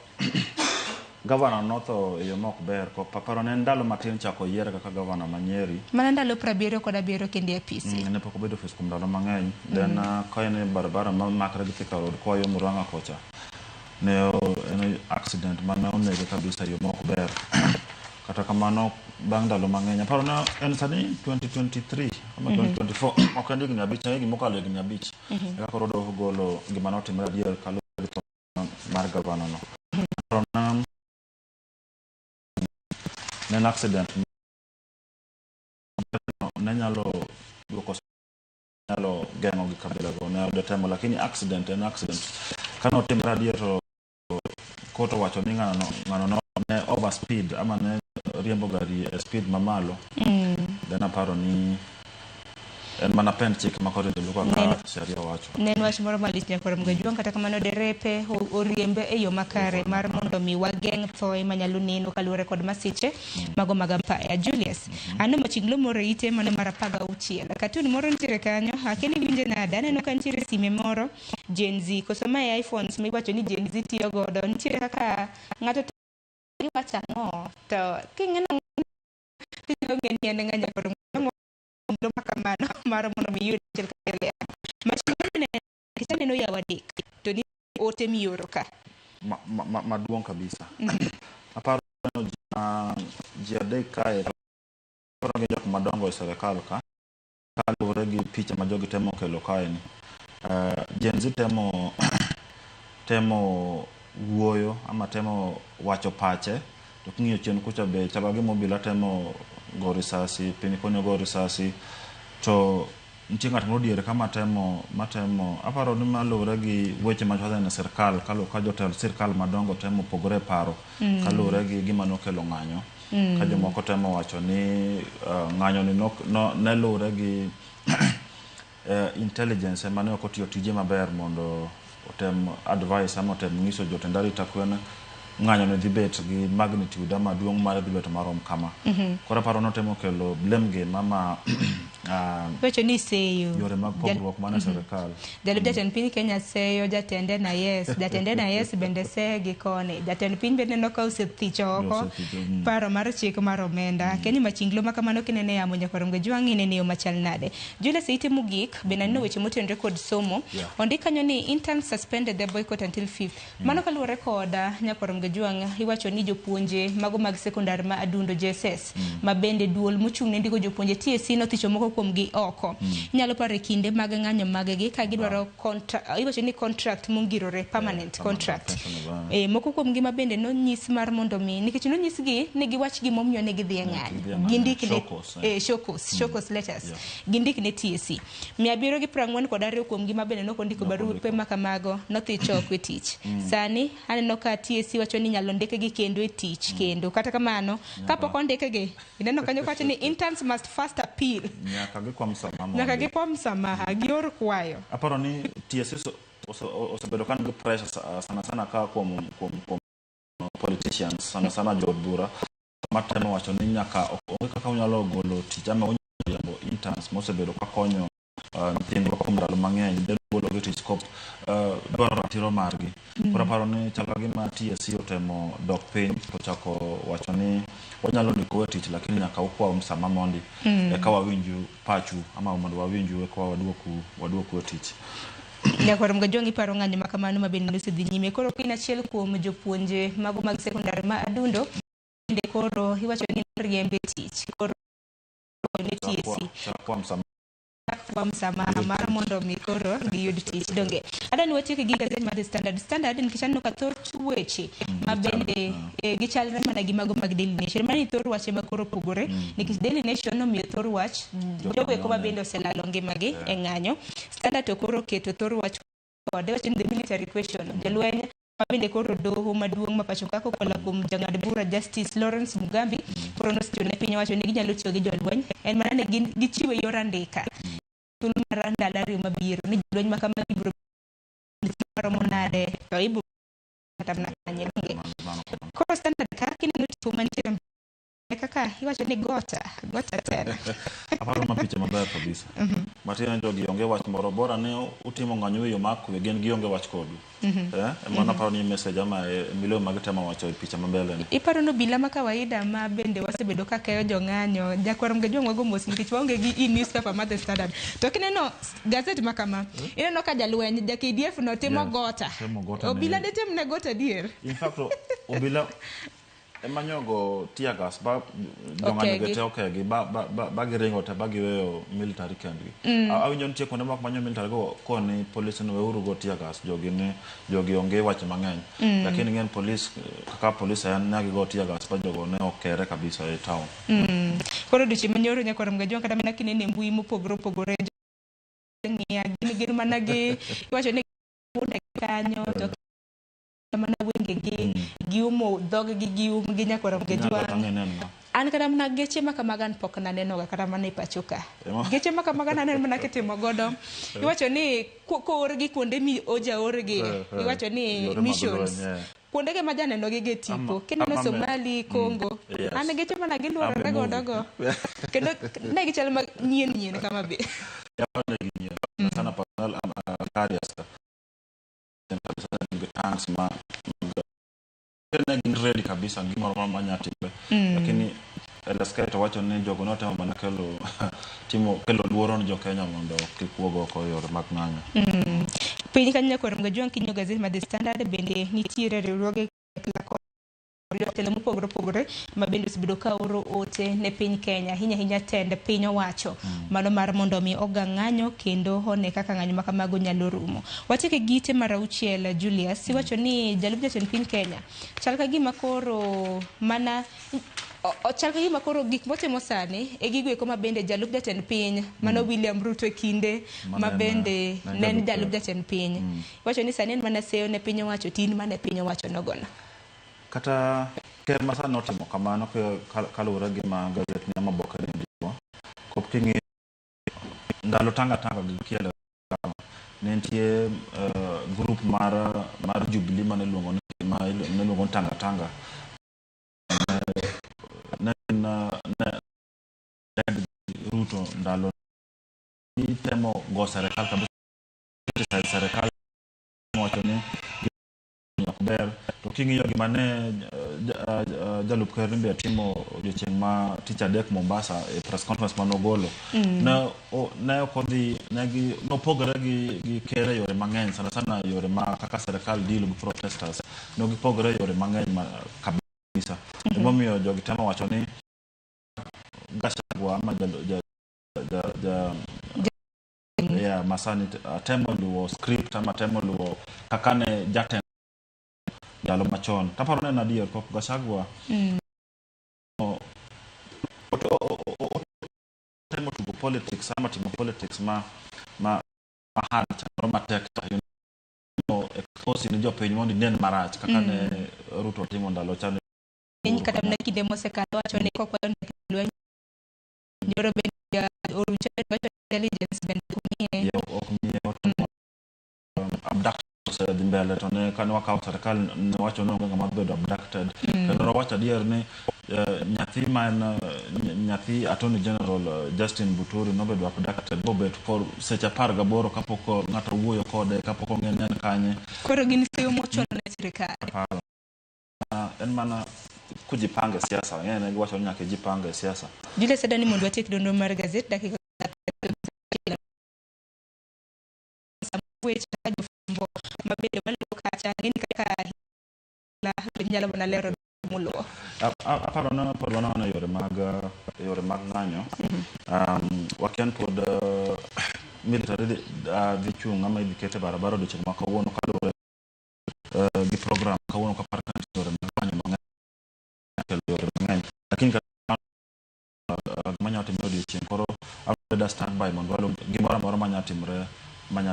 S16: gavana notho e yo mok ber. Ko paro ne en ndalo matin chako yiere kaka gavana ma Nyeri.
S1: Mana ndalo 77 kende e apisi.
S16: Ne pok obedo ofis kuom ndalo mang'eny. Then ka en e barabara ma makre gi Thika Road koa yo Murang'a kocha, ne en accident mane onege kabisa e yo mok ber. Kata kamano, bang' ndalo mang'eny, aparo ne en sani 2023 ama 2024, ok en higni 5, en higni mokalo higni 5, eka koro doho golo gima notimore adier kaluwore gi tho mar gavana no. Aparo na ne en accident ne nyalo duoko, nyalo geng'o gi kabila go ne odetemo, lakini accident en accident. Kane otimore adier to court owacho ni ng'ano no ne over speed ama ne riembo gari e speed mamalo, then aparo ni en mana pend chik ma koro idhi kaka sheria wacho.
S1: Ne en wach moro malich, nyakwar Mgajuang'. Kata kamano derepe oriembe e yo makare mar mondo mi wageng' thoe manyalo neno kaluwore kod masiche mago mag apaya. Julius, aneno machiglo moro e ite mano mar 16. Katun moro nitiere kanyo, akia ni winje nade. Aneno ka nitiere sime moro Gen Z, koso mae iPhones miwacho ni Gen Z tiyo godo. Nitiere kaka ng'ato iwacho ang'o to king'eno tinyalo ng'e ni en ng'a, nyakwar Mgajuang', makamano mar mondo mi iyud achiel kachiel. Machiegni nikech aneno yawo adek to ni ote mioro ka.
S16: Maduong' kabisa. Aparo neno ji adek kae, aparo gin jok madongo e sirikal ka, kaluwore gi picha ma jogi temo kelo kae ni. Gen Z temo wuoyo ama temo wacho pache, to king'iyo chien kucha be chalo gima obila temo go risasi piny koni, go risasi, to nitie ng'at moro diere ka matemo. Aparo ni maluwore gi weche machwalore ne sirkal, ka jotend sirkal madongo temo pogore e paro kaluwore gi gima nokelo ng'anyo, ka jomoko temo wacho ni ng'anyo ni ne luwore gi intelligence ema ne ok otiyo tije maber mondo otem advice ama otem nyiso jotend arita kwe ni ng'anyo ni dhi bet gi magnitude ama duong' mare dhi bet marom kama. Koro aparo notemo kelo blame game ama
S1: Iwacho ni seyo
S16: yore mag pogruok mana sirikal.
S1: Jalup jatend piny Kenya seyo jatend NIS, jatend NIS bende seye gi koni. Jatend piny bende neno ka osethicho oko
S16: Osethicho.
S1: paro mar chik mar omenda. Kenya machinglo ma kamano kinene yamo nyakwar Mgajwang' inene yo machal nade. Julius Ite mogik bende aneno weche motenore kod somo. Ondik kanyo ni interns suspended their boycott until 5th. Mano kaluwore kod nyakwar Mgajwang' iwacho ni jopuonje mago mag sekondar ma Adundo JSS ma bende duol mochung' ne ndiko jopuonje TSC nothicho moko kuomgi oko. Inyalo paro e kinde mag ng'anyo maggi ka gidwaro iwacho ni contract mongirore permanent contract. Moko kuomgi ma bende nonyis mar mondo mi nikech nonyisgi ni giwach gimomiyo ne gidhi e ng'anyo. Gindik ne
S16: Show cause, eh.
S1: show cause, show cause letters. Gindik ne TSC. 742 kuomgi ma bende nokondiko barupe ma kamago nothich oko e tich. Sani aneno ka TSC wacho ni inyalo ndikgi kendo e tich kendo. Kata kamano, kapok ondikgi, ineno kanyo kawacho ni interns must first appeal.
S16: Nyaka gikwa msamaha
S1: Nyaka
S16: mondi.
S1: gikwa msamaha, gior kwayo.
S16: Aparo ni TSC osebedo ka nigi pressure sana sana ka kuom politicians, sana sana jood bura matemo wacho ni nyaka onge kaka unyalo golo tich ama unyalo riembo interns mosebedo ka konyo nyithindwa kuom ndalo mang'eny then gologi e tich kop dwaro ratiro margi. Koro aparo ni chal ka gima TSC otemo dok piny to chako wacho ni wanyalo ndikou e tich lakini nyaka ukwa msamaha mondi eka wawinju pachu ama mondo wawinju eka waduoku e tich.
S1: Nyakwar Mgajwang' iparo ng'anyo ma kamano ma bende nosedhi nyime. Koro ka in achiel kuom jopuonje mago mag sekondar ma Adundo, bende koro iwacho ni riembe tich. Koro ne TSC.
S16: Chakwa msamaha.
S1: Kwa msamaha mar mondo mi koro giyud tich. Donge. Adwa ni watiek gi gazet mar The Standard. Standard nikech aneno ka thoth weche ma bende gichalre mana gi mago mag Daily Nation. Mani thor wach ema koro opogore nikech Daily Nation nomiyo thor wach jogo eko ma bende oselalo ngimagi e ng'anyo. Standard to koro oketo thor wach kode wacho ni the military question. Jolweny ma bende koro doho maduong' ma pacho ka kokalo kuom jang'ad bura Justice Lawrence Mugambi koro nosechiwo ne piny owacho ni ginyalo tiyo gi jolweny en mana ni gin gichiwe yor andika thuolo mar ndalo 2 mabiro ni jolweny ma kamagi ibiro maromo nade to ibiro kata mana kanye donge. Koro Standard ka kineno tipo mantiere kaka iwacho ni gota tena.
S16: Aparo ma picha maber kabisa. Matiende jogi onge wach moro bora ne utimo ng'anyo e yo mar kwe gin gionge wach kodu. Mano aparo ni message ama milome mag temo wacho e picha mambele ni.
S1: Iparo no obila ma kawaida ma bende wasebedo ka keyo jong'anyo jakwar Mgajwang' wago mos nikech waonge gi e-newspaper mar The Standard. To kineno gazet ma kama, ineno ka jalweny ja KDF no timo gota.
S16: Timo gota
S1: Obila de tim ne gota adier.
S16: In fact obila ema nyogo tear gas ba jong'anyo
S1: Okegi.
S16: te okegi ba giringo te ba giweyo military kendgi. Awinjo nitie kuonde moko manyo military go koni police ni weuru go tear gas jogi ni jogi onge wach mang'eny. Lakini ng'en police kaka police en ne gigo tear gas ba jogo ne okere kabisa e town.
S1: Koro odiochieng' manyoro nyakwar Mgajwang' kata mana kinene mbui mopogore opogore ng'iya gin mana gi iwacho ni punde kanyo to mana wengegi giumo dhoggi gi umgi nyakwar Mgajwang'. An kata mana geche ma kamago an pok nanenoga kata mana e pacho ka. Geche ma kamago naneno mana kitimo godo. Iwacho ni koorgi kuonde mi oja orgi. Iwacho ni missions. Kuondege ma janeno gi ge tipo. Kineno Somali, Congo. An geche mana giluorore godo go. Kendo ne gichal ma nyien nyien kama be.
S16: Sana personal carriers. Tanks ma ne gin ready kabisa gimoro ma nya timre. Lakini LSK to wacho ni jogo notemo mana kelo timo kelo luoro ne jo Kenya mondo kik wuog oko e yore mag ng'anyo.
S1: Piny kanyo nyakwar Mgajwang' kinyo gazet mar The Standard bende nitiere riwruoge jotelo mopogore opogore ma bende osebedo ka oro ote ne piny Kenya ahinya ahinya tend piny owacho mano mar mondo mi ogang ng'anyo kendo one kaka ng'anyo ma kamago nyalo rumo. Watieke gite mar 6 Julius iwacho ni jalup jatend piny Kenya chal ka gima koro mana chal ka gima koro gik motimo sani e gigo eko ma bende jalup jatend piny mano William Ruto e kinde ma bende ne en jalup jatend piny. Iwacho ni sani en mana seyo ne piny owacho tin mana piny owacho nogono.
S16: Kata ker ma sani notimo kamano kaluwore gi ma gazet ni ama boke ni ndiko. Kop king'iyo ndalo tanga tanga gi kielo ne nitie group mar Jubilee mane iluongo ni tanga tanga. Ne Ruto ndalo Gitemo go serikal kabisa, criticize serikal wacho ni ok ber. To king'iyo gima ne jalup ker be timo odiochieng' ma tich adek Mombasa e press conference manogolo, ne ok odhi, ne gi nopogore gi ker e yore mang'eny, sana sana yore ma kaka serikal deal gi protesters. Ne gipogore e yore mang'eny kabisa. Emomiyo jogi temo wacho ni Gachagua ama ja yeah, masani temo luwo script ama temo luwo kaka ne jatend ndalo machon. Taparo ne en adier kok Gachagua temo tugo politics ama timo politics ma hard samoro matek cha, expose ni jopiny mondo inen marach kaka ne Ruto timo ndalo cha.
S1: Piny kata mana kinde mosekalo wacho ni kok wadonjo e lweny nyoro bende orucha wacho intelligence bende ok miye.
S16: Yeah, ok miye abduction osedhi mbele, to ne kane wakawo serikal ne wacho ni onge ng'ama bedo abducted. Kendo nowacho adier ni nyathi ma en nyathi Attorney General Justin Muturi nobedo abducted bobet for seche 18 kapok ng'ato owuoyo kode, kapok ong'e ni en kanye.
S1: Koro gin seyo mochuno ne sirikal.
S16: Aparo. En mana kujipanga e siasa, ng'e giwacho ni nyaka ijipanga e siasa.
S1: Julius, adwani mondo watiek nonro mar gazet dakika weche kaka jofwambo mabedo maluwo kacha ng'eni kaka la nyalo mana lero moluwo.
S16: Aparo ni pod waneno yore mag ng'anyo. Wakia ni pod military dhi chung' ama idhi ket e barabara odiochieng' ma kawuono kaluwore gi program kawuono kapar ka nitie yore mag ng'anyo mang'eny kelo yore mang'eny, lakini kata gima nyalo timore odiochieng' koro abedo standby mondo walu gimoro amora manya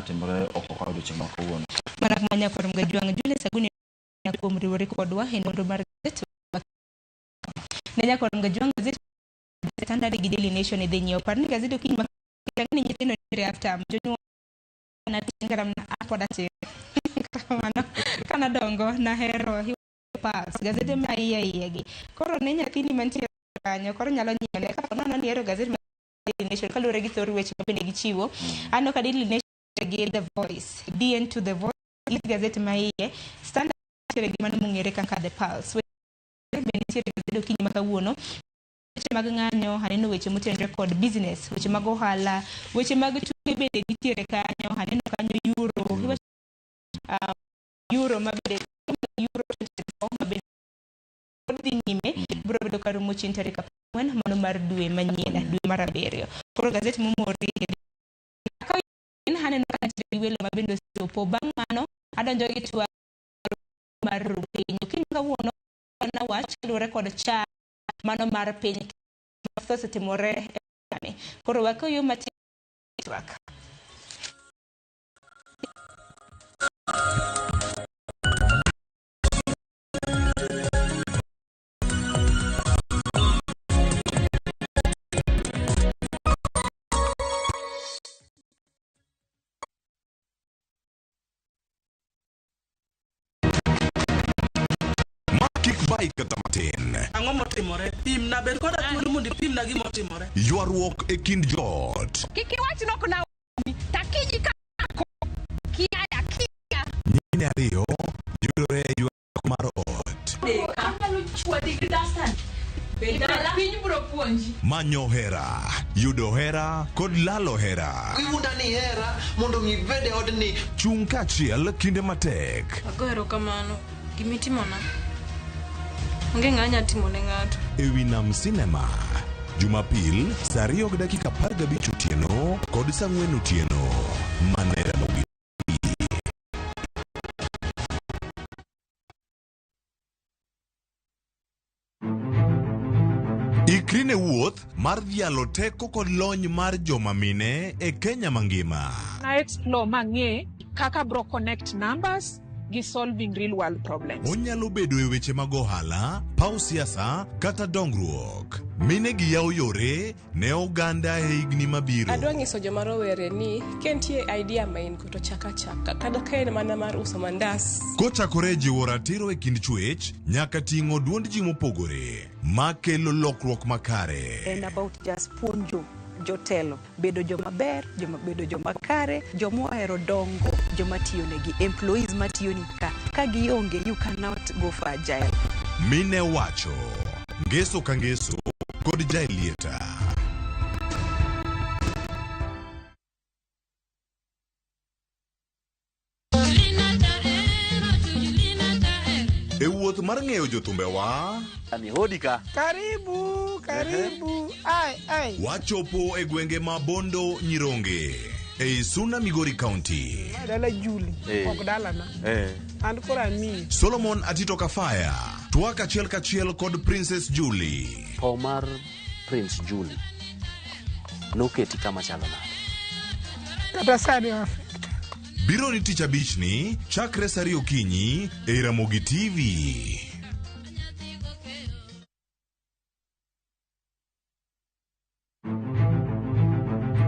S16: timore oko ka odiochieng' ma kawuono.
S1: Mana kuma nyakwar Mgajwang' Julius Aguni kuom riwore kodwa e nonro mar gazet ne nyakwar Mgajwang' gazet Standard gi Daily Nation idhi nyiewo. Par ni gazet okinyi ma ni nyithindo nitiere half term, jonyuol natin kata mana an pod atin. Kamano kanadongo nahero Pulse gazete ma iye iye gi koro ne nyathini mantie kanyo koro nyalo nyiewo ne kapo nono ni ihero gazet mar Daily Nation kaluwore gi thor weche ma bende gichiwo. Aneno ka Daily Nation gi The Voice, DN to The Voice gi gazet ma iye Standard nitiere gi mano mong'ere kaka The Pulse. Weche be nitiere gazet okinyi ma kawuono, weche mag ng'anyo, aneno weche motenore kod business, weche mag ohala, weche mag tuke bende nitiere kanyo. Aneno kanyo euro, euro mabende euro 2024 mabende pod dhi nyime biro bedo ka rumo chieng' tarik 14 mano mar dwe manyien, dwe mar abiriyo. Koro gazet momori ka aneno ka nitiere gi welo mabende osechopo. Bang' mano adonjo gi twak mar ru piny okinyi kawuono na wach kaluwore kod chal mano mar piny osetimore e koro wakeyo matin twak.
S27: Ma kik bai kata matin.
S10: Ang'o motimore? Pimna, bed koda thuolo mondo ipimna gima otimore.
S27: Ywaruok e kind joot.
S7: Kik iwach nok na takinyi ka kiaya kia.
S27: Nyine ariyo yudore e ywak mar ot.
S7: Anyalo chwadi gi dastan. Piny biro puonji.
S27: Manyo hera, yudo hera kod lalo hera.
S8: Iwuonda ni ihera mondo mi ibed e odni.
S27: Chung' kaachiel kinde matek.
S14: Ago erokamano. Gimitimona. Onge ng'a nya timo ne ng'ato.
S27: Ewi Nam Cinema. Jumapil saa 2:15 otieno kod saa 4 otieno. Mana e Ramogi TV. Ikri ne wuoth mar dhialo teko kod lony mar joma mine e Kenya mangima.
S17: Na explore mang'e kaka bro connect numbers gi solving real world problems.
S27: Onyalo bedo e weche mag ohala, paw siasa kata dongruok. Mine gi yawo yore ne oganda e higni mabiro.
S18: Adwa nyiso joma rowere ni ka nitie idea ma in go to chak achaka kata ka en mana mar uso mandas.
S27: Kochakore e jiwo ratiro e kind chwech nyaka ting'o duond ji mopogore makelo lokruok makare.
S21: En about just puonjo
S4: jotelo bedo joma ber, joma bedo joma kare, joma ohero dongo, joma tiyo negi, employees matiyo ni ka. Ka gionge, you cannot go for agile.
S27: Mine wacho ngeso ka ngeso kod Jaelieta. E wuoth mar ng'eyo jothumbewa
S9: Ani hodi ka.
S10: Karibu, karibu. Ai, ai.
S27: Wachopo e gwenge ma Bondo Nyironge ei Suna Migori County.
S10: Ma dala Juli, ok dalana. An koro amiyi.
S27: Solomon Atito Kafaya twak achiel kachiel kod Princess Julie.
S9: Tho mar Prince Julie noketi kama chalo nade?
S10: Kata sani off.
S27: Biro ni tich abichni chakre saa ariyo okinyi ei Ramogi TV.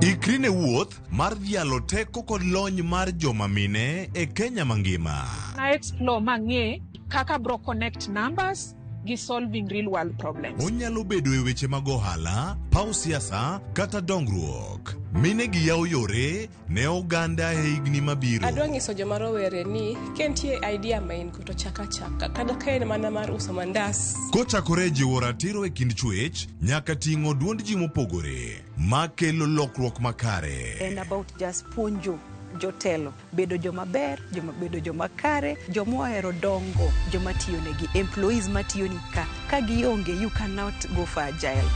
S27: Ikri ne wuoth mar dhialo teko kod lony mar joma mine e Kenya mangima.
S17: Na explore mang'e kaka bro connect numbers gi solving real world problems.
S27: Onyalo bedo e weche mag ohala, paw siasa kata dongruok. Mine gi yawo yore ne oganda e higni mabiro.
S18: Adwa nyiso joma rowere ni ka nitie idea ma in go to chak achaka kata ka en mana mar uso mandas.
S27: Kochakore e jiwo ratiro e kind chwech nyaka ting'o duond ji mopogore makelo lokruok makare.
S4: En about just puonjo jotelo bedo joma ber, joma bedo joma kare, joma ohero dongo, joma tiyo negi, employees matiyo ni ka. Ka gionge, you cannot go for agile.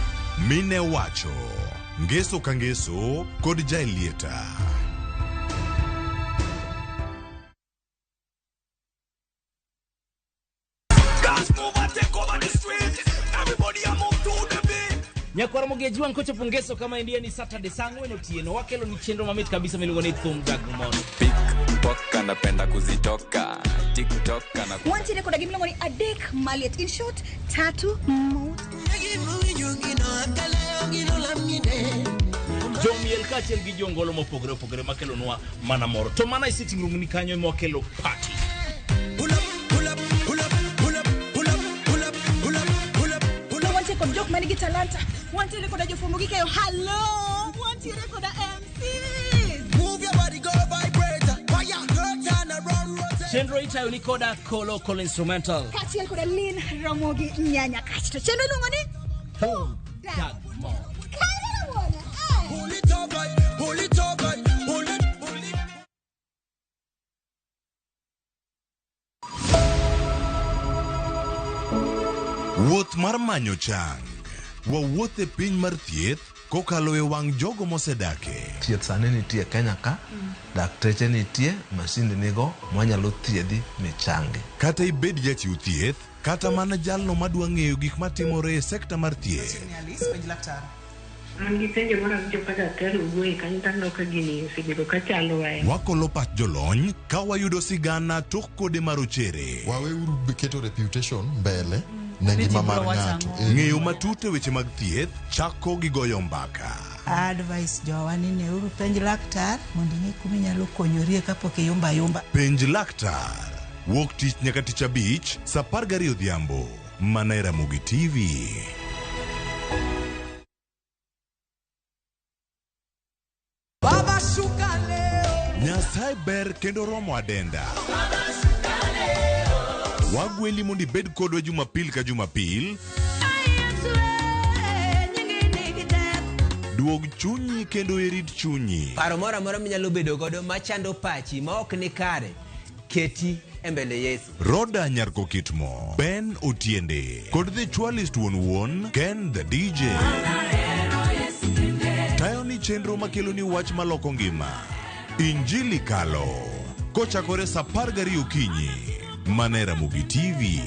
S27: Mine wacho ngeso ka ngeso kod Jaelieta.
S11: Dance move and take over the street. Everybody a move to the beat.
S5: Nyakwar Mogeji kochopo ngeso kama endia ni Saturday saa ang'wen otieno wakelo ni chenro mamit kabisa miluongo ni Thum Dag Mon.
S6: Pickpocket anapenda kuzitoka TikTok ana
S19: Wantiere koda gimiluongo ni adek maliet. In short, tatu mot.
S5: Jomiel kaachiel gi jongolo mopogore opogore makelonwa mana mor. To mana e sitting room ni kanyo ema wakelo party.
S11: Pull up, pull up, pull up, pull up, pull up, pull up, pull up, pull up, pull up.
S19: Wantiere kod jok manigi talanta. Wantiere koda jofwambo gi keyo. Hello! Wantiere koda MCs.
S11: Move your body, go vibrate. Fire, girl, turn around, rotate.
S5: Chenro itayo ni koda Kolo Kolo Instrumental.
S19: Kaachiel koda Lin Ramogi Nyanya Kasto. Chenro iluongo ni
S5: Thum Dag Mon.
S11: Pull it up, pull it up, pull it, pull it.
S27: Wuoth mar manyo chang. Wawuoth e piny mar thieth kokalo e wang' jogo mosedake.
S20: Thieth sani nitie Kenya ka, dakteche nitie, masinde nigo mwanyalo thiedhi michangi.
S27: Kata ibed jachiw thieth, kata mana jalno madwa ng'eyo gik matimore e sekta mar thieth.
S22: An gi penjo moro awinjo ka daktari owuoye kanyo to aneno ka gini osebedo ka chando ahinya.
S27: Wakolo pach jolony ka wayudo sigana tok kode marochere.
S23: Waweuru keto reputation mbele ne ngima mar ng'ato.
S27: Ng'eyo matut e weche mag thieth chako gi goyo mbaka.
S25: Advice jowa ni neuru penj laktar mondo ing'e kuma inyalo konyorie kapok iyumba ayumba.
S27: Penj laktar. Wuok tich nyaka tich abich saa 12 odhiambo. Mana e Ramogi TV.
S11: Baba shuka leo.
S27: Nyasaye ber kendo romo adenda. Wagweli mondo ibed kodwa Jumapil ka Jumapil. Duog chunyi kendo irit chunyi.
S29: Paro moro amora minyalo bedo godo machando pachi ma ok ni kare, keti e mbele Yesu.
S27: Roda Nyarkokitmo, Ben Otiende, kod The Chwalist wuon wuon, Ken the DJ. Tayo ni chenro makelo ni wach maloko ngima. Injili Kalo. Kochakore saa 12 okinyi. Mana e Ramogi TV.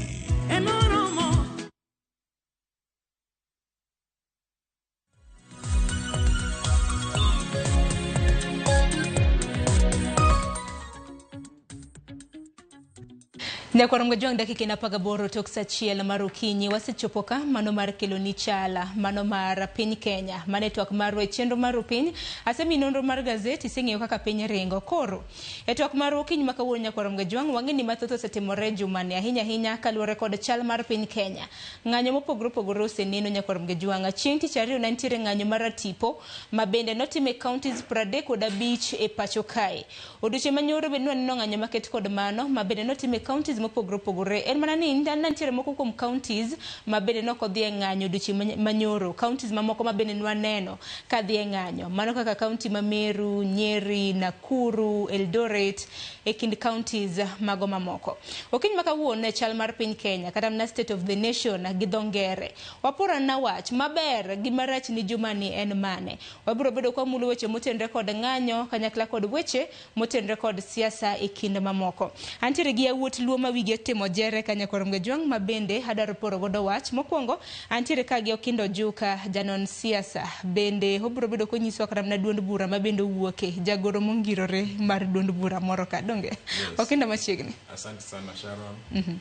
S1: Nyakwar Mgajwang' dakika en 18 tok sa 1 mar okinyi. Wasechopo ka mano mar keloni chala mano mar piny Kenya. Mane twak marwa e chenro mar opiny. Asemiyi nonro mar gazet, iseng'eyo kaka piny ringo. Koro, e twak mar okinyi ma kawuono Nyakwar Mgajwang' wang'e ni mathoth osetimore jumani ahinya ahinya kaluwore kod chal mar piny Kenya. Ng'anyo mopogore opogore oseneno Nyakwar Mgajwang'. Chieng' tich ariyo ne nitiere ng'anyo mar ratipo ma bende notim e counties 35 e pacho kae. Odiochieng' manyoro bende nwaneno ng'anyo maket kod mano ma bende notim e counties mopogore opogore. En mana ni nitiere moko kuom counties ma bende nok odhi e ng'anyo odiochieng' manyoro. Counties mamoko ma bende nwaneno ka dhi e ng'anyo. Mano kaka county ma Meru, Nyeri, Nakuru, Eldoret e kind counties mago mamoko. Okinyi ma kawuono e chal mar piny Kenya kata mana state of the nation gi dho ngere. Waporo na wach maber gi marach ni jumani en mane. Wabiro bedo kwa mulo weche motenore kod ng'anyo kanyakla kod weche motenore kod siasa e kind mamoko. Antiere gi yawuot Luo ma wigi otimo jere ka Nyakwar Mgajwang' ma bende adwaro poro godo wach. Mokwongo antiere ka gi Okindo Ojuka, janon siasa. Bende obiro bedo konyisowa kata mana duond bura ma bende owuoke, jagoro mongirore mar duond bura moro ka, donge?
S6: Yes.
S1: Okindo machiegni.
S6: Asante sana Sharon.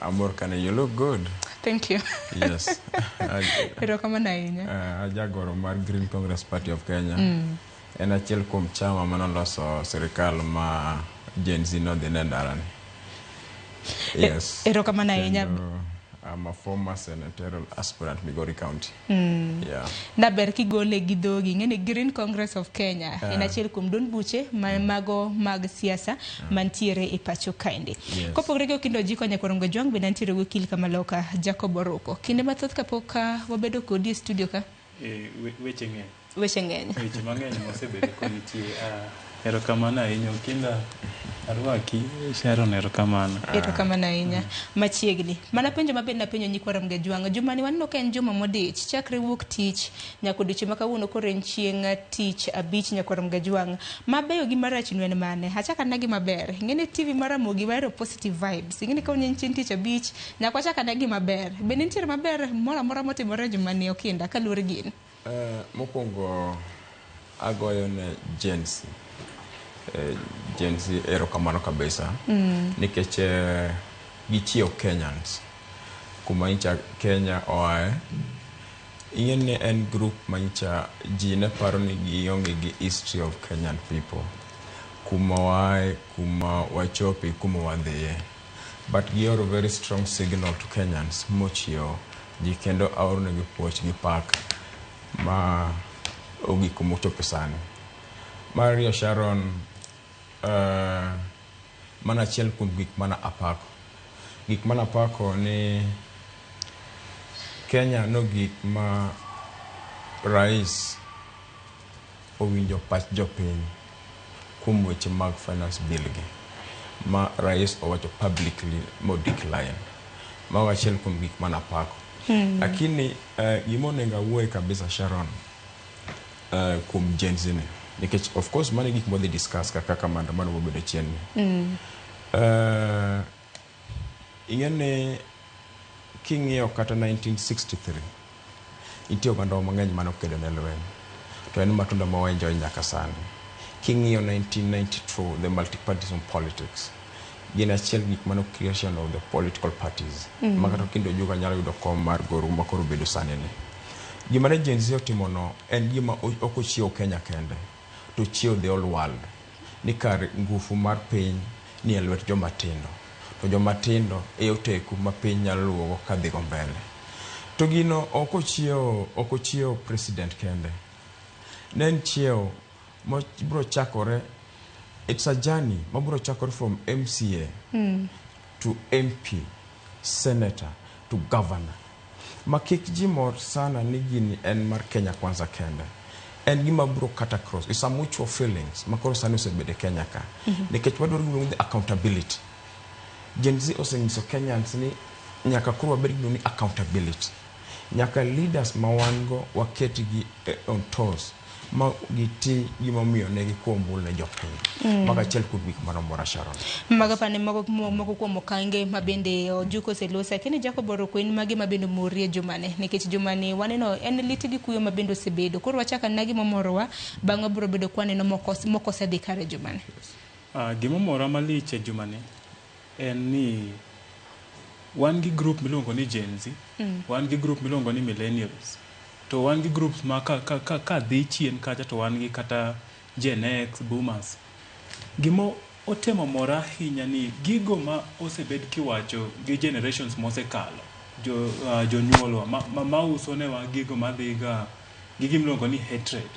S6: Amor kane, you look good.
S1: Thank you.
S6: Yes.
S1: Erokamano ahinya.
S6: Ajagoro mar Green Congress Party of Kenya. En achiel kuom chama manoloso sirikal ma Gen Z nodhi ne ndara ni. Yes.
S1: Erokamano ahinya.
S6: Kendo I'm a former senatorial aspirant Migori County. Yeah.
S1: Naber kigole gi dhogi ing'e ni Green Congress of Kenya en achiel kuom duond buche ma mago mag siasa mantiere e pacho kaendi.
S6: Yes.
S1: Kopogore gi Okindo Ojiko Nyakwar Mgajwang' bende antiere gi okil kamaloka Jacob Oruko. Kinde mathoth kapok wabedo kodi e studio ka,
S2: Weche ng'eny.
S1: Weche ng'eny.
S2: Weche mang'eny mosebedo konitie. Erokamano ahinya Okinda, arwaki. Sharon, erokamano.
S1: Erokamano ahinya. Machiegni. Mana penjo mabende napenjo nyikwa Mgajwang'. Jumani waneno ka en juma modich. Chakre wuok tich nyaka odiochieng' ma kawuono koro en chieng' tich abich Nyakwar Mgajwang'. Mabeyo gi marach nu en mane? Achako anena gi maber. Ing'e ni TV mar Ramogi wahero positive vibes. Ing'e ni ka en chieng' tich abich nyaka wachak ane gi maber. Bende nitiere maber moro amora motimore jumani Okinda kaluwore gi in?
S6: Mokwongo agoyo ne Gen Z. Gen Z erokamano kabisa. Nikech gichiewo Kenyans. Kuma nyicha Kenya oae. Ing'e ni en group ma nyicha ji ne paro ni gionge gi history of Kenyan people. Kuma waae, kuma wachope, kuma wadhiye. But gioro very strong signal to Kenyans mochiewo ji kendo aoro negi puoch gi pak ma ogik kuma ochope sani. Mar ariyo Sharon, mano achiel kuom gik mana apako. Gik mana apako ni Kenya nogik ma rais owinjo pach jopiny kuom weche mag finance bill gi ma rais owacho publicly mo decline. Mago achiel kuom gik mana apako. Lakini gima onego awuoye kabisa Sharon, kuom Gen Z ni nikech of course mano e gik mwadhi discuss kaka maandamano mobedo chien ni. Ing'e ni king'iyo kata 1963 nitie oganda mang'eny mane okedo ne lweny to en matunda ma waenjoy nyaka sani. King'iyo 1992 the multipartyism politics gin achiel gik mano creation of the political parties ma kata Okindo Ojuga nyalo yudo kom mar Gor ma koro obedo sani ni. Gima ne Gen Z otimo no en gima ok ochiewo Kenya kende to ochiewo the whole world ni kar ngufu mar piny ni e lwet joma tindo to joma tindo e oteku ma piny nyalo luwogo kadhigo mbele. To gino ok ochiewo president kende. Ne en chiewo mabiro chakore, it's a journey mabiro chakore from MCA to MP, senator to governor. Ma kik ji mor sana ni gini en mar Kenya Kwanza kende. En gima biro cut across. It's a mutual feelings ma koro sani osebedo e Kenya ka. Nikech wadwaro gima iluongo ni accountability. Gen Z osenyiso Kenyans ni nyaka koro wabed gi ni accountability. Nyaka leaders ma wan go waketgi on toes ma giti gimomiyo ne gikuo ombulu ne jopiny. Mago achiel kuom gik manomora Sharon.
S1: Mago pane moko kuom okange ma bende Ojuko oseloso. Lakini Jacob Oruko en mage ma bende omori e jumani nikech jumani waneno en lit gi kuyo ma bende osebedo. Koro wachako anena gima omorowa bang'e wabiro bedo kwaneno moko osedhi kare jumani.
S2: Gimomora malich e jumani en ni wan gi group miluongo ni Gen Z, wan gi group miluongo ni millennials, to wan gi groups ma ka dhi chien kacha to wan gi kata Gen X, boomers. Gima otemo mora ahinya ni gigo ma osebed kiwacho gi generations mosekalo, jonyuolwa ma uso newa gigo madhiga gi gimiluongo ni hatred,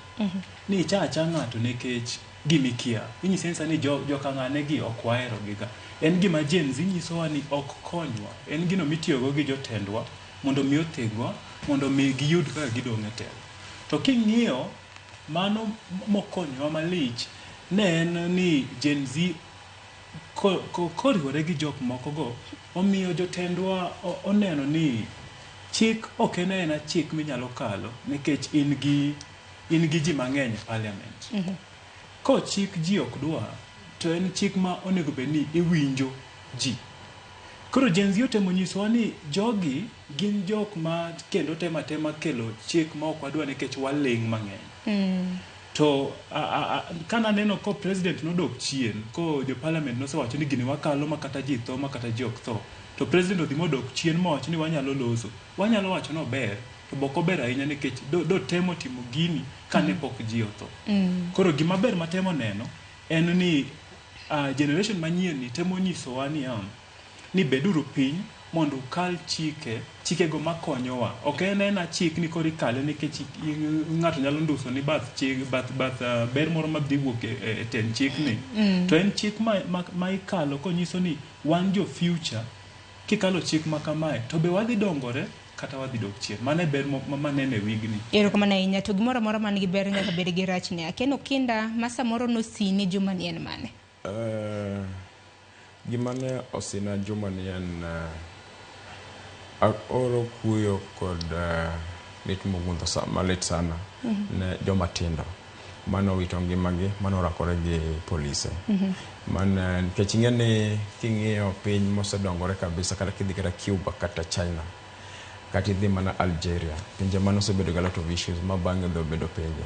S2: ni icha acha ng'ato nikech gimikia inyise nyisa ni joka ng'ane gi ok wahero giga. En gima Gen Z nyisowa ni ok konywa, en gino mitiyogo gi jotendwa mondo mi othegwa, mondo mi giyud kaka gidong' e telo. To king'iyo mano mokonyowa malich ne en ni Gen Z koriwore gi jok moko go omiyo jotendwa oneno ni chik ok en aena chik minyalo kalo nikech in gi ji mang'eny e parliament. Ko chik ji ok dwa, to en chik ma onego bed ni iwinjo ji. Koro Gen Z otemo nyisowa ni jogi gin jok ma kendo temo atema kelo chik ma ok wadwa nikech waling' mang'eny. To kananeno ko president nodok chien, ko jo parliament nosewacho ni gini wakalo ma kata ji tho ma kata ji ok tho, to president odhi modok chien mowacho ni wanyalo loso, wanyalo wacho ni ober, to bok ober ahinya nikech dotemo timo gini kane pok ji otho. Koro gima ber matemo neno en ni generation manyien ni temo nyisowa ni beduru piny mondo ukal chike, chikego makonyowa. Ok en ena chik ni koro ikale nikech ng'ato nyalo nduso ni bath chik, bath ber moro madhi wuok e tend chikni. To en chik ma ikalo konyiso ni wan jo future, kikalo chik ma kamae to be wadhi dongore kata wadhi dok chien. Mano e ber maneno e wigni.
S1: Erokamano ahinya. To gimoro amora man gi ber nyaka bed gi rachne. Akeno kinda ma samoro nosini juma ni en mane?
S6: Gima ne osina juma ni en aoro kuyo kod lit mogundho malit sana ne joma tindo mane owito ngimagi, mane orakore gi polise. Man nikech ing'e ni king'iyo piny mosedongore kabisa, kata kidhi kata Cuba kata China kata idhi mana Algeria, pinje mane osebedo gi a lot of issues ma bang'e odhi obedo pinje,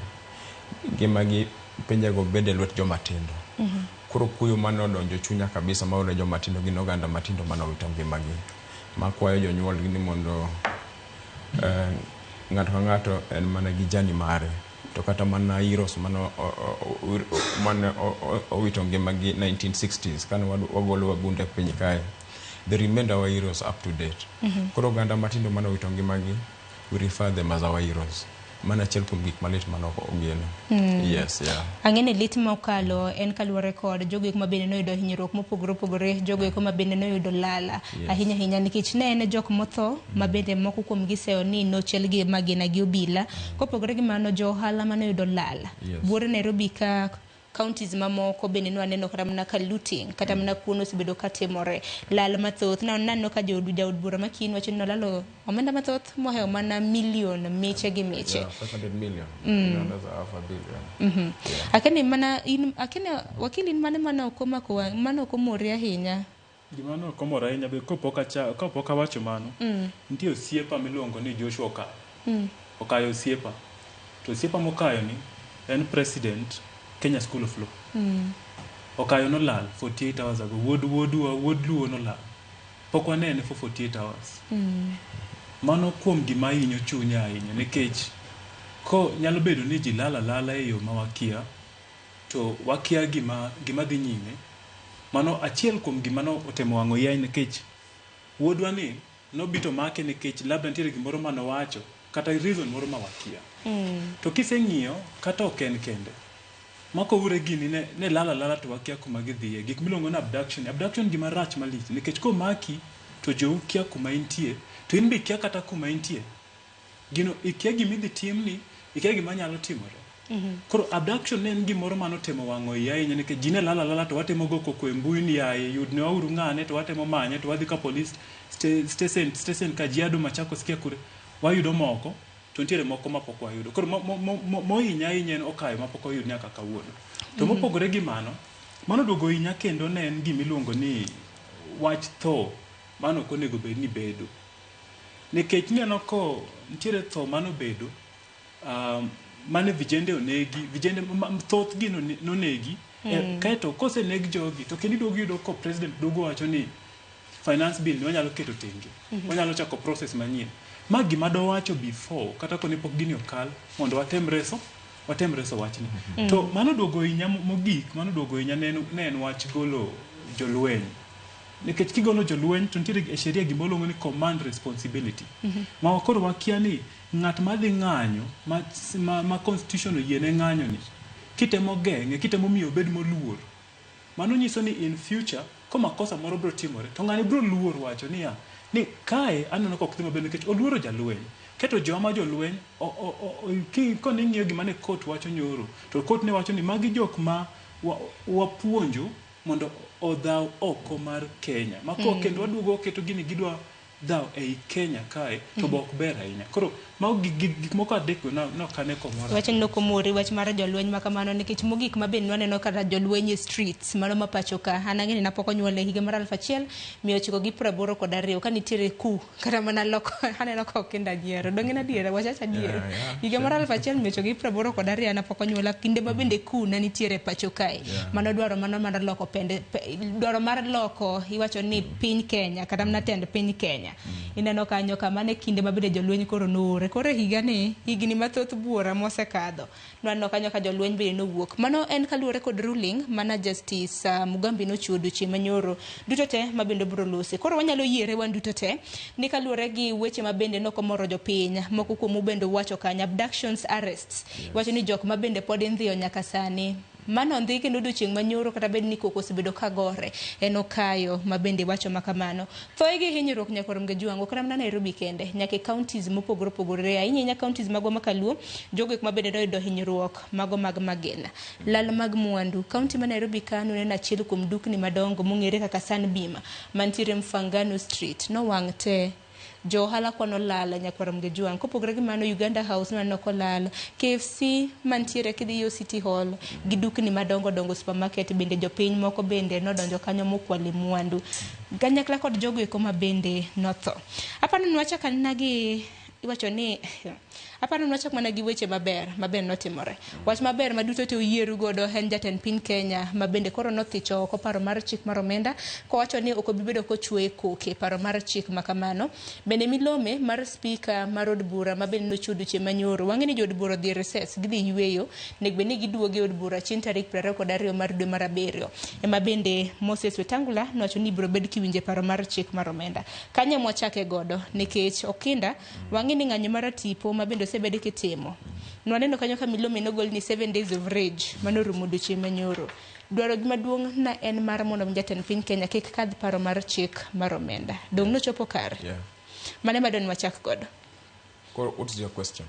S6: ngimagi pinjego bedo e lwet joma tindo. Koro kuyo mane odonjo chunya kabisa maoro joma tindo gin oganda matindo mane owito ngimagi, makwayo jonyuolgi ni mondo ng'ato ka ng'ato en mana gi journey mare, to kata mana heroes mane owito ngimagi 1960s kane wagolo wagunda e piny kae, they remained our heroes up to date. Koro oganda matindo mane owito ngimagi, we refer them as our heroes. Mano achiel kuom gik malit mane ok ogeno. Yes, yeah.
S1: Ang'e ni lit ma okalo en kaluwore kod jogo eko ma bende noyudo hinyruok mopogore opogore, jogo eko ma bende noyudo lala ahinya ahinya nikech ne en jok motho ma bende moko kuom gi seyo ni nochiel gi magina gi obila. Kopogore gi mano, jo ohala manoyudo lala buore Nairobi ka counties mamoko bende nwaneno kata mana ka looting kata mana kuno osebedo ka timore lal mathoth. Naneno ka jaod bura ma Kieni wacho ni nolalo omenda mathoth mohewo mana milion miche gi miche.
S6: Yeah, 500 million. Yeah, that's half a billion. Yeah.
S1: Akene mana in, akene wakili, in mane mane ok omako mane ok omori ahinya?
S2: Gima ne ok omora ahinya be kopok awacho mano, nitie osiepa miluongo ni Joshua Okayo. Okayo osiepa. To osiepa mokayo ni en president Kenya School of Law. Okayo nolal 48 hours ago. Wuod wuodwa, wuod Luo nolal. Pok wanene for 48 hours. Mano kuom gima hinyo chunya ahinya nikech ko nyalo bedo ni ji lal alala e yo ma wakia, to wakia gima dhi nyime. Mano achiel kuom gima no otemo wang'o iya nikech wuodwa ni nobito make nikech labda nitiere gimoro manowacho kata reason moro ma wakia. To kiseng'iyo kata ok en kende. Mako ure gini ne lal alala to wakia kuma gidhiye. Gik miluongo ni abduction. Abduction gima rach malich nikech komaki to jou kia kuma intie, to in be ikia kata kuma intie. Gino ikia gima idhi timni, ikia gima nyalo timore. Koro abduction ne en gimoro manotemo wang'o iya ahinya nikech ji ne lal alala to watemo go koko e mbui ni yaye yudnewa uru ng'ane, to watemo manye, to wadhi ka police station Kajiado, Machakos, kia kure wayudo moko, to nitiere moko mapok wayudo. Koro mohinya ahinya en Okayo mapok oyud nyaka kawuono. To mopogore gi mano, mano duogo hinya kendo ne en gimiluongo ni wach tho mano ok onego bed ni bedo. Nikech ineno ko nitiere tho manobedo mane vijende onegi, vijende thothgi nonegi. Kaeto koseneg jogi to kendo iduogo iyudo ko president duogo wacho ni Finance bill ni wanyalo keto tenge. Wanyalo chako process manyien. Ma gima dowacho before kata kone pok gini okal mondo watem reso wachni. To mano duogo hinya mogik, mano duogo hinya ne en wach golo jolweny. Nikech kigolo jolweny to nitiere e sheria gima iluongo ni command responsibility. Ma koro wakia ni ng'at madhi ng'anyo ma constitution oyiene ng'anyo ni kitemo geng'e, kitemo miyo obed moluor. Mano nyiso ni in future ko makosa moro biro timore to ng'ani biro luor wacho niya ni kae aneno ka ok dhi maber nikech oluoro jalweny. Keto joma jolweny koni ng'iyo gima ne court wacho nyoro to court ne wacho ni magi jok ma wapuonjo mondo odhaw oko mar Kenya. Mako kendo waduogo keto gini gidwa dhaw ei Kenya kae to bo ok ber ahinya. Koro mago gik moko adek go nokane komoro.
S1: Wach ni okomori wach mar jolweny makamano nikech mogik ma bende waneno kata jolweny e streets mano ma pacho ka. An ang'e ni napok onyuol e higa mar 1982 ka nitiere ku kata mana loko aneno ka ok nyiero. Donge en adiera? Wach acha adiera. Higa mar 1982 napok onyuola kinde ma bende ku ne nitiere pacho kae. Mano dwaro mano mar loko pende dwaro mar loko iwacho ni piny Kenya kata mana tend piny Kenya. Ineno kanyo kama ne kinde ma bende jolweny koro noore. Koro higa ni higni mathoth buora mosekadho. Nwaneno kanyo ka jolweny bende nowuok. Mano en kaluwore kod ruling mana Justice Mugambi nochiwo odiochieng' manyoro duto te ma bende biro losi. Koro wanyalo yiere wan duto te ni kaluwore gi weche ma bende nokomoro jopiny moko kuomu bende wacho kanyo abductions arrests. Wacho ni jok ma bende pod indhiyo nyaka sani. Mano ndhi kendo odiochieng' manyoro kata bed ni koko osebedo ka gore en okayo ma bende wacho makamano. Thoe gi hinyruok nyaka rom gi jwang'o kata mana Nairobi kende nyaka e counties mopogore opogore ahinya ahinya counties magwa makaluo jogo ma bende noyudo hinyruok mago mag magina. Lal mag mwandu county ma Nairobi ka noneno achiel kuom dukni madongo mong'ere kaka Sunbeam mantiere Mfangano Street nowang' te. Jo ohala kwano lal nyaka rom gi jwang'. Kopogore gi mano Uganda House nwaneno kolal, KFC mantiere kidhi yo City Hall gi dukni madongo dongo supermarket bende jopiny moko bende nodonjo kanyo mokwale mwandu. Kanyakla kod jogo eko ma bende notho. Aparo ni wachak anena gi iwacho ni aparo ni wachak mana gi weche maber maber notimore. Wach maber ma duto te oyieru godo en jatend piny Kenya ma bende koro nothicho oko paro mar chik mar omenda kowacho ni ok obi bedo kochwe koke paro mar chik makamano. Bende milome mar speaker mar od bura ma bende nochiwo odiochieng' manyoro. Wang'e ni jood bura odhi e recess gidhi yweyo onego bed ni giduogo e od bura chieng' tarik 22 mar dwe mar abiriyo. Ema bende Moses Wetangula nowacho ni ibiro bed kiwinje paro mar chik mar omenda. Kanyo ema wachake godo nikech Okinda wang'e ni ng'anyo mar tipo ma bende osebed kitimo. Nwaneno kanyo ka milome nogol ni 7 days of rage mano rumo odiochieng' manyoro. Dwaro maduong' na en mar mondo jatend piny Kenya kik kadh paro mar chik mar omenda. Dong' nochopo kare. Mane ma don wachak godo.
S6: Koro, what is your question?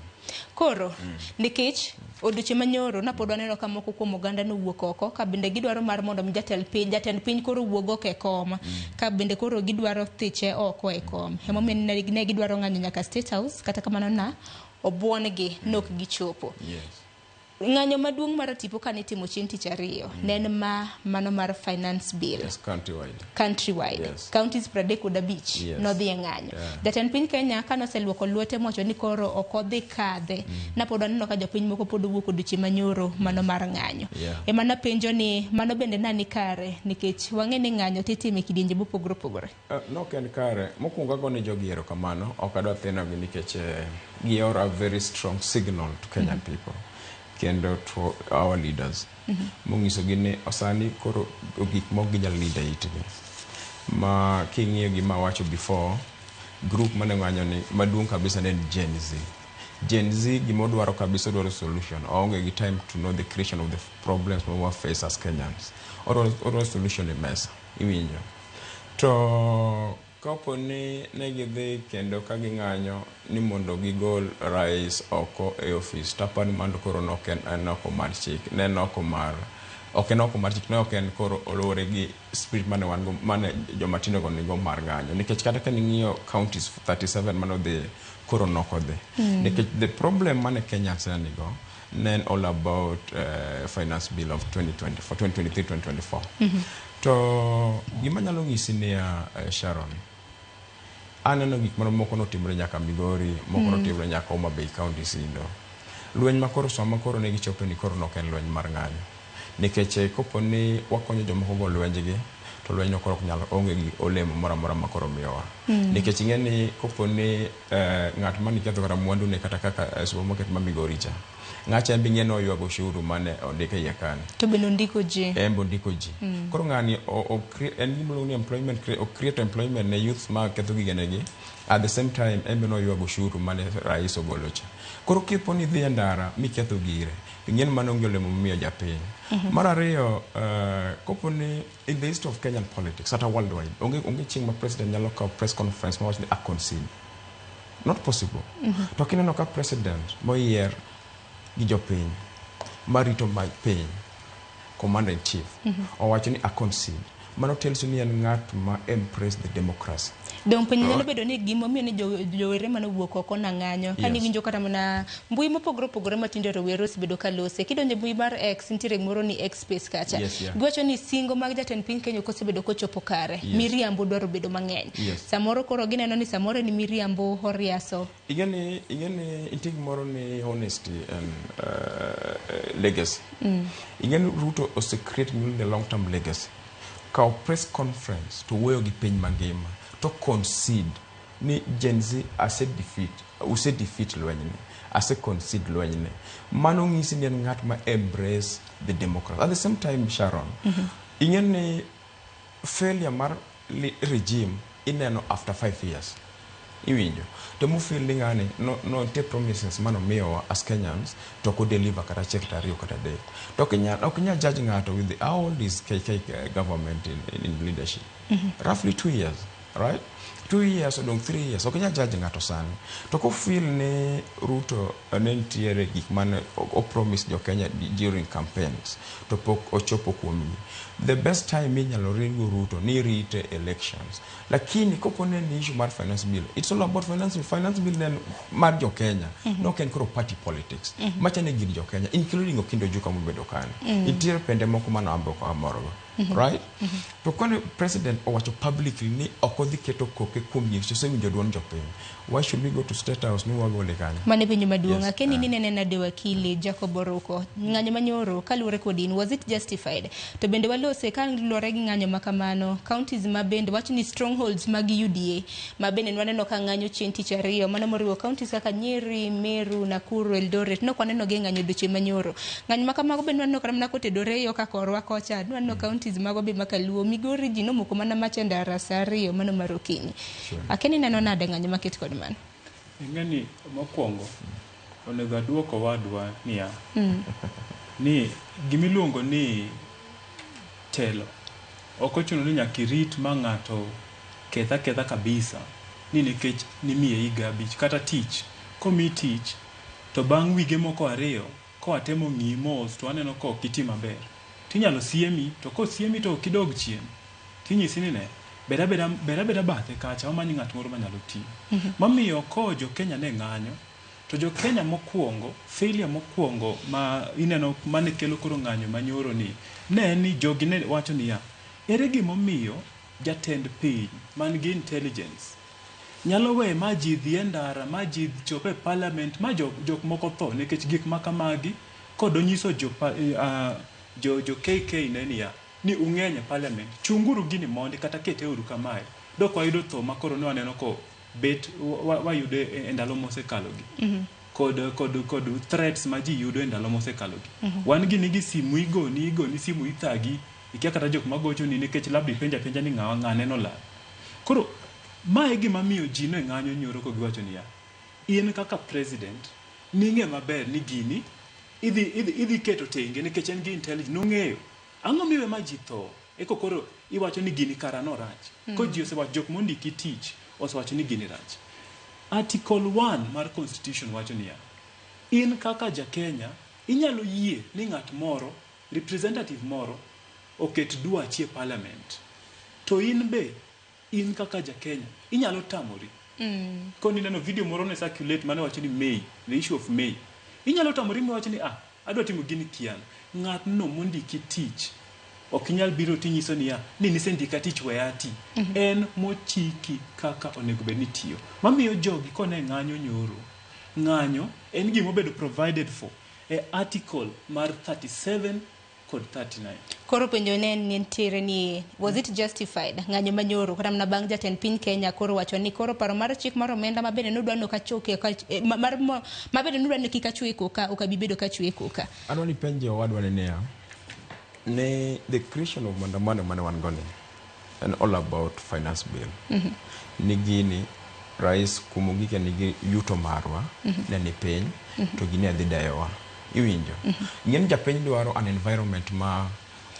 S1: Koro, nikech odiochieng' manyoro napod waneno ka moko kuom oganda nowuok oko ka bende gidwaro mar mondo jatend piny koro wuog oko e kom ka bende koro gidwaro thiche oko e kom. Emomiyo ne gidwaro ng'anyo nyaka State House kata kamano na obuon gi nok gichopo. Ng'anyo maduong' mar tipo kane itimo chieng' tich ariyo ne en ma mano mar finance bill.
S6: Yes, countrywide.
S1: Countrywide.
S6: Yes.
S1: Counties 35
S6: Yes.
S1: nodhi e ng'anyo. Jatend piny Kenya kanoseluoko lwete mowacho ni koro ok odhi kadhe. Napod waneno ka jopiny moko pod owuok odiochieng' manyoro mano mar ng'anyo. Ema napenjo ni mano bende nani kare nikech wang'e ni ng'anyo titime e kidienje mopogore opogore.
S6: Nok en kare. Mokwongo agone jogi erokamano. Ok adwa thenogi nikech gioro a very strong signal to Kenyan people. Kendo to our leaders. Monyisogi ni sani koro gik moko ginyal nindo e itgi. Ma king'iyo gima awacho before, group mane ng'anyo ni maduong' kabisa ne en Gen Z. Gen Z gima odwaro kabisa odwaro solution. Oonge gi time to know the creation of the problems ma wa face as Kenyans. Odwaro solution e mesa. Iwinjo. To kapo ni ne gidhi kendo ka ging'anyo ni mondo gigol rais oko e ofis, tapani mano koro nok en oko mar chik, ne en oko mar ok en oko mar chik, ne ok en koro oluwore gi spirit mane wan go, mane joma tindo go nigo mar ng'anyo. Nikech kata ka ning'iyo counties 37 mane odhi, koro nok odhi. Nikech the problem mane Kenyans ne nigo, ne en all about finance bill of 2024, 2023-2024. To gima nyalo nyisi niya, Sharon, aneno gik moko notimore nyaka Migori, moko notimore nyaka Homa Bay County Sindo. Lweny ma koro sama koro ne gichopo ni koro nok en lweny mar ng'anyo. Nikech kopo ni wakonyo jomoko go lwenjgi, to lweny no koro ok nyal onge gi olemo moro amora ma koro miyowa. Nikech ing'e ni kopo ni ng'at mane iketho kata mwandu ne kata kaka supermarket ma Migori cha, ng'acha en be ing'e ni oywago ushuru mane ondik e iye kanyo.
S1: To bende ondiko ji.
S6: En be ondiko ji. Koro ng'ani en gima iluongo ni employment, o create employment ne youth ma ketho gigenegi. At the same time, en be noywago ushuru mane rais ogolo cha. Koro kipo ni idhi e ndara miketho gire, ing'e ni mano onge olemo mimiyo japiny. Mar ariyo, kopo ni in the history of Kenyan politics, kata worldwide, onge chieng' ma president nyalo kawo press conference mawach ni a concede. Not possible. To kineno ka president moyier gi jopiny, marito ma piny, commander in chief, owacho ni a concede. Mano tells you ni en ng'at ma embrace the democracy.
S1: Dong penjo nyalo bedo ni gimomiyo ni jowere mane owuok oko na ng'anyo. Kane iwinjo kata mana mbui mopogore opogore matinde rowere osebedo ka lose. Kidonjo e mbui mar X, nitiere gimoro ni X space kacha. Giwacho ni singo mag jatend piny Kenya ok osebedo kochopo kare. Miriambo dwaro bedo mang'eny. Samoro koro gineno ni samoro ni miriambo oriaso.
S6: Ing'e ni nitie gimoro ni honesty and legacy. Ing'e ni Ruto ose create gimiluongo ni long term legacy. Kawo press conference to wuoyo gi piny mangima to concede ni Gen Z ase defeat, use defeat lwenyni, ase concede lwenyni. Mano ng'isi ni en ng'at ma embrace the democracy. At the same time, Sharon, ing'e ni failure mar regime ineno after 5 years. Iwinjo to mofeel ni ng'ani no nitie promises manomiyowa as Kenyans to ok odeliver kata achiel kata ariyo kata adek. To ok inyal judge ng'ato with the, how old is KK government in leadership? Roughly 2 years, right? 2 years odong' 3 years. Ok inyal judge ng'ato sani. To kofeel ni Ruto ne nitiere gik mane o promise jo Kenya during campaigns to pok ochopo kuomgi. The best time minyalo ringo Ruto ni rite elections. Lakini kopo ne en issue mar finance bill, it's all about finance bill. Finance bill ne en mar jo Kenya, nok en koro party politics. Macha ne gin jo Kenya, including Okindo Ojuka mobedo kanyo. Nitiere pende moko mane an be ok amorgo. Right? To kone president owacho publicly ni ok odhi keto koke kuom gik osewinjo duond jopiny. Why should we go to State House ni wagole kanyo?
S1: Mane penjo maduong'.
S6: Yes.
S1: Akeni ni nene nade wakili Jacob Oruko. Ng'anyo manyoro kaluwore kod in, was it justified? To bende walose kaluwore gi ng'anyo ma kamano, counties ma bende wach ni strongholds mag UDA ma bende nwaneno ka ng'anyo chieng' tich ariyo, mano moriwo counties kaka Nyeri, Meru, Nakuru, Eldoret, nok waneno gi e ng'anyo odiochieng' manyoro. Ng'anyo ma kamago bende nwaneno kata mana kotedore yo ka korwa kocha, nwaneno counties mago be makaluo, Migori ji nomoko mana mach e ndara saa 2 mano mar okinyi. Akeni neno nade ng'anyo maket kod mano?
S2: Ing'e ni mokwongo onego aduok owadwa niya ni gimiluongo ni telo ok ochuno ni nyaka irit ma ng'ato keth aketha kabisa ni nikech nimiye higa 5 kata tich komiyi tich to bang' wige moko 2 kowatemo ng'iyi mos to waneno ka ok iti maber tinyalo siemi to kosiemi to ok idog chien tinyisi ni ne bed abeda bed abeda bathe kacha wamany ng'at moro manyalo tiyo. Mamiyo ko jo Kenya ne ng'anyo to jo Kenya mokwongo failure mokwongo ma ineno mane kelo koro ng'anyo manyoro ni ne en ni jogi ne wacho niya ere gimomiyo jatend piny man gi intelligence nyalo weyo ma ji dhi e ndara ma ji chop e parliament ma jok moko tho nikech gik ma kamagi kod onyiso jo KK ne niya ni ung'eny e parliament chunguru gini mondi kata keteuru kamae dok wayudo tho ma koro ne waneno ko bet wayudo e ndalo mosekalo gi kod threats ma ji yudo e ndalo mosekalo gi. Wan gi nigi simu igoni simu ithagi ikia kata jok magochoni nikech labda ipenjo apenja ni ng'awa ng'ane nolal. Koro mae e gima miyo ji ne ng'anyo nyoro ko giwacho niya in kaka president ning'e maber ni gini idhi keto tenge nikech en gi intelligence nong'eyo ang'o miwe ma ji tho eko koro iwacho ni gini kara norach. Ko ji osewacho jok mondiki tich osewacho ni gini rach. Article 1 mar constitution wacho niya in kaka ja Kenya inyalo yie ni ng'at moro representative moro oket dwachi e parliament to in be in kaka ja Kenya inyalo tamori. Koni neno video moro ne circulate mane wacho ni May, the issue of May. Inyalo tamori miwacho ni ah adwa timo gini kian. Ng'atno mondiki tich ok inyal biro tinyiso niya ni nisendika tich weya ati. En mochiki kaka onego bed ni itiyo. Mamiyo jogi kone ng'anyo nyoro, ng'anyo en gima obedo provided for e article mar 37 kod 39.
S1: Koro penjo ne en nitiere ni was it justified ng'anyo manyoro kata mana bang' jatend piny Kenya koro wacho ni koro paro mar chik mar omenda ma bende nodwa ni ok achoke mar ma bende nodwa ni kik achwe koka ok abi bedo ka achwe koka.
S6: Adwa ni penje owadwa ni niya, ne the creation of maandamano mane wan go ni en all about finance bill. Ni gini rais kumogike nigi yuto marwa ne ni piny to gini adhi deyowa. Iwinjo? Ing'e ni japiny dwaro an environment ma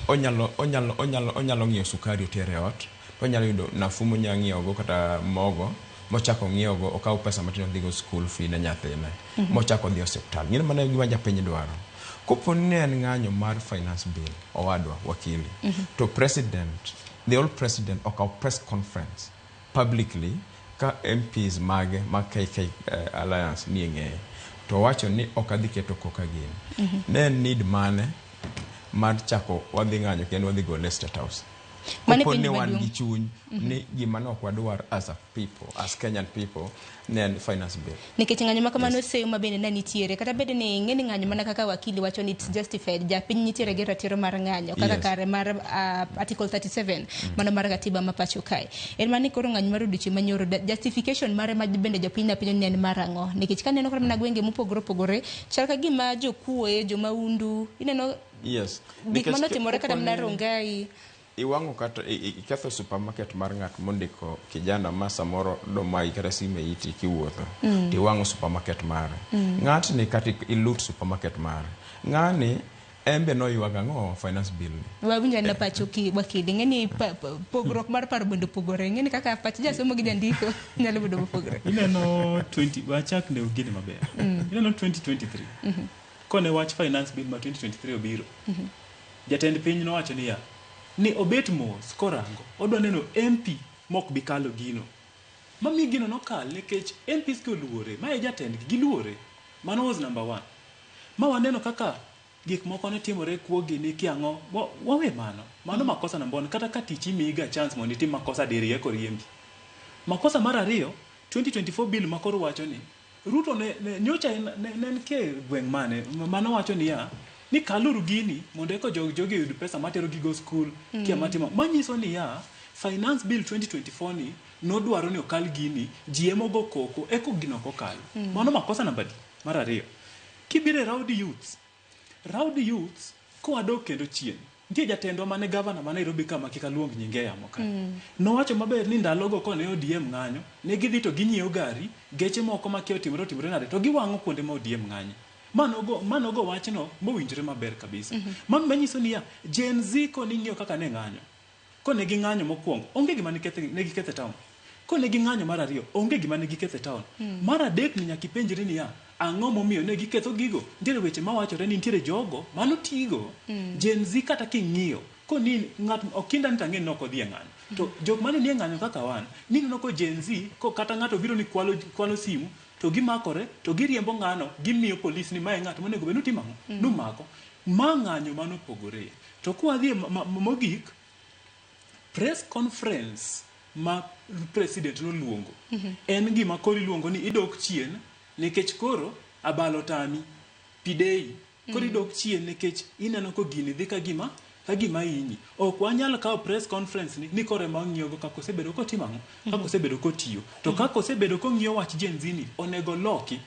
S6: onyalo ng'iewo sukari otere ot, to onyalo yudo nafuu monyalo ng'iewogo kata mogo mochako ng'iewogo okaw pesa matin odhigo school fee ne nyathine mochako odhi osiptal. Ing'e ni mano e gima japiny dwaro. Kopo ni ne en ng'anyo mar finance bill, owadwa wakili, to president, the old president okaw press conference publicly ka MPs mage mag KK Alliance nie ng'eye to owacho ni ok adhi keto koka gini. Ne en need mane mar chako wadhi ng'anyo kendo wadhi gole State House.
S1: Mano e
S6: Kopo
S1: penjo
S6: ni wan
S1: maduong'.
S6: gi chuny ni gima ne ok wadwar as a people, as Kenyan people, ne en finance bill.
S1: Nikech ng'anyo ma kamano seyo ma bende ne nitiere kata bed ni ing'e ni ng'anyo mana kaka wakili wacho ni it's justified, japiny nitiere gi ratiro mar ng'anyo kaka kare mar article 37 mano mar katiba ma pacho kae. En mana ni koro ng'anyo mar odiochieng' manyoro justification mare ma bende jopiny ne penjo ni en mar ang'o, nikech kaneno kata mana gwenge mopogore opogore chal ka gima jokuoye, jomaundu, ineno gik manotimore kata mana Rongai.
S6: Iwang'o kata iketho supermarket mar ng'at mondiko kijana ma samoro domayi kata simu e iti kiwuotho. Tiwang'o supermarket mare. Ng'atni kata ilut supermarket mare. Ng'ani embe noywago ang'o finance bill ni.
S1: Wawinjo anena pacho ki wakili, ing'e ni pogruok mar paro bende opogore, ing'e ni kaka pach jasomo gi jandiko nyalo bedo mopogore.
S2: Ineno 20 wachak ne gini maber. Ineno 2023. Kone wach finance bill ma 2023 obiro. Jatend piny nowacho niya, ni obet mos korango, odwa neno MP mok bi kalo gino. Mami gino nokal nikech MPs ki oluore, mae jatendgi, giluore. Mano was number 1. Ma waneno kaka gik moko ne timore kuo gini ki ang'o, wawe mano. Mano makosa number 1, kata ka tich imiyiga chance mondo itim makosa diriyo eka oriembi. Makosa mar ariyo, 2024 bill ma koro wacho ni, Ruto ne nyocha ne en ke gweng' mane, mano wacho niya, ni kaluru gini mondo eka jogi oyud pesa matero gigo school, kia matimo. Manyiso niya, finance bill 2024 ni nodwaro ni okal gini, ji ema ogo koko, eko gino ok okal. Mano makosa namba di, mar ariyo. Kibiro e Rowdy Youths, kowadok kendo chien, nitie jatendwa mane gavana ma Nairobi ka ma kik aluong nyinge e yamo ka. Nowacho maber ni ndalogo kone ODM ng'anyo, ne gidhi to ginyiewo gari, geche moko ma kia otimore otimore nade, to giwang'o kuonde ma ODM ng'anye. Manogo wachno mowinjore maber kabisa. Mano manyiso niya, Gen Z koni ng'iyo kaka ne ng'anyo. Kone ging'anyo mokwongo, onge gima ne giketho e town. Kone ging'anyo mar ariyo, onge gima ne giketho e town. Mar adek ni nyaka ipenjri niya, ang'o momiyo ne giketho gigo? Nitiere weche mawachore ni nitiere jogo manotigo. Gen Z kata king'iyo, koni ng'at okinda ni tang'e ni ok odhi e ng'anyo. To jok mane nie ng'anyo kaka wan, nineno ko Gen Z, ko kata ng'ato biro ni kwalo simu, to gimakore, to giriembo ng'ano, gimiyo polis ni mae ng'at monego bed ni otimo ang'o? Nomako. Ma ng'anyo mano opogore. To kwadhi mogik, press conference ma president noluongo, en gima koro iluongo ni idok chien, nikech koro abalo tami, pidei. Koro idok chien nikech ineno ko gini dhi ka gima hinyi. Ok wanyal kawo press conference ni koro ema ong'iyogo kaka osebedo kotimo ang'o? Kaka osebedo kotiyo. To kaka osebedo kong'iyo wach Gen Z ni, onego loki.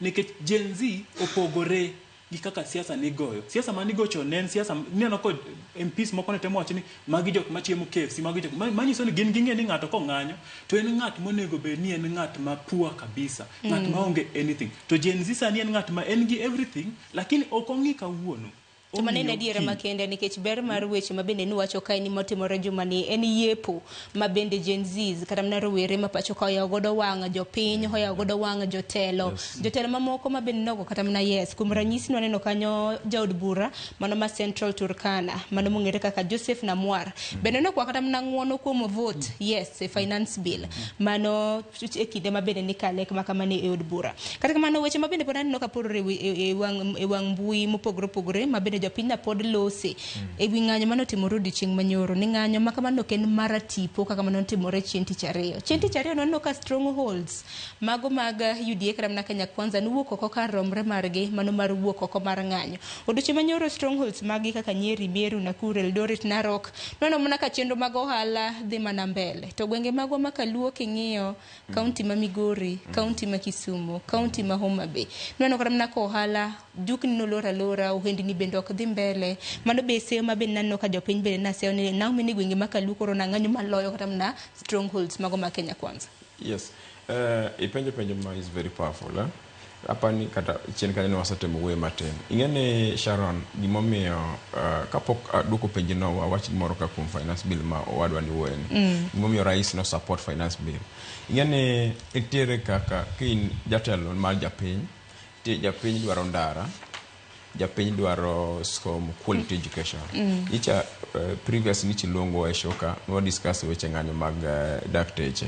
S2: Nikech Gen Z opogore gi kaka siasa nigoyo. Siasa manigo chon ne en siasa, ineno ko MPs moko ne temo wacho ni magi jok machiemo KFC, magi jok manyiso ni gin ging'e ni ng'ato kong'anyo to en ng'at monego bed ni en ng'at ma poor kabisa, ng'at maonge anything. To Gen Z sani en ng'at ma en gi everything, lakini ok ong'i kawuono.
S1: To mano en adiera makende nikech ber mar weche ma bende niwacho kae ni motimore jumani en yepo ma bende Gen Zs kata mana rowere ma pacho ka oyawo godo wang' jopiny, oyawo godo wang' jotelo. Jotelo mamoko ma bende nogo kata mana yes. Kuom ranyisi nwaneno kanyo jaod bura mano ma Central Turkana, mano mong'ere kaka Joseph Namwar. Bende nokwa kata mana ng'uono kuom vote yes e finance bill. Mano e kinde ma bende nikale kama kamano e od bura. Kata kamano weche ma bende pod aneno ka porore e wang' mbui mopogore opogore ma bende jopiny na pod lose e wi ng'anyo manotimore odiochieng' manyoro ni ng'anyo ma kamano ok en mar tipo kaka manotimore chieng' tich ariyo. Chieng' tich ariyo nwaneno ka strongholds mago mag UDA kata mana Kenya Kwanza nowuok oko kar romre margi mano mar wuok oko mar ng'anyo. Odiochieng' manyoro strongholds magi kaka Nyeri, Meru, Nakuru, Eldoret, Narok nwaneno mana ka chenro mag ohala dhi mana mbele. To gwenge magwa ma Kaluo king'iyo kaunti ma Migori, kaunti ma Kisumu, kaunti ma Homa Bay nwaneno kata mana ka ohala dukni nolor alora, ohendni bende ok dhi mbele. Mano be seyo ma bende naneno ka jopiny bende naseyo ni nang'o ni gwenge ma Kaluo koro nang'anyo maloyo kata mana strongholds mago ma Kenya Kwanza.
S6: Yes. Ipenjo penjo ma is very powerful. Eh? Apani kata chien kanyo ne wasetemo wuoyo matin. Ing'e ni Sharon, gimomiyo kapok aduoko penjo no wawach gimoro ka kuom finance bill ma owadwa ni wuoyo ni. Gimomiyo rais no support finance bill. Ing'e ni nitiere kaka ka in jatelo mar japiny, ti japiny dwaro ndara, japiny dwaro somo quality education. Icha previous nichi luongo e show ka nwa discuss weche ng'anyo mag dakteche.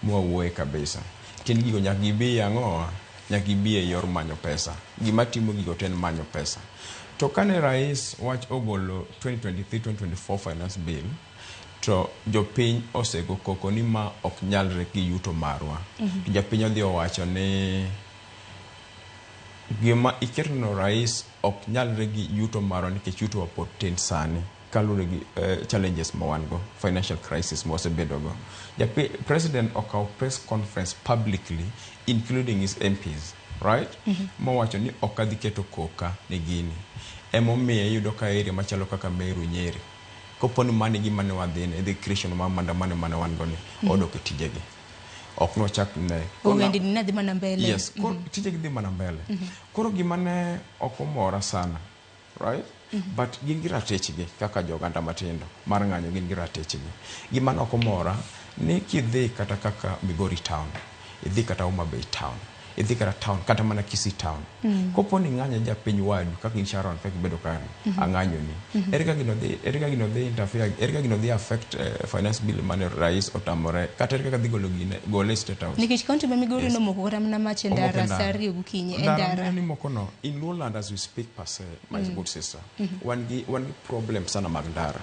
S6: Mwawuoye kabisa. Tiend gigo nyaka gibi ang'o? Nyaka gibi e yor manyo pesa. Gima timo gigo te en manyo pesa. To kane rais wach ogolo 2023-2024 finance bill, to jopiny osego koko ni ma ok nyalre gi yuto marwa. To japiny odhi owacho ni gima iketono rais ok nyalre gi yuto marwa nikech yuto wa pod tin sani kaluwore gi challenges ma wan go, financial crisis ma wasebedo go. President okawo press conference publicly including his MPs, right? Mowacho ni ok adhi keto koka ne gini. Emomiyo iyudo ka area machalo kaka Meru, Nyeri, kopo ni mano e gima ne wadhine, the creation mar maandamano mane wan go ni, odok e tijegi. Ok nwachak ne.
S1: Ogendni ne dhi mana mbele.
S6: Yes, koro tijegi dhi mana mbele. Koro gima ne ok omora sana, right? But gin gi ratechgi kaka joganda matindo mar ng'anyo gin gi ratechgi. Gima ne ok omora ni kidhi kata kaka Migori town, idhi kata Homa Bay town, idhi kata town kata mana Kisii town. Kopo ni ng'anyo japiny wadu kaka in Sharon kaka ibedo kanyo, ang'anyo ni. Ere kaka gino dhi, ere kaka gino dhi interfere, ere kaka gino dhi affect finance bill mane rais otamore, kata ere kaka dhi golo gine, gole State House.
S1: Nikech kaunti ma Migori nomoko kata mana mach e
S6: Omoko e
S1: ndara
S6: ndara.
S1: sa 2 gokinyi e
S6: Ndara
S1: ndara.
S6: mane moko no, in Luoland as we speak per se, my good sister, wan gi problem sana mag ndara.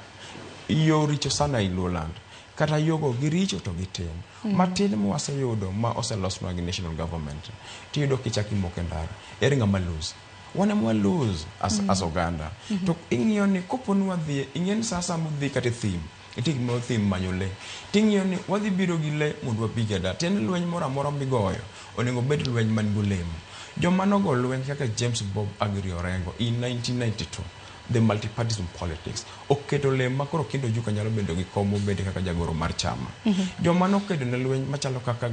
S6: Yo richo sana in Luoland. Kata yogo giricho to gitin. Matin mwaseyudo ma oselosnwa gi national government, tiyudo kichak imoko e ndara. Ere ng'ama lose? Wan ema wa lose as oganda. To ing'iyo ni kopo ni wadhi, ing'e ni sa asaya mudhi kata e thim, nitie gimoro thim manyo le. Ting'iyo ni wadhi biro gi le mondo wabig e dala. Tiende ni lweny moro amora migoyo onego bed lweny man golemo. Joma nogo lweny kaka James Bob Agri Orengo in 1992, the multipartyism politics, oketo lemo ma koro Kindo Ojuka nyalo bedo gi kom mobede kaka jagoro mar chama. Joma nokedo ne lweny machalo kaka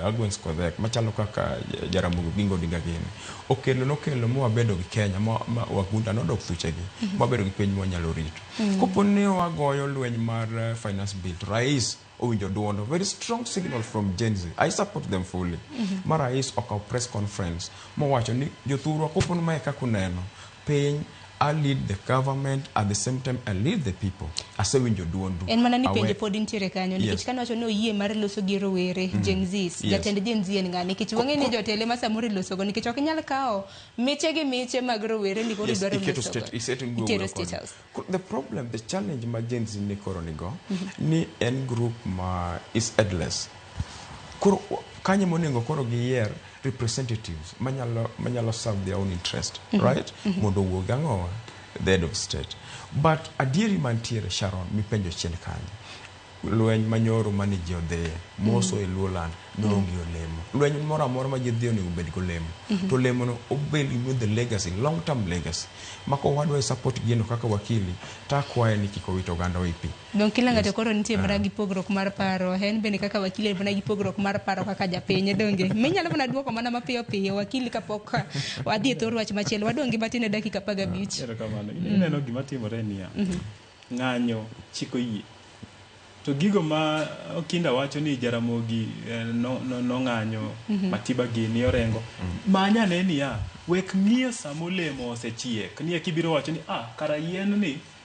S6: Agwens Kodhek, machalo kaka Jaramogi Oginga Odinga gini, okelo nokelo mwabedo gi Kenya, ma wagunda nodok thuchegi, mwabedo gi piny mwanyalo rito. Kopo ni wagoyo lweny mar finance bill, to rais owinjo duondo, very strong signal from Gen Z. I support them fully. Ma rais okawo press conference mowacho ni jothurwa kopo ni mae kaka uneno piny, I lead the government at the same time I lead the people. Asewinjo duondu.
S1: En mana ni penjo pod nitiere kanyo nikech kane wacho ni oyie mar loso gi rowere Gen Zs, jatend Gen Z en ng'a? Nikech wang'e ni jotelo ema samoro ilosogo nikech ok inyal kawo miche gi miche mag rowere ni koro idwaro
S6: iketo
S1: losogo.
S6: State, iseto
S1: Itero
S6: wuoyo
S1: State
S6: kode.
S1: House.
S6: The problem, the challenge ma Gen Z ni koro nigo, ni en group ma is headless. Koro kanye monego koro giyier representatives manyalo serve their own interest, right? Mondo owuog ang'owa, the head of state. But adieri mantiere Sharon mipenjo chien kanyo. Lweny manyoro mane ji odhiye moso e Luoland noonge olemo. Lweny moro amora ma ji dhiye onego bed golemo. To olemo no obed with the legacy, long term legacy. Ma kowadwa e support gino kaka wakili, takwaye ni kik owit oganda e pi.
S1: Dong kila ng'ato koro nitie mana gi pogruok mar paro. En bende kaka wakili en mana gi pogruok mar paro kaka japiny donge. Minyalo mana duoko mana mapiyo piyo wakili kapok wadhi e thor wach machielo. Wadong' gi matin e dakika 15.
S2: Erokamano. Ineno gima timore niya. Ng'anyo chik oyie. To gigo ma Okinda wacho ni Jaramogi nong'anyo, Matiba gini Orengo. Manya ne niya, wek ng'iyo sama olemo osechiek. Ni eka ibiro wacho ni kara yien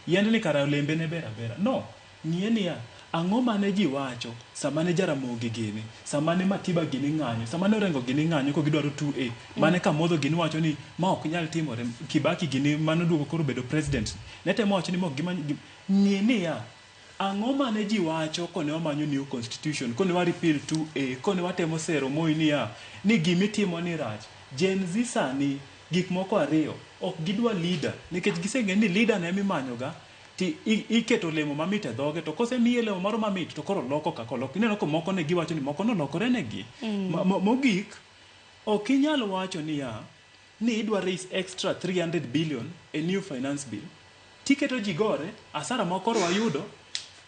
S2: ni kara olembe ne ber abera. No, ng'iye niya, Ang'o mane ji wacho sama ne Jaramogi gini, sama ne Matiba gini ng'anyo, sama ne Orengo gini ng'anyo ko gidwaro 2A, mane Kamodho gini wacho ni ma ok nyal timore, Kibaki gini mano duogo koro bedo president. Ne temo wacho ni ma ok gima ng'i niya, ang'o mane ji wacho kone wamanyo new constitution, kone wa repeal 2A, kone watemo sero Moi niya, ni gimitimo ni rach. Gen Z sani gik moko ariyo, ok gidwa leader, nikech giseng'eyo ni leader ne emimanyoga, ti iketo olemo mamit e dhoge to kosemiye olemo moro mamit to koro loko kaka oloko. Ineno ko moko ne giwacho ni moko nolokore negi. Mogik, ok inyal wacho niya, ni idwa raise extra 300 billion e new finance bill, tiketo ji gore, asara ma koro wayudo,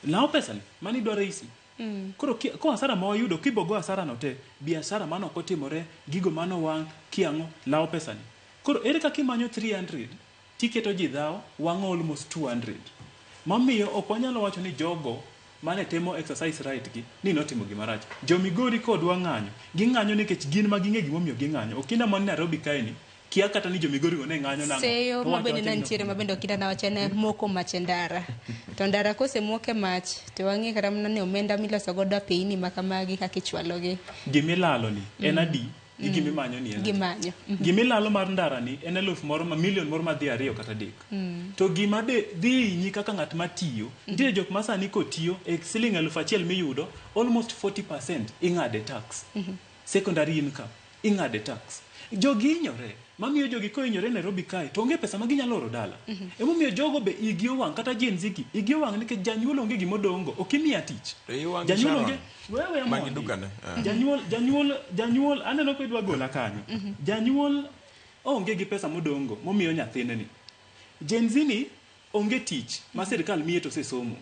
S2: lawo pesa ni, mani idwa raise ni. Koro ko asara ma wayudo, kibogo asara no te, biashara mano ok otimore, gigo mano wang', kiang'o, lawo pesa ni. Koro ere kaka imanyo 300, tiketo ji dhawo, wang'o almost 200. Mamiyo ok wanyalo wacho ni jogo mane temo exercise right gi ni notimo gima rach. Jo Migori kodwa ng'anyo, ging'anyo nikech gin ma ging'e gimomiyo ging'anyo. Okinda man Nairobi kae ni, kia kata ni jo Migori go ne ng'anyo nang'o.
S1: Seyo
S2: To wacho
S1: mabende
S2: wacho ni
S1: nantiere mabende okinda nawacho ne moko mach e ndara. To ndara kosemok e mach to wang'e kata mana ni omenda miloso godo apeyni ma kamagi kaka ichwalogi.
S2: Gimilalo ni en adi gi gimimanyo ni en adi.
S1: Gimanyo.
S2: Gimilalo mar ndara ni en eluf moro ma milion moro madhi 2 kata 3. To gima dhi hinyi kaka ng'at matiyo, nitiere jok ma sani kotiyo e siling 1000 miyudo, almost 40% ing'ade tax. Secondary income ing'ade tax. Jogi hinyore, mamiyo jogi kohinyore Nairobi kae to onge pesa ma ginyalo oro dala. Emomiyo jogo be igi owang' kata Gen Z gi igi owang' nikech janyuol onge gimodongo, ok imiya tich. Janyuol onge wewe
S6: Mangi
S2: mondi.
S6: dukane.
S2: Janyuol aneno ka idwa gola kanyo. Janyuol onge gi pesa modongo momiyo nyathine ni. Gen Z ni onge tich ma sirikal miye to osesomo.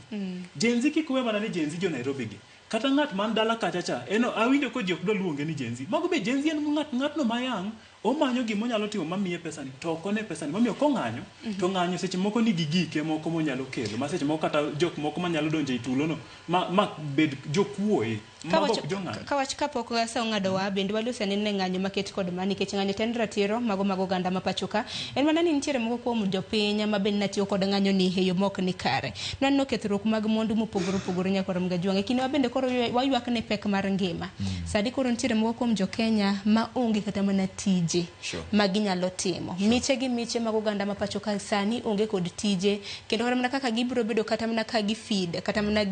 S2: Gen Z kik we mana ni Gen Z jo Nairobi gi. Kata ng'at man dala kacha cha, en awinjo ko ji ok dwa luonge ni Gen Z. Mago be Gen Z en ng'atno mayang' omanyo gima onyalo timo mamiye pesa ni to ok one pesa ni. Momiyo kong'anyo, to ng'anyo seche moko nigi gike moko monyalo kelo. Ma seche moko kata jok moko manyalo donjo e tulo no ma bed jokuoe. Mago ok jong'anyo.
S1: Kawach kapok sa ong'ado wa bende waluso ni ne ng'anyo maket kod ma nikech ng'anyo to en ratiro mago mag oganda ma pacho ka. En mana ni nitiere moko kuom jopiny ma bende natiyo kod ng'anyo ni e yo mok ni kare. Naneno kethruok mag mwandu mopogore opogore nyaka Ramogi Ajwang'. E kinde ma bende koro waywak ne pek mar ngima. Sani koro nitiere moko kuom jo Kenya ma onge kata mana tije ma ginyalo timo. Miche gi miche mag oganda ma pacho ka sani onge kod tije kendo kata mana kaka gibiro bedo kata mana ka gifeed kata mana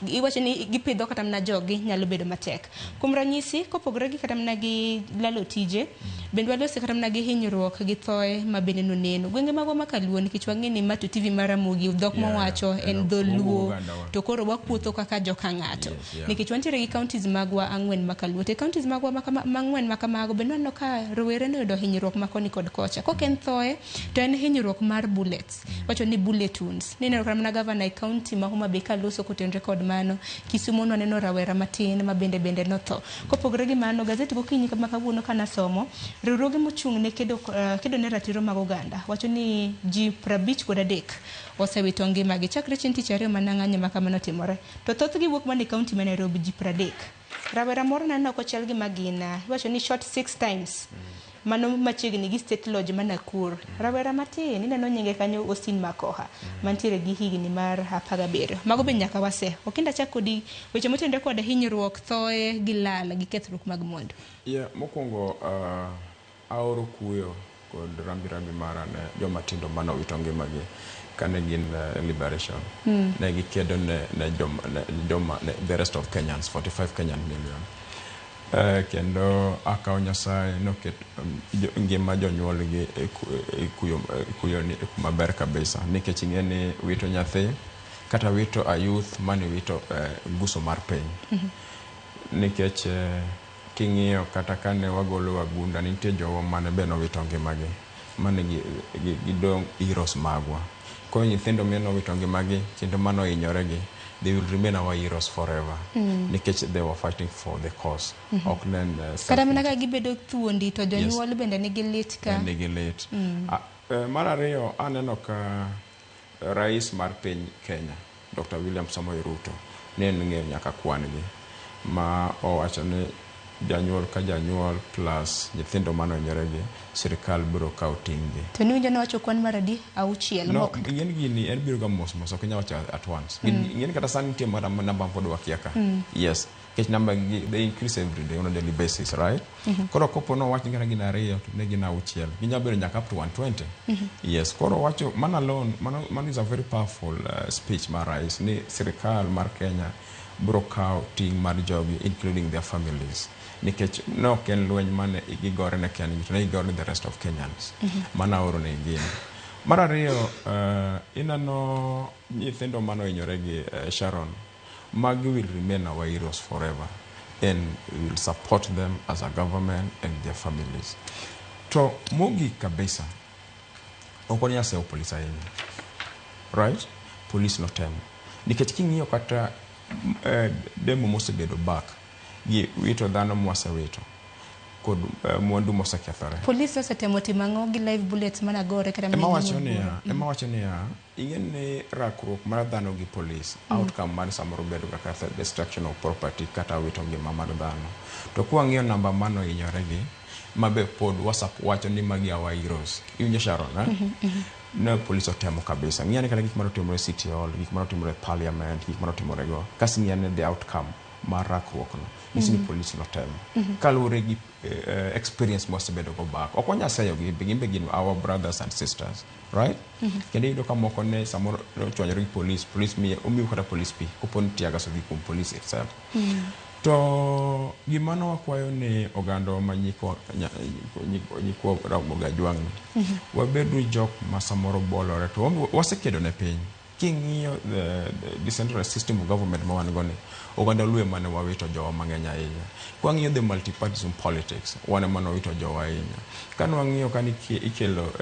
S1: iwacho ni gipidho kata mana jogi nyalo bedo matek. Kuom ranyisi kopogore gi kata mana gi lalo tije bende walose kata mana gi hinyruok gi thoe ma bende noneno. Gwenge magwa ma Kaluo nikech wang'e ni ma to TV mar Ramogi dhok mawacho en dholuo to koro wakuotho kaka joka ng'ato. Nikech wantiere gi counties magwa 4 ma Kaluo. To counties magwa mang'wen ma kamago bende waneno ka rowere noyudo hinyruok ma koni kod kocha. Kok en thoe to en hinyruok mar bullets. Wacho ni bullet wounds. Nineno kata mana gavana e county ma Homa Bay kaloso kotenore kod mano. Kisumo nwaneno rawera matin ma bende notho. Kopogore gi mano, gazeti gokinyi ma kawuono kanasomo, riwruoge mochung' ne kedo ne ratiro mag oganda wacho ni ji 53 osewito ngimagi chakre chieng' tich ariyo mana ng'anyo ma kamano timore. To thothgi wuok mana e county ma Nairobi ji 30. Rawera moro naneno kochal gi magina, iwacho ni shot 6 times. Mano machiegni gi State Lodge ma Nakuru. Rawera matin ineno nyinge kanyo Austin Makoha mantiere gi higni mar 17. Mago be nyaka wase. Okinda chak kodi weche motenore kod hinyruok, thoe gi lal gi kethruok mag mwandu.
S6: Yeah, mokwongo aoro kuyo kod rambi rambi mara ne joma tindo mane owito ngimagi kane gin liberation. Ne gikedo ne joma the rest of Kenyans, 45 Kenyan million. Kendo akawo Nyasaye noket ngima jonyuolgi e kuyo ni maber kabisa nikech ing'e ni wito nyathi kata wito a youth mane wito guso mar piny. Nikech king'iyo kata kane wagolo wagunda nitie jowa mane be nowito ngimagi mane gidong' heroes magwa. Koro nyithindo mane nowito ngimagi kendo mano ohinyoregi, they will remain our heroes forever. Nikech they were fighting for the cause. Ok ne en
S1: Kata mana ka gibedo thuondi to jonyuol bende nigi lit ka.
S6: Nigi lit. Mar ariyo aneno ka rais mar piny Kenya Dr. William Samoei Ruto ne en ng'eyo nyaka kwan gi ma owacho ni Janyuol ka janyuol plus nyithindo manohinyore gi, sirikal biro kawo ting' gi.
S1: To niwinjo nowacho kwan mar adi? Auchiel.
S6: No,
S1: Mok.
S6: ing'eni gini en biro ga mos mos, ok inyal wacho at once. Ing'eni kata sani nitie mana namba ma pod wakia ka. Yes. Nikech namba gi they increase every day on a daily basis, right? Koro kopo nowach ni kata gin ariyo to ne gin auchiel, ginyalo bedo nyaka up to 120. Yes, koro wacho mano alone, mano is a very powerful speech mar rais ni sirikal mar Kenya biro kawo ting' mar jogi including their families. Nikech ne ok en lweny mane gigore ne kendgi to ne gigore ne the rest of Kenyans. Mano aoro ne gini. Mar ariyo, ineno nyithindo manohinyore gi Sharon, magi will remain our heroes forever and we will support them as a government and their families. To mogik kabisa, ok wanyal sewo polis ahinya. Right? Polis notemo. Nikech king'iyo kata demo mosebedo back gi wito dhano mwasewito kod mwandu mosekethore.
S1: Polis osetemo timo ang'o gi live bullets managore kata
S6: Ema
S1: mana
S6: wacho
S1: gi
S6: niya,
S1: bura?
S6: ema wacho niya, ing'e ni rakruok mar dhano gi polis, outcome mar samoro bedo kaka destruction of property kata wito ngima mar dhano. To kwang'iyo namba manohinyore gi, mabe pod WhatsApp wacho ni magi our heroes. Iwinjo Sharon, eh? Ne polis otemo kabisa. Ng'i ane kata gik manotimore City Hall, gik manotimore Parliament, gik manotimore go. Kasi ng'i ane the outcome mar rakruok no. Nyisi ni polis notemo. Kaluwore gi experience mwasebedo go back. Ok wanyal seyo gi, gin be gin our brothers and sisters, right? Kendo iyudo ka moko ne samoro ochwanyore gi polis, polis miye, omiyo kata polis pi, kopo ni tear gas odhi kuom polis itself. To gima ne wakwayo ni oganda ma nyikwa Ramogi Ajwang' ni, wabedu jok ma samoro bolore to wasekedo ne piny. King'iyo the decentralized system of government ma wan go ni, oganda Luo ema ne wawito jowa mang'eny ahinya. Kwang'iyo the multipartyism politics, wan ema ne wawito jowa ahinya. Kane wang'iyo kane ikelo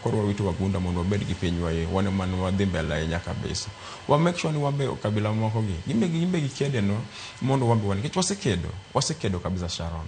S6: koro wawito wagunda mondo wabed gi pinywa e, wan ema ne wadhi mbele ahinya kabisa. Wa make sure ni wambe kabila moko gi, gimbe gikede no mondo wambe wan, nikech wasekedo kabisa Sharon.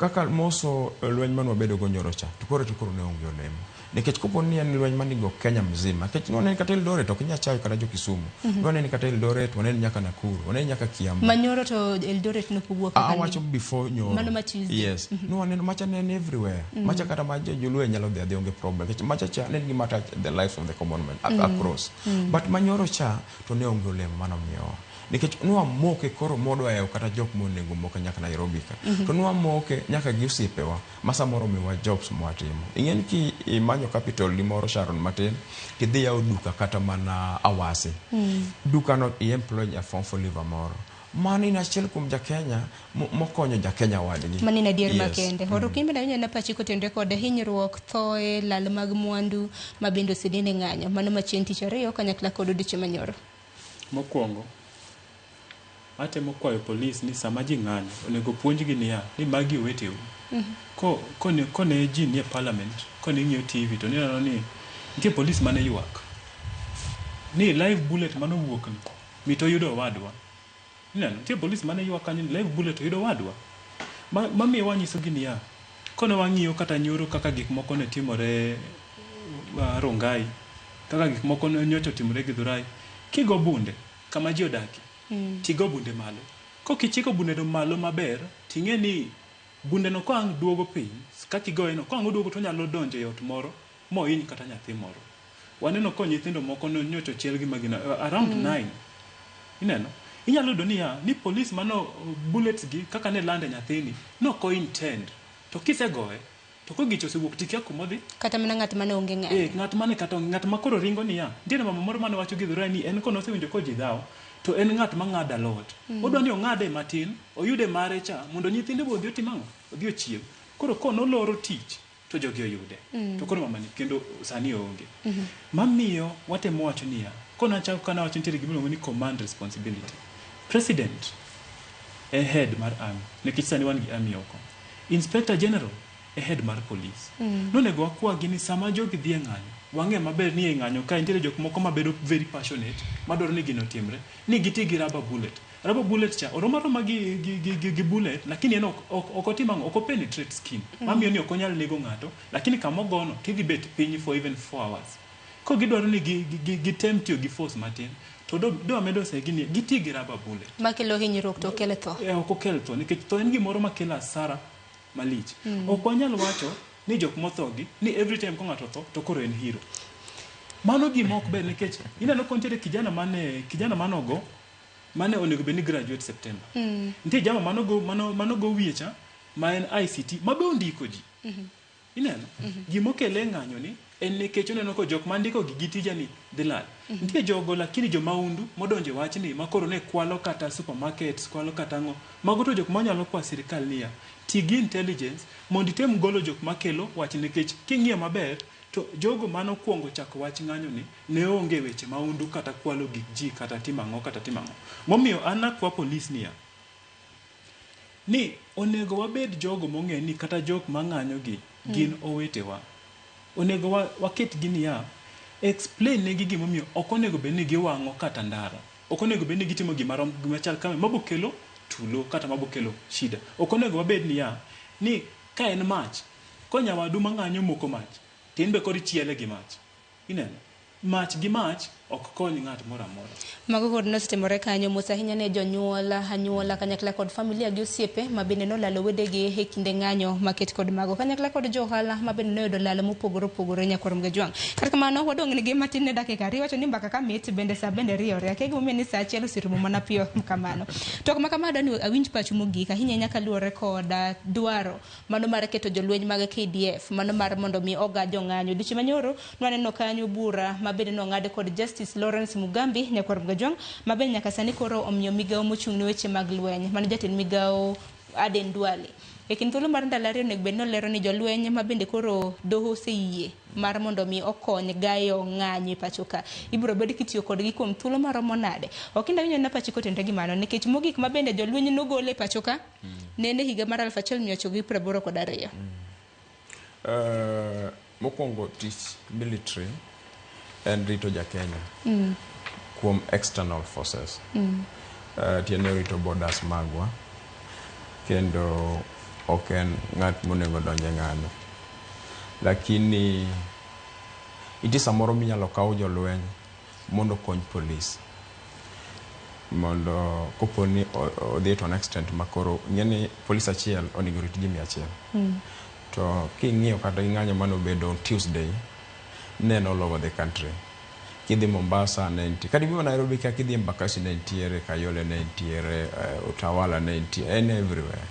S6: Kaka moso lweny mane wabedo go nyoro cha, to koro ne onge olemo. Nikech kopo ni en lweny manigo Kenya mzima, nikech nwaneno kata Eldoret, ok inyal chayo kata jo Kisumu. Nwaneno kata Eldoret, waneno nyaka Nakuru, waneno nyaka Kiambu.
S1: Manyoro to Eldoret nopowuok kaka
S6: Awacho before nyoro.
S1: Mano ma Tuesday.
S6: Yes. Nwaneno macha ne en everywhere. Macha kata ma joluo nyalo dhi adhi onge problem. Nikech macha cha ne en gima touch the lives of the common man across. But manyoro cha to ne onge olemo mano miyowa. Nikech nwamoke koro modwa hewo kata jok monego moke nyaka Nairobi ka. To nwamoke nyaka gi osiepewa ma samoro miwa jobs mwatimo. Ing'e ni ki imanyo capital ni moro Sharon matin, tidhi yawo duka kata mana Awasi. Duka no i-employ ja form four leaver moro. Mano in achiel kuom ja Kenya mokonyo ja Kenya wadgi.
S1: Mano en adier makende. Horo kimbe na winjo na pachi kotenore kod hinyruok, thoe, lal mag mwandu ma bende osenene ng'anyo. Mano ma chieng' tich ariyo kanyakla kod odiochieng' manyoro.
S2: Mokwongo, atemo kwayo polis ni sama ji ng'anyo, onego puonjgi niya, ni magi oweteu. Kone ji nie parliament, kone ing'iyo TV to nineno ni nitie polis mane ywak. Ni live bullet manowuok ni, mit oyudo owadwa. Ineno, nitie polis mane ywak kanyo ni live bullet oyudo owadwa. Mamiyo wanyisogi niya, kone wang'iyo kata nyoro kaka gik moko ne timore Rongai, kaka gik moko ne nyocha otimore Githurai, kigo bunde kama ji odakie, tigo bunde malo. Kokichiko bunde no malo maber, ting'e ni bunde no koang' duogo piny, kaka igoye no, koang' oduogo to onyalo donjo e ot moro, mohiny kata nyathi moro. Waneno ko nyithindo moko no nyocha ochiel gi magina, around 9. Ineno? Inyalo yudo niya, ni polis mano bullets gi kaka ne lande nyathini, no ko intend. To kisegoye, to ko gicho osewuok tikia kumodhi.
S1: Kata mana ng'at mane onge ng'anyo.
S2: Ng'at mane kata ng'at ma koro ringo niya, nitiere mama moro mane wacho Githurai ni en kono osewinjo ko ji dhawo, to en ng'at ma ng'ado alot. Odwa ni ong'ade matin, oyude mare cha, mondo nyithinde be odhi otim ang'o? Odhi ochiem. Koro konoloro tich, to jogi oyude. To koro mamani kendo sani oonge. Mamiyo watemo wacho niya, kona chako kana wacho nitiere gima iluongo ni command responsibility. President e head mar army, nikech sani wan gi army oko. Inspector General e head mar police. Nonego wakwagi ni sama jogi dhi e ng'anyo, wang'e maber ni e ng'anyo ka nitiere jok moko mabedo very passionate, madwaro ni gino otimre, ni giti gi rubber bullet. Rubber bullet cha orom aroma gi bullet, lakini en ok otim ang'o, ok penetrate skin. Mamiyo ni ok onyal nego ng'ato, lakini kama ogono tidhi bet piny for even 4 hours. Ko gidwaro ni gitem tiyo gi force matin, to do amedo segi ni giti gi rubber bullet.
S1: Makelo hinyruok to okel tho.
S2: Ok okel tho, nikech tho en gimoro makelo asara malich. Ok wanyal wacho ni jok motho gi ni every time ko ng'ato tho to koro en hero. Mano gima ok ber, nikech ineno ko nitiere kijana manogo mane onego bed ni graduate September. Nitie jama manogo wiye cha ma en ICT ma be ondiko ji. Ineno? Gimokele ng'anyo ni en nikech oneno ko jok mandiko gi gi tija ni dhi lal. Nitie jogo lakini jo maundu modonjo e wachni ma koro ne kwalo kata supermarkets, kwalo kata ang'o. Mago to jok manyalo kwa sirikal niya, ti gi intelligence mondo item golo jok makelo wach, nikech king'iyo maber to jogo manokwongo chako wach ng'anyo ni ne onge weche maundu kata kwalo gik ji kata timo ang'o kata timo ang'o. Momiyo an nakwa polis niya, ni onego wabed jogo mong'e ni kata jok mang'anyo gi gin owetewa. Onego waket gi niya, explain negi gimomiyo ok onego bed ni giwang'o kata ndara. Ok onego bed ni gitimo gima gima chal kama mabo kelo tulo kata mabo kelo shida. Ok onego wabed niya, ni ka en mach, ko nyawadu mang'anyo moko mach, to in be koro ichiele gi mach. Ineno? Mach gi mach ok kony ng'at moro amora.
S1: Mago kod nosetimore kanyo. Mos ahinya ne jonyuol, anyuola kanyakla kod familia gi osiepe ma bende nolalo wedegi e kinde ng'anyo maket kod mago, kanyakla kod jo ohala ma bende noyudo lal mopogore opogore, nyakwar Mgajwang'. Kata kamano wadong' nigi matin ne dakika 2. Wacho ni mbaka ka mit bende sa bende riyore. Akia gimomiyo ni sa 1 oserumo mana piyo kamano. To ma kama adwa ni awinj pachu mogik ahinya ahinya kaluwore kod dwaro mano mar keto jolweny mag KDF mano mar mondo mi oga jong'anyo. Odiochieng' manyoro nwaneno kanyo bura ma bende nong'ad kod Justice Lawrence Mugambi, nyakwar Mgajwang', ma bende nyaka sani koro omiyo migawo mochung' ne weche mag lweny mano jatend migawo Aden Duale e kind thuolo mar ndalo 2 onego bed nolero ni jolweny ma bende koro doho oseyie mar mondo mi okony gayo ng'anyo e pacho ka ibiro bed kitiyo kodgi kuom thuolo maromo nade. Ok inda winjo na pachi kotenore gi mano, nikech mogik ma bende jolweny nogol e pacho ka nene higa mar 1982.
S6: Mokwongo tich military en rito jakenya kuom external forces. Tiende rito borders magwa, kendo ok en ng'at monego donj e ng'anyo. Lakini nitie samoro minyalo kaw jolweny mondo okony polis mondo kopo ni odhi to an extent ma koro ing'e ni polis achiel onego rit ji 100. To king'iyo kata gi ng'anyo manobedo on Tuesday, ne en all over the country. Kidhi Mombasa ne nitie, kata ibiro Nairobi ka kidhi Embakasi ne nitiere, Kayole ne nitiere, Utawala ne nitie, en everywhere.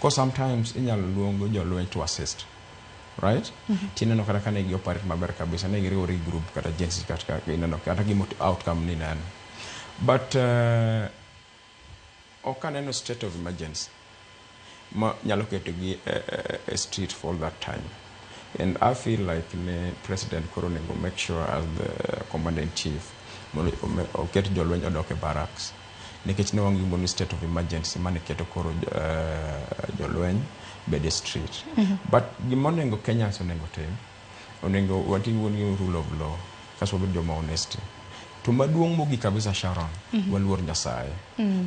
S6: Ko sometimes inyalo luong jolweny to assist. Right? Tineno kata kane gi operate maber kabisa, ne giriwore gi group kata agencies kata ineno kata gimo outcome ni neno. But ok aneno state of emergency ma nyalo keto gi e street for all that time. And I feel like ne president koro onego make sure as the commander in chief mondo oket jolweny odok e barracks. Nikech ne wang' ni state of emergency mane keto koro jolweny bed e street. But gima onego Kenyans onego tim, onego wati gi rule of law, kasto wabed joma honesty. To maduong' mogik kabisa Sharon, waluor Nyasaye.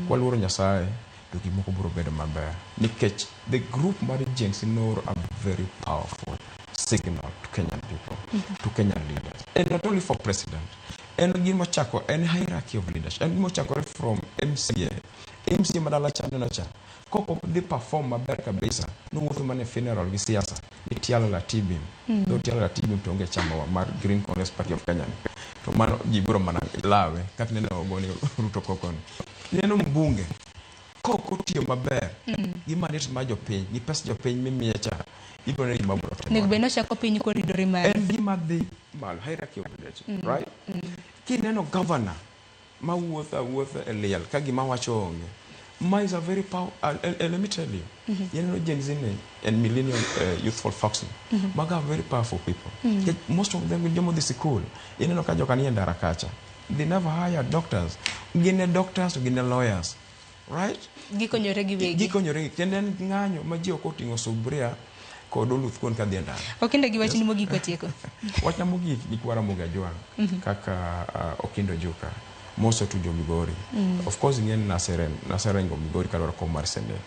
S6: Kwaluoro Nyasaye, to gik moko biro bedo maber. Nikech the group mar Gen Z nooro a very powerful signal to Kenyan people, to Kenyan leaders. And not only for president. En gima ochako, en hierarchy of leadership. En gima ochakore from MCA. MCA madala cha neno cha. Kok dhi perform maber kabisa, nowuotho mana e funeral gi siasa, ni Tialala Tibim. Though Tialala Tibim to onge chama wa mar Green Congress Party of Kenya ni. To mano ji biro mana lawe, kaka neno ogone Ruto koko ni. Neno mbunge, kok otiyo maber, gi mandate mar jopiny, gi pes jopiny mimiye cha, ibiro neno gima biro timore.
S1: Onego bed ni ochako piny koridore malo.
S6: En gima dhi malo, hierarchy of leadership, right? Kineno governor mawuotho awuotha e liel ka gima wacho onge, ma is a very power, let me tell you, ineno Gen Z ni and millennial youthful folks ni, mago are very powerful people. Nikech most of them gin joma odhi sikul. Ineno ka joka nie ndara kacha, they never hire doctors. Gin e doctors to gin e lawyers, right?
S1: Gikonyore giwegi.
S6: Gikonyore, kendo en ng'anyo ma ji ok oting'o subria kod oluth kuon kadhi e ndara.
S1: Okinda gi wachni mogik watieko.
S6: Wachna mogik gi kwa Ramogi Ajwang' kaka Okindo Juka Moso to jo Migori. Of course ing'e ni naserengo Migori kadwaro kom mar Senate.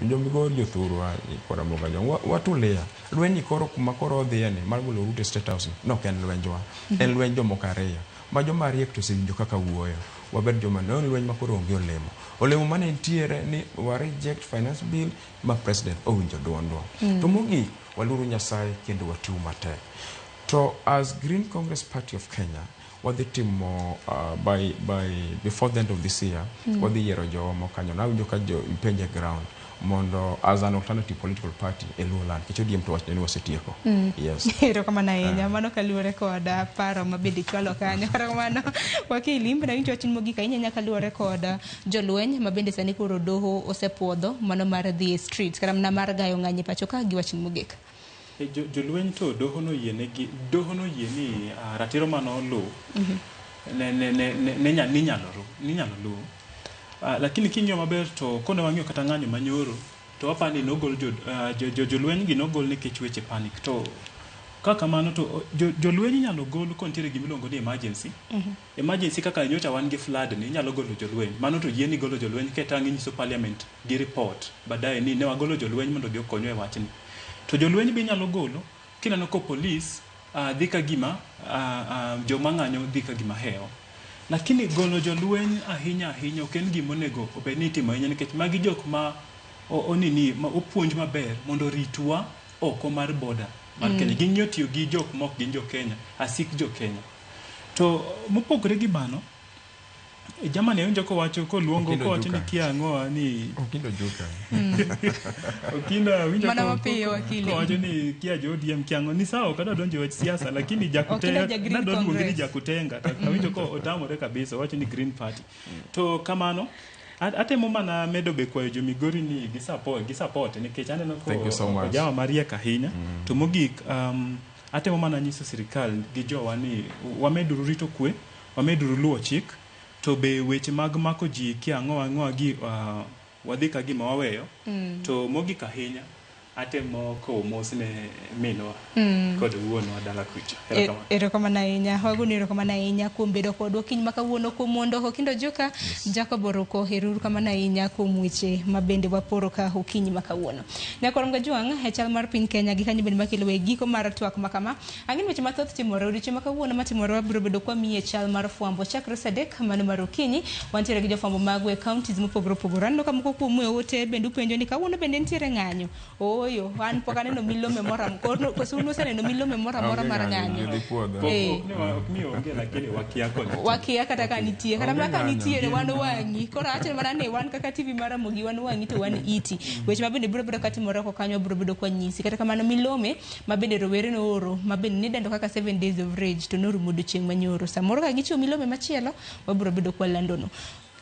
S6: Jo Migori jothurwa kod Ramogi Ajwang' watulia. Lweny ni koro kuma koro odhiye ni mar golo Ruto e State House ni nok en lwenjwa. En lwenj jomoko ariyo. Ma joma riek to osewinjo kaka wuoyo. Wabed joma ne lweny ma koro onge olemo. Olemo mane nitiere ni wa reject finance bill ma president owinjo duondwa. To mogik waluoro Nyasaye kendo watiyo matek. To as Green Congress Party of Kenya wadhi timo by before the end of this year wadhi yiero jowa mokanyo. Nawinjo ka jo ipenje ground mondo as an alternative political party e Luoland nikech ODM to wachne ni wasetieko. Yes.
S1: Erokamano ahinya. Mano kaluwore kod paro ma bende ichwalo kanyo. Kata kamano, wakili, in bende awinjo wachni mogik ahinya ahinya kaluwore kod jolweny ma bende sani koro doho osepuodho mano mar dhi e street kata mana mar gayo ng'anyo e pacho ka gi wachni mogik.
S2: Jolweny to doho noyienegi, doho noyie ni ratiro manoluw ne ninyalo luw. Lakini king'iyo maber to kone wang'iyo kata ng'anyo manyoro to wapani ni nogol jolweny gi nogol nikech weche panic. To ka kamano to jolweny inyalo gol kontiere gimiluongo ni emergency. Emergency kaka nyocha wan gi flood ni inyalo golo jolweny. Mano to yieni golo jolweny ketang' inyiso parliament gi report baadaye ni ne wagolo jolweny mondo odhi okonywa e wachni. To jolweny be inyalo golo kineno ko police dhi ka gima joma ng'anyo dhi ka gima hewo. Lakini golo jolweny ahinya ahinya ok en gima onego obed ni itimo ahinya nikech magi jok ma onini ma opuonj maber mondo oritwa oko mar border mar Kenya. Ging'iyo tiyo gi jok mok gin jo Kenya, asik jo Kenya. To mopogore gi mano, jamani awinjo kowacho koluongo kowacho ni kia ang'owa ni
S6: Okindo Juka.
S2: Okindo awinjo
S1: Mana mapiyo, wakili.
S2: kowacho ni kia jo ODM kia ang'o ni sawa ok adwa donjo e wach siasa lakini
S1: Okindo ja Green
S2: nadwa luonge ni
S1: Congress.
S2: jakutenga to awinjo ko otamore kabisa owacho ni Green Party. To kamano atemo mana medo be kwayo jo Migori ni gi support nikech aneno ko
S6: Thank you so much.
S2: ojawa mariek ahinya. To mogik atemo mana nyiso sirikal gi jowa ni wameduru rito kwe, wameduru luwo chik, to be weche mag mako ji kia ang'o ang'o gi wadhi ka gima waweyo. To mogik ahinya atemo kowo mos ne minwa kod wuonwa dala kucha. Erokamano.
S1: Erokamano ahinya. Wagoni erokamano ahinya kuom bedo kodwa kiny ma kawuono kuom mondo Okindo Juka, Jacob Oruko, erokamano ahinya kuom weche ma bende waporo ka okinyi ma kawuono. Nyakwar Gajwang' e chal mar piny Kenya gi kanyo bende makelo e giko mar twak ma kama. Ang'e ni weche mathoth timore odiochieng' ma kawuono matimore wabiro bedo kwamiye chal mar fwambo chakre saa 3 mano mar okinyi. Wantiere gi jofwambo magwa e counties mopogore opogore. Aneno ka moko kuomu e ote bende upenjo ni kawuono bende nitiere ng'anyo. Ooyo, an pok aneno milome moro amora. Koso un useneno milome moro amora mar ng'anyo?
S6: Gidhi puodho.
S2: Ok ni onge lakini wakia koni.
S1: Wakia kata ka nitie kata mana ka
S6: Onge ng'anyo.
S1: nitiere wan wang'i koro awacho mana ni wan kaka TV mar Ramogi wan wang'i to wan iti weche ma bende biro bedo katimore oko kanyo biro bedo kwanyisi kata kamano milome ma bende rowere nooro ma bende nidendo kaka 7 days of rage to norumo odiochieng' manyoro samoro ka gichiwo milome machielo wabiro bedo kwalandono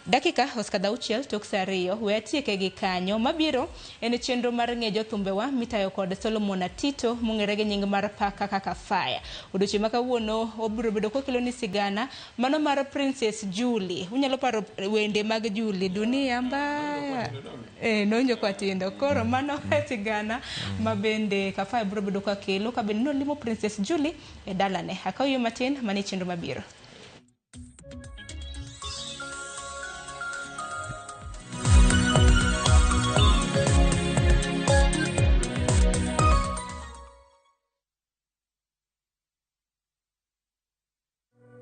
S1: dakika osekadho 6 tok saa 2 we atieke gi kanyo mabiro en chenro mar ng'e jothumbewa mitayo kod Solomon Atito mong'ere gi nying mar Paka kaka Fire. Odiochieng' ma kawuono obiro bedo kokelo ni sigana mano mar Princess Julie. Unyalo paro wende mag Julie dunia mbaya nowinjo kwatindo koro mano e sigana ma bende Kafaya biro bedo kakelo ka bende nolimo Princess Julie e dalane. Akaw yo matin mane chenro mabiro.